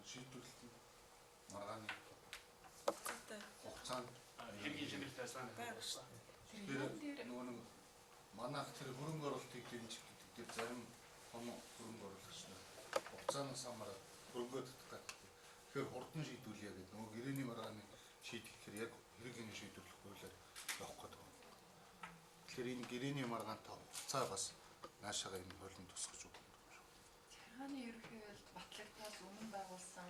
шийдвэрлэлт нь маргааны хугацаанд хэргийн шимэлт ажиллагаа байгаа шүү дээ. Тэр нөгөө нэг манайх тэр хөрөнгө оруулалтыг дэмжих гэдэг дээр зарим том хөрөнгө оруулагч нар хугацаанаас хамаарат хөрөнгөө татах гэдэг. Тэгэхээр хурдан шийдвүлье гэдэг нөгөө гэрээний маргааны шийдэх гэхээр яг хэрэг шийдвэрлэх хуулиар явах гэдэг. Тэгэхээр энэ гэрээний маргаантай хугацаа бас наашаага энэ хуулинд тусгаж өгөх юм шиг. Захиргааны ерөнхий хууль батлагдахаас өмнө байгуулсан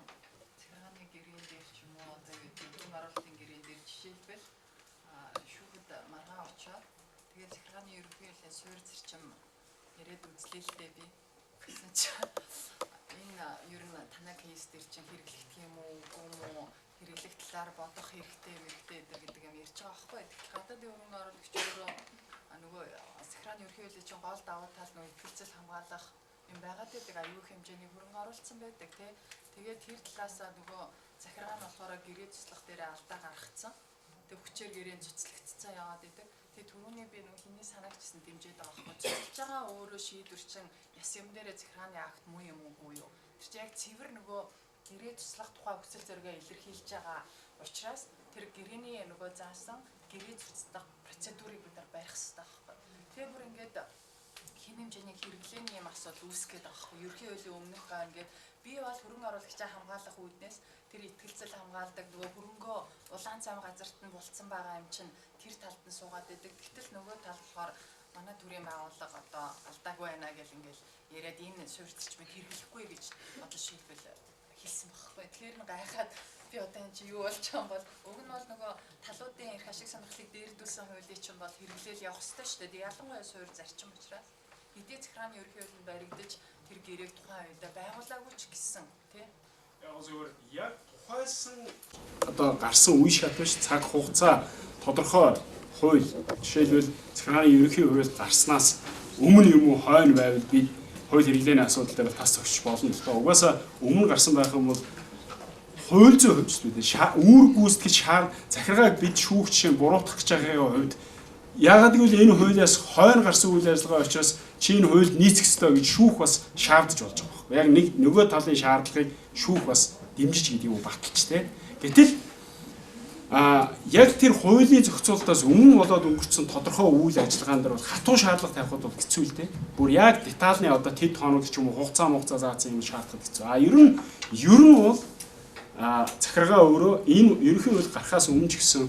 захиргааны гэрээн дээр ч юм уу одоо юу гэдэг хөрөнгө оруулалтын гэрээн дээр жишээлбэл шүүхэд маргаан очоод тэгээд захиргааны ерөнхий хуулийн суурь зарчим яриад үзлээ л дээ би. Гэсэн чинь энэ ер нь танай кейс дээр чинь хэрэглэгдэх юм уу, үгүй юм уу, хэрэглэх талаар бодох хэрэгтэй мэрэгтэй гэдэг юм ярьж байгаа байхгүй. Тэгэхээр гадаадын хөрөнгө оруулагч өөрөө нөгөө захиргааны ерөнхий хуулийн чинь гол давуу тал нөгөө итгэлцэл хамгаалах юм байгаад байдаг, аюул хэмжээний хөрөнгө оруулсан байдаг тий. Тэгээд тэр талаасаа нөгөө захиргаа нь болохоор гэрээ туслах дээрээ алдаа гаргацсан. Тэг хүчээр гэрээн цуцлагдцсан яваад байдаг. Тэгээ түрүүний би нөгөө хиний санааг ч гэсэн дэмжиж байгаа байхгүй. Цуцлж байгаа өөрөө шийдвэр чинь яс юм дээрээ захиргааны акт муу юм уугүй юу? Тэр чинь яг цэвэр нөгөө гэрээ туслах тухай хүсэл зоригээ илэрхийлж байгаа учраас тэр гэрээний нөгөө заасан гэрээ цуцлах процедурыг бид нар барих хэрэгтэй байхгүй. Тэгээ бүр ингээд хэм хэмжээний хэрэглээний юм асуудал үүсгэх гээд байгаа байхгүй. Ерөнхий хуулийн өмнөх гоо ингээд би бол хөрөнгө оруулагчаа хамгаалах үүднээс тэр итгэлцэл хамгаалдаг нөгөө хөрөнгөө улаан зам газарт нь булцсан байгаа юм чинь тэр талд нь суугаад идэг. Гэтэл нөгөө тал болохоор манай төрийн байгууллага одоо алдаагүй байна гэл ингээл яриад энэ суурь зарчмыг хэрэглэхгүй гэж одоо шийдвэл хэлсэн байхгүй. Тэгэхээр нь гайхаад би одоо энэ чи юу болж байгаа юм бол уг нь бол нөгөө талуудын эрх ашиг сонирхлыг дээрдүүлсэн хуулийг чинь бол хэрэглээл явах ёстой шүү дээ. Ялангуяа суурь зарчим учраас хэдий захиргааны ерөнхий хуулинд баригдаж тэр гэрээг тухайн үедээ байгуулаагүй ч гэсэн тий. Яг зөвөр яг тухайсан одоо гарсан үе шат биш цаг хугацаа тодорхой хууль жишээлбэл захиргааны ерөнхий хууль гарснаас өмнө юм уу хойно байвал бид хууль хэрэглээний асуудал дээр тас зогсож болно л доо. Угаасаа өмнө гарсан байх юм бол хууль зүйн хувьд ч үү үүрэг гүйцэтгэж захиргааг бид шүүх жишээ буруутгах гэж байгаагийн хувьд яагаад гэвэл энэ хуулиас хойно гарсан үйл ажиллагаа учраас чи энэ хуульд нийцэх ёстой гэж шүүх бас шаардаж болж байгаа байхгүй. Яг нэг нөгөө талын шаардлагыг шүүх бас дэмжиж гэдэг юм баталж тэ. Гэтэл яг тэр хуулийн зохицуултаас өмнө болоод өнгөрцөн тодорхой үйл ажиллагаан дээр бол хатуу шаардлага тавихад бол хэцүү л дээ. Бүр яг детальны одоо тэд хоног ч юм уу хугацаа заасан юм шаардахад хэцүү. Ер нь бол захиргаа өөрөө энэ ерөнхий хууль гарахаас өмнө ч гэсэн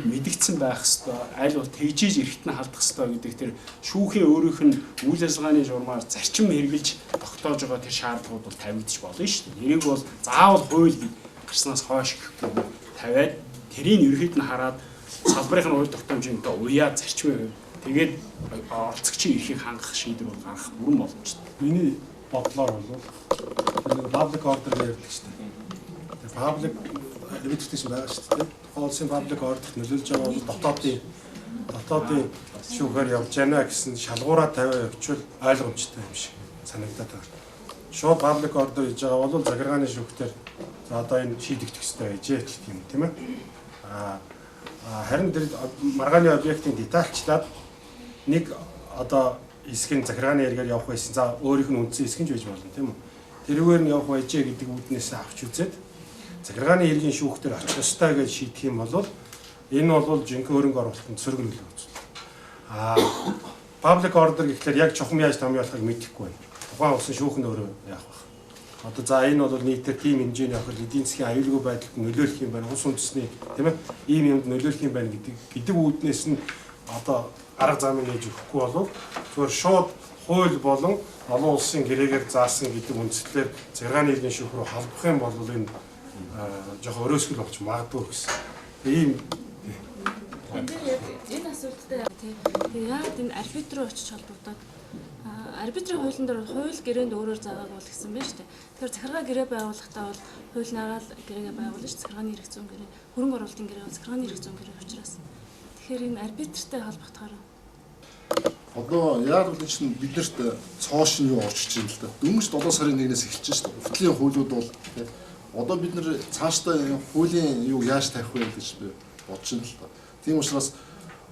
мэдэгдсэн байх ёстой, аль бол тэгжиж эрхт нь халдах ёстой гэдэг тэр шүүхийн өөрийнх нь үйл ажиллагааны журмаар зарчим хэрэгжилж тогтоож байгаа тэр шаардлагууд бол тавигдчих болно шүү дээ. Тэрийг бол заавал хууль гэж гарснаас хойш гэхгүй тавиад тэрийг ерөнхийд нь хараад салбарын нь хууль тогтоомжийн одоо уяа зарчмын хувьд тэгээд оролцогчийн эрхийг хангах шийдвэр бол гаргах бүрэн боломжтой. Миний бодлоор бол тэр public order ярьдаг шүү дээ. Public arbitration байгаа шүү дээ. Тухайн улсын public order нөлөөлж байгаа бол дотоодын шүүхээр явж байна гэсэн шалгуураа тавиа явуучвал ойлгомжтой юм шиг санагдаад байна. Шууд public order хийж байгаа бол захиргааны шүүхтэр за одоо энэ шийдэгдэх ёстой байжээ гэх юм тийм ээ. Харин тэр маргааны объектын детальчлаад нэг одоо хэсэг нь захиргааны хэрэгээр явах байсан. За өөрийнх нь үндсэн хэсэг нь ч байж болно тийм үү. Тэрүүгээр нь явах байжээ гэдэг үүднээс авч үзээд захиргааны хэргийн шүүхтэр очих ёстой гэж шийдэх юм бол энэ бол жинхэнэ хөрөнгө оруулалтанд сөрөг нөлөө үзүүлнэ. Public order гэхлээр яг чухам яаж томьёолохыг мэдэхгүй байна. Тухайн улсын шүүх нь өөрөө яах вэ? Одоо за энэ бол нийтээр тийм хэмжээний охин эдийн засгийн аюулгүй байдалд нөлөөлөх юм байна. Улс үндэсний тийм ээ ийм юмд нөлөөлөх юм байна гэдэг үүднээс нь одоо арга замыг нээж өгөхгүй болов зүгээр шууд хууль болон олон улсын гэрээгээр заасан гэдэг үндслээр захиргааны хэргийн шүүх рүү холбох юм бол энэ жоохон өрөөсгөл болж магадгүй гэсэн. Ийм яг энэ асуулттай тий. Тэгээ яагаад энэ арбитр руу очиж холбогдоод арбитрийн хуулийн дээр хууль гэрээнд өөрөөр заагааг бол гэсэн байна шүү дээ. Тэгэхээр захиргаа гэрээ байгуулахдаа бол хуулиараа л гэрээгээ байгуулна шүү. Захиргааны эрх зүйн гэрээ, хөрөнгө оруулалтын гэрээ бол захиргааны эрх зүйн гэрээ учраас. Тэгэхээр энэ арбитртай холбогдохоор одоо яагаад гэвэл чинь биднэрт цоош нь юу орчиж байна л да. Дөнгөж 7 сарын 1-ээс эхэлж байна шүү дээ. Уртлын хуулиуд бол одоо бид нэр цаашдаа хуулийн юу яаж тавих вэ гэж би бодож байна л да. Тийм учраас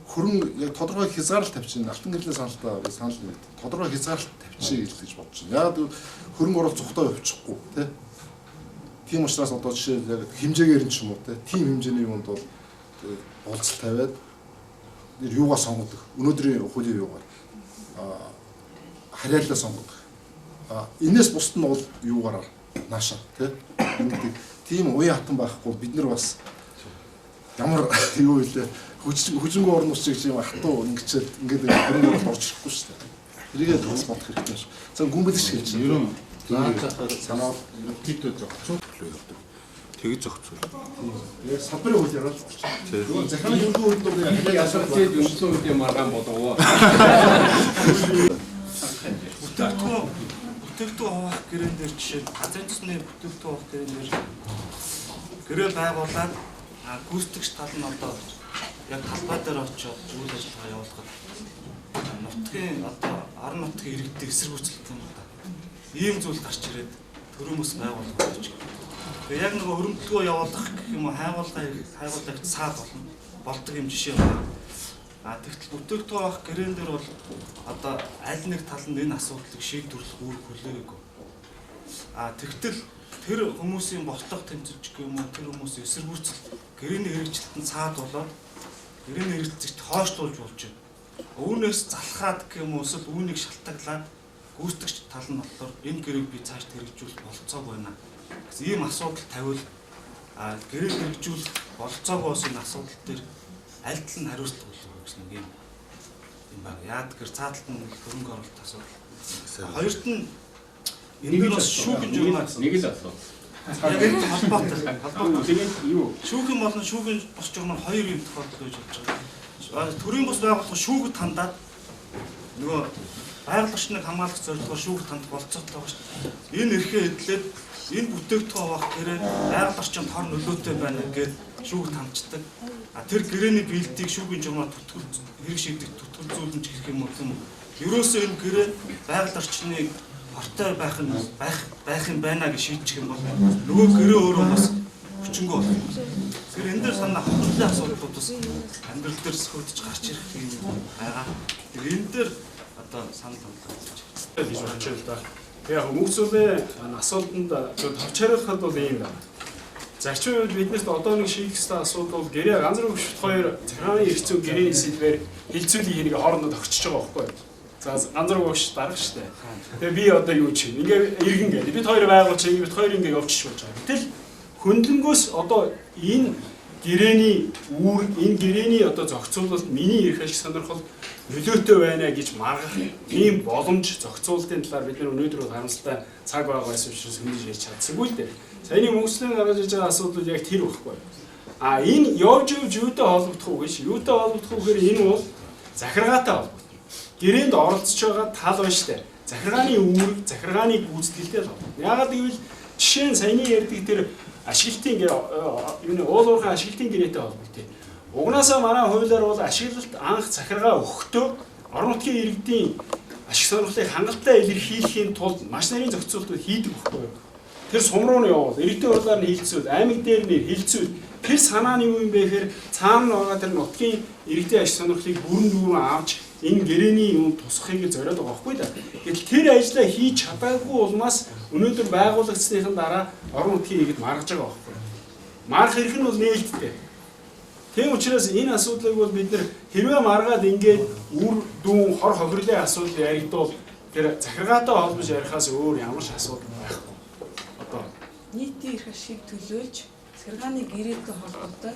хөрөнгө яг тодорхой хязгаарлалт тавьчих. Алтан гэрлийн саналтай би санал нэг. Тодорхой хязгаарлалт тавьчих гэж бодож байна. Яагаад гэвэл хөрөнгө оруулалт зүхтаа явчихгүй тий. Тийм учраас одоо жишээ яг хэмжээгээр нь ч юм уу тий. Тийм хэмжээний юунд бол болцол тавиад юугаа сонгодог. Өнөөдрийн хуулийн юугаар харьяаллаа сонгодог. Энээс бусд нь бол юугаар нааша тий. Ингэдэг тийм уян хатан байхгүй бид нар бас ямар юу вэ хүчингү орон нутгийг юм хатуу ингэчээд ингээд хөрөнгө оруулалт орж ирэхгүй шүү дээ. Тэрийгээ бас бодох хэрэгтэй шүү. За гүнбэлж хэлж байна. Ер нь Зааж санаа ерөнхийдөө зохицуулах явдаг. Тэгж зохицуул. Яг салбарын хуулиар л. Нөгөө захиргааны ерөнхий хууль дээр Ялгажээд үндсэн хуулийн маргаан болов. Бүтээгдэхүүн хуваах гэрээн дээр жишээ нь газрын төсний бүтээгдэхүүн хуваах гэрээн дээр гэрээ байгуулад гүйцэтгэгч тал нь одоо яг талбай дээр очиод үйл ажиллагаа явуулахад нутгийн одоо орон нутгийн иргэдийг эсэргүүцэлт юм да. Ийм зүйл гарч ирээд төрийн бас байгуулах гэж. Тэгээ яг нөгөө өрөмтлөгөө явуулах гэх юм уу хайгуулгыг саад болно болдог юм жишээ байна. Тэгтэл бүтээгдэхүүн авах гэрээн дээр бол одоо аль нэг тал нь энэ асуудлыг шийдвэрлэх үүрэг хүлээгээгүй. Тэгтэл тэр хүмүүсийн бослого тэмцэлж гэх юм уу тэр хүмүүсийн эсэргүүцэл гэрээний хэрэгжилтэнд саад болоод гэрээний хэрэгжилтийг хойшлуулж болж байна. Үүнээс залхаад гэх юм уу эсвэл үүнийг шалтгаалаад гүйцэтгэгч тал нь болохоор энэ гэрээг би цааш хэрэгжүүлэх болцоог байна гэсэн ийм асуудал тавиул гэрээг хэрэгжүүлэх болцоог бас энэ асуудал дээр аль тал нь хариуцлага хүлээх гэсэн нэг юм байна. Яад гэр цааталт нь хөрөнгө оруулалт асуудал. Хоёрт нь энэ дээр бас шүүхэн журмаар нэг л асуудал. Яг энэ холбоотой. Холбоотой. Тэгээд юу? Шүүхэн болон шүүхэн бос журмаар хоёр юм тохиолдол байж болж байгаа. Төрийн бус байгууллага шүүхэд хандаад нөгөө байгаль орчныг хамгаалах зорилгоор шүүхэд хандах болцоотой байгаа шүү дээ. Энэ эрхээ эдлээд энэ бүтээгдэхүүн авах гэрээ байгаль орчинд хор нөлөөтэй байна гээд шүүхэд хандчихдаг. Тэр гэрээний биелтийг шүүхийн журмаар түтгэл хэрэг шийдэх түтгэл зүүлэмж гэх юм уу юм. Ерөөсөө энэ гэрээ байгаль орчныг хортой байх нь байх юм байна гэж шийдчих юм бол нөгөө гэрээ өөрөө бас хүчингү болно. Тэгэхээр энэ дээр санаа хохирлын асуудлууд бас амьдрал дээр сөхөгдөж гарч ирэх юм байгаа. Тэр энэ дээр одоо санал хандлагч гэж бодож байна л да. Яг мөнгө зүйлийн асуултанд товч хариулахад бол ийм байна. Зарчмын үед биднэрт одоо нэг шийдэх ёстой асуудал бол гэрээ ганц руу хөшөлт хоёр захиргааны эрх зүйн гэрээний сэдвээр хилцүүлгийг энийг хоорондоо тохирчж байгаа байхгүй юу? За ганц руу хөш дарга штэ. Тэгээ би одоо юу чинь ингээ иргэн гэдэг. Бид хоёр байгуулж бид хоёр ингээ явчих болж байгаа. Гэтэл хөндлөнгөөс одоо энэ гэрээний үүрэг, энэ гэрээний одоо зохицуулалт миний эрх ашиг сонирхол нөлөөтэй байна гэж маргах ийм боломж зохицуулалтын талаар бид нар өнөөдөр бол харамсалтай цаг байгаа байсан учраас хөндөж ярьж чадсангүй л дээ. Саяны мөнгөслийн гаргаж иж байгаа асуудал яг тэр байхгүй. Энэ явж явж юутай холбогдох уу гэж, юутай холбогдох уу гэхээр энэ бол захиргаатай холбогдно. Гэрээнд оролцож байгаа тал байна шүү дээ. Захиргааны үүрэг, захиргааны гүйцэтгэлтэй л холбогдно. Яагаад гэвэл жишээ нь саяны ярьдаг тэр ашиглалтын гэрээ юуны уул уурхайн ашиглалтын гэрээтэй холбогдсон. Угнаасаа манай хуулиар бол ашиглалт анх захиргаа өгөхдөө орон нутгийн иргэдийн ашиг сонирхлыг хангалттай илэрхийлэхийн тулд маш нарийн зохицуултууд хийдэг байхгүй юу? Тэр сум руу нь явуул, иргэдийн хурлаар нь хилцүүл, аймаг дээр нь хилцүүл. Тэр санаа нь юу юм бэ гэхээр цаана нь байгаа тэр нутгийн иргэдийн ашиг сонирхлыг бүрэн дүүрэн авч энэ гэрээний юм тусахыг зориод байгаа байхгүй да. Гэтэл тэр ажлаа хийж чадаагүй улмаас өнөөдөр байгуулагдсныхан дараа орон нутгийн иргэд маргаж байгаа байхгүй. Марах эрх нь бол нээлттэй. Тийм учраас энэ асуудлыг бол бид нэр хэрвээ маргаад ингээд үр дүн хор хохирлын асуудал яригдвал тэр захиргаатай холбож ярихаас өөр ямар ч асуудал байхгүй. Одоо нийтийн эрх ашиг төлөөлж захиргааны гэрээтэй холбоотой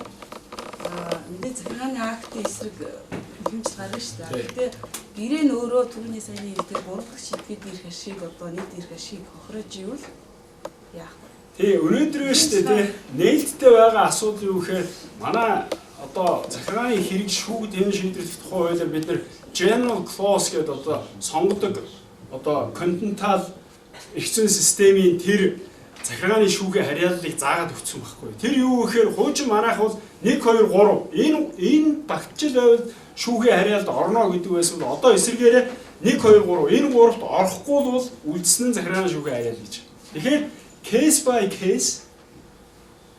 мэдээ захиргааны актын эсрэг хэмжил гарна шүү дээ. Гэтэ гэрээ нь өөрөө түүний саяны хэлдэг 3 дахь шийдвэрийн эрх ашиг одоо нийт эрх ашиг хохирож ивэл яах вэ? Тий, өнөөдөр вэ шүү дээ тий. Нээлттэй байгаа асуудал юу гэхээр манай одоо захиргааны хэрэг шүүгд энэ шийдвэрлэх тухай хуулиар бид нэр General Clause гэдэг одоо сонгодог одоо континентал эрх зүйн системийн тэр захиргааны шүүхийн харьяаллыг заагаад өгсөн байхгүй. Тэр юу гэхээр хуучин манайх бол 1 2 3 энэ багтжил байвал шүүхийн харьяалд орно гэдэг байсан бол одоо эсрэгээрээ 1 2 3 энэ гуравт орохгүй бол үлдсэн нь захиргааны шүүхийн харьяал гэж. Тэгэхээр case by case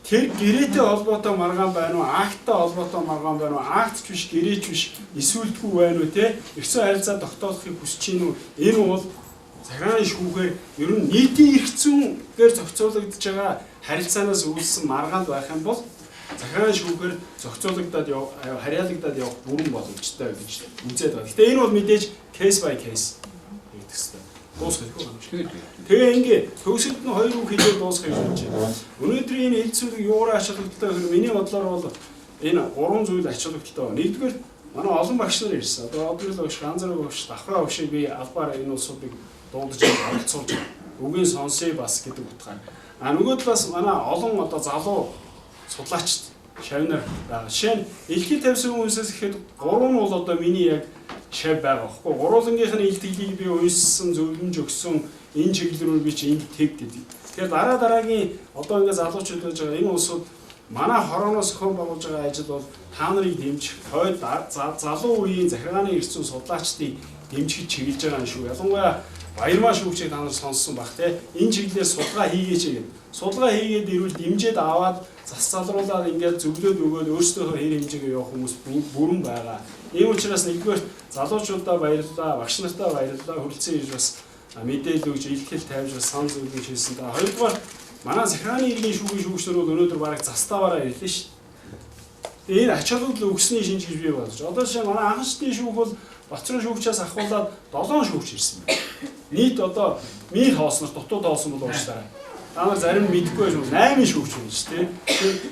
тэр гэрээтэй холбоотой маргаан байна уу, акттай холбоотой маргаан байна уу, акт ч биш, гэрээ ч биш, эсүүлдэггүй байна уу те, эрх зүйн харилцаа тогтоохыг хүсэж гин үү? Энэ бол захиргааны шүүхээр ер нь нийтийн эрх зүйнгээр зохицуулагдж байгаа харилцаанаас үүссэн маргаанд байх юм бол захиргааны шүүхээр зохицуулагдаад харьяалагдаад явах бүрэн боломжтой гэж үзээд байгаа. Гэтэ энэ бол мэдээж case by case гэдэг хэвээр. Дуусгах юм. Тэгээ ингээ төгсөлд нь хоёр үг хэлээд дуусгах гэж байна. Өнөөдрийн энэ хэлцүүлэг юугаар ач холбогдолтой гэхээр миний бодлоор бол энэ гурван зүйл ач холбогдолтой байна. Нэгдүгээр манай олон багш нар ирсэн. Одоо Одрол багш, Ганзар багш, Давхраа багшийг би албаар энэ улсуудыг дуудаж оролцуулж байна. Үгийн сонсъё бас гэдэг утгаар. А нөгөө талаас манай олон одоо залуу судлаачд шавнар байгаа. Жишээ нь илтгэл тавьсан хүмүүсээс ихэд гурав нь бол одоо миний яг шав байгаа байхгүй. Гурвуулангийнх нь илтгэлийг би уншсан, зөвлөмж өгсөн, энэ чиглэл рүү би чи ингэ тэг гэдэг. Тэгэхээр дараа дараагийн одоо ингэ залуучууд байж байгаа энэ улсууд манай хорооноос зохион байгуулж байгаа ажил бол та нарыг дэмжих, хойд залуу үеийн захиргааны эрх зүйн судлаачдыг дэмжихэд чиглэж байгаа юм шүү. Ялангуяа Баярмаа шүүгчийг та нар сонссон байх те. Энэ чиглэлээр судалгаа хийгээч гэдэг. Судалгаа хийгээд ирвэл дэмжиж аваад зас залруулад ингээд зөвлөөд өгөөд өөрсдөө хэр хэмжээгээр явах хүмүүс бүрэн байгаа. Ийм учраас нэгдүгээр залуучуудаа баярлалаа, багш нартаа баярлалаа. Хүрэлцэн ирж бас мэдээлэл өгж, илтгэл тавьж бас санал зөвлөж хийсэн. Та хоёрдугаар манай захиргааны иргэн шүүхийн шүүгчнэр бол өнөөдөр бараг заставаараа ирлээ шүү. Тэгээ энэ ач холбогдол өгсөний шинж гэж би бодож. Одоо жишээ манай анхан шатны шүүх бол Бацрын шүүгчээс ахуулаад 7 шүүгч ирсэн байна. Нийт одоо миний тоосноор дутуу тоосон бол уучлаарай. Та нар зарим мэдэхгүй байж 8 шүүгч байна шүү дээ.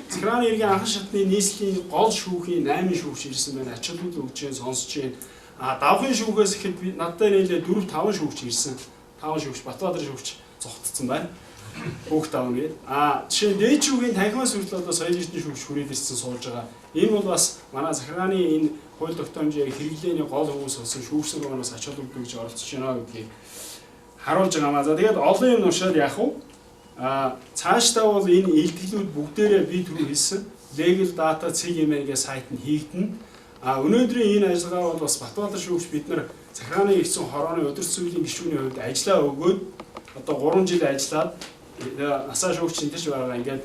Захиргааны иргэн анхан шатны нийслэлийн гол шүүхийн 8 шүүгч ирсэн байна. Ач холбогдол өгч जैन сонсож जैन. А давхын шүүхээс ихэд би надтай нийлээ 4 5 шүүгч ирсэн. 5 шүүгч Батбаатар шүүгч зогтцсон байна. Хүүхд тавна гээд. А жишээ нь дээд шүүхийн танхимаас хүртэл одоо соёл эрдэнэ шүүгч хүрээд ирсэн сууж байгаа. Энэ бол бас манай захиргааны энэ хууль тогтоомжийн хэрэглээний гол хүмүүс болсон шүүгчнэр манаас ач холбогдол гэж оролцож байна гэдгийг харуулж байгаа. За тэгээд олон юм уншаад яах вэ? А цаашдаа бол энэ илтгэлүүд бүгдээрээ би түрүү хэлсэн legal data cgmn-гээ сайт нь хийгдэнэ. А өнөөдрийн энэ ажиллагаа бол бас Батбаатар шүүгч бид нар захиргааны эрх зүйн хорооны удирдах зүйлийн гишүүний хувьд ажиллаа өгөөд одоо 3 жил ажиллаад насаа шүүгч энэ ч байгаа ингээд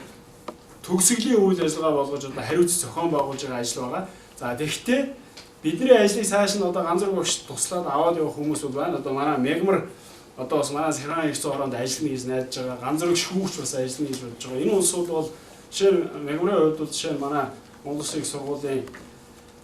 төгсгөлийн үйл ажиллагаа болгож одоо хариуц зохион байгуулж байгаа ажил байгаа. За тэгэхдээ бидний ажлыг цааш нь одоо ганц зүрх туслаад аваад явах хүмүүс бол байна. Одоо манай мегмар одоо бас манай захиргааны эрх зүйн хороонд ажиллана гэж найдаж байгаа. Ганц зүрх шүүгч бас ажиллана гэж бодож байгаа. Энэ улсууд бол жишээ нь мегмарын хувьд бол жишээ нь манай Монгол Улсын их сургуулийн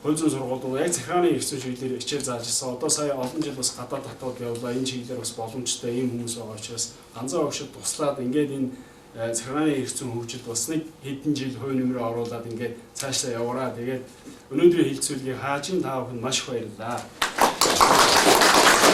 хууль зүйн сургуульд бол яг захиргааны эрх зүйн чиглэлээр хичээл зааж ирсэн. Одоо сая олон жил бас гадаад татвард явлаа. Энэ чиглэлээр бас боломжтой ийм хүмүүс байгаа учраас ганцхан огшид туслаад ингээд энэ захиргааны эрх зүйн хөгжилд бас нэг хэдэн жил хувь нэмрээ оруулаад ингээд цаашдаа яваараа. Тэгээд өнөөдрийн хэлцүүлгийг хаажин та бүхэнд маш их баярлалаа.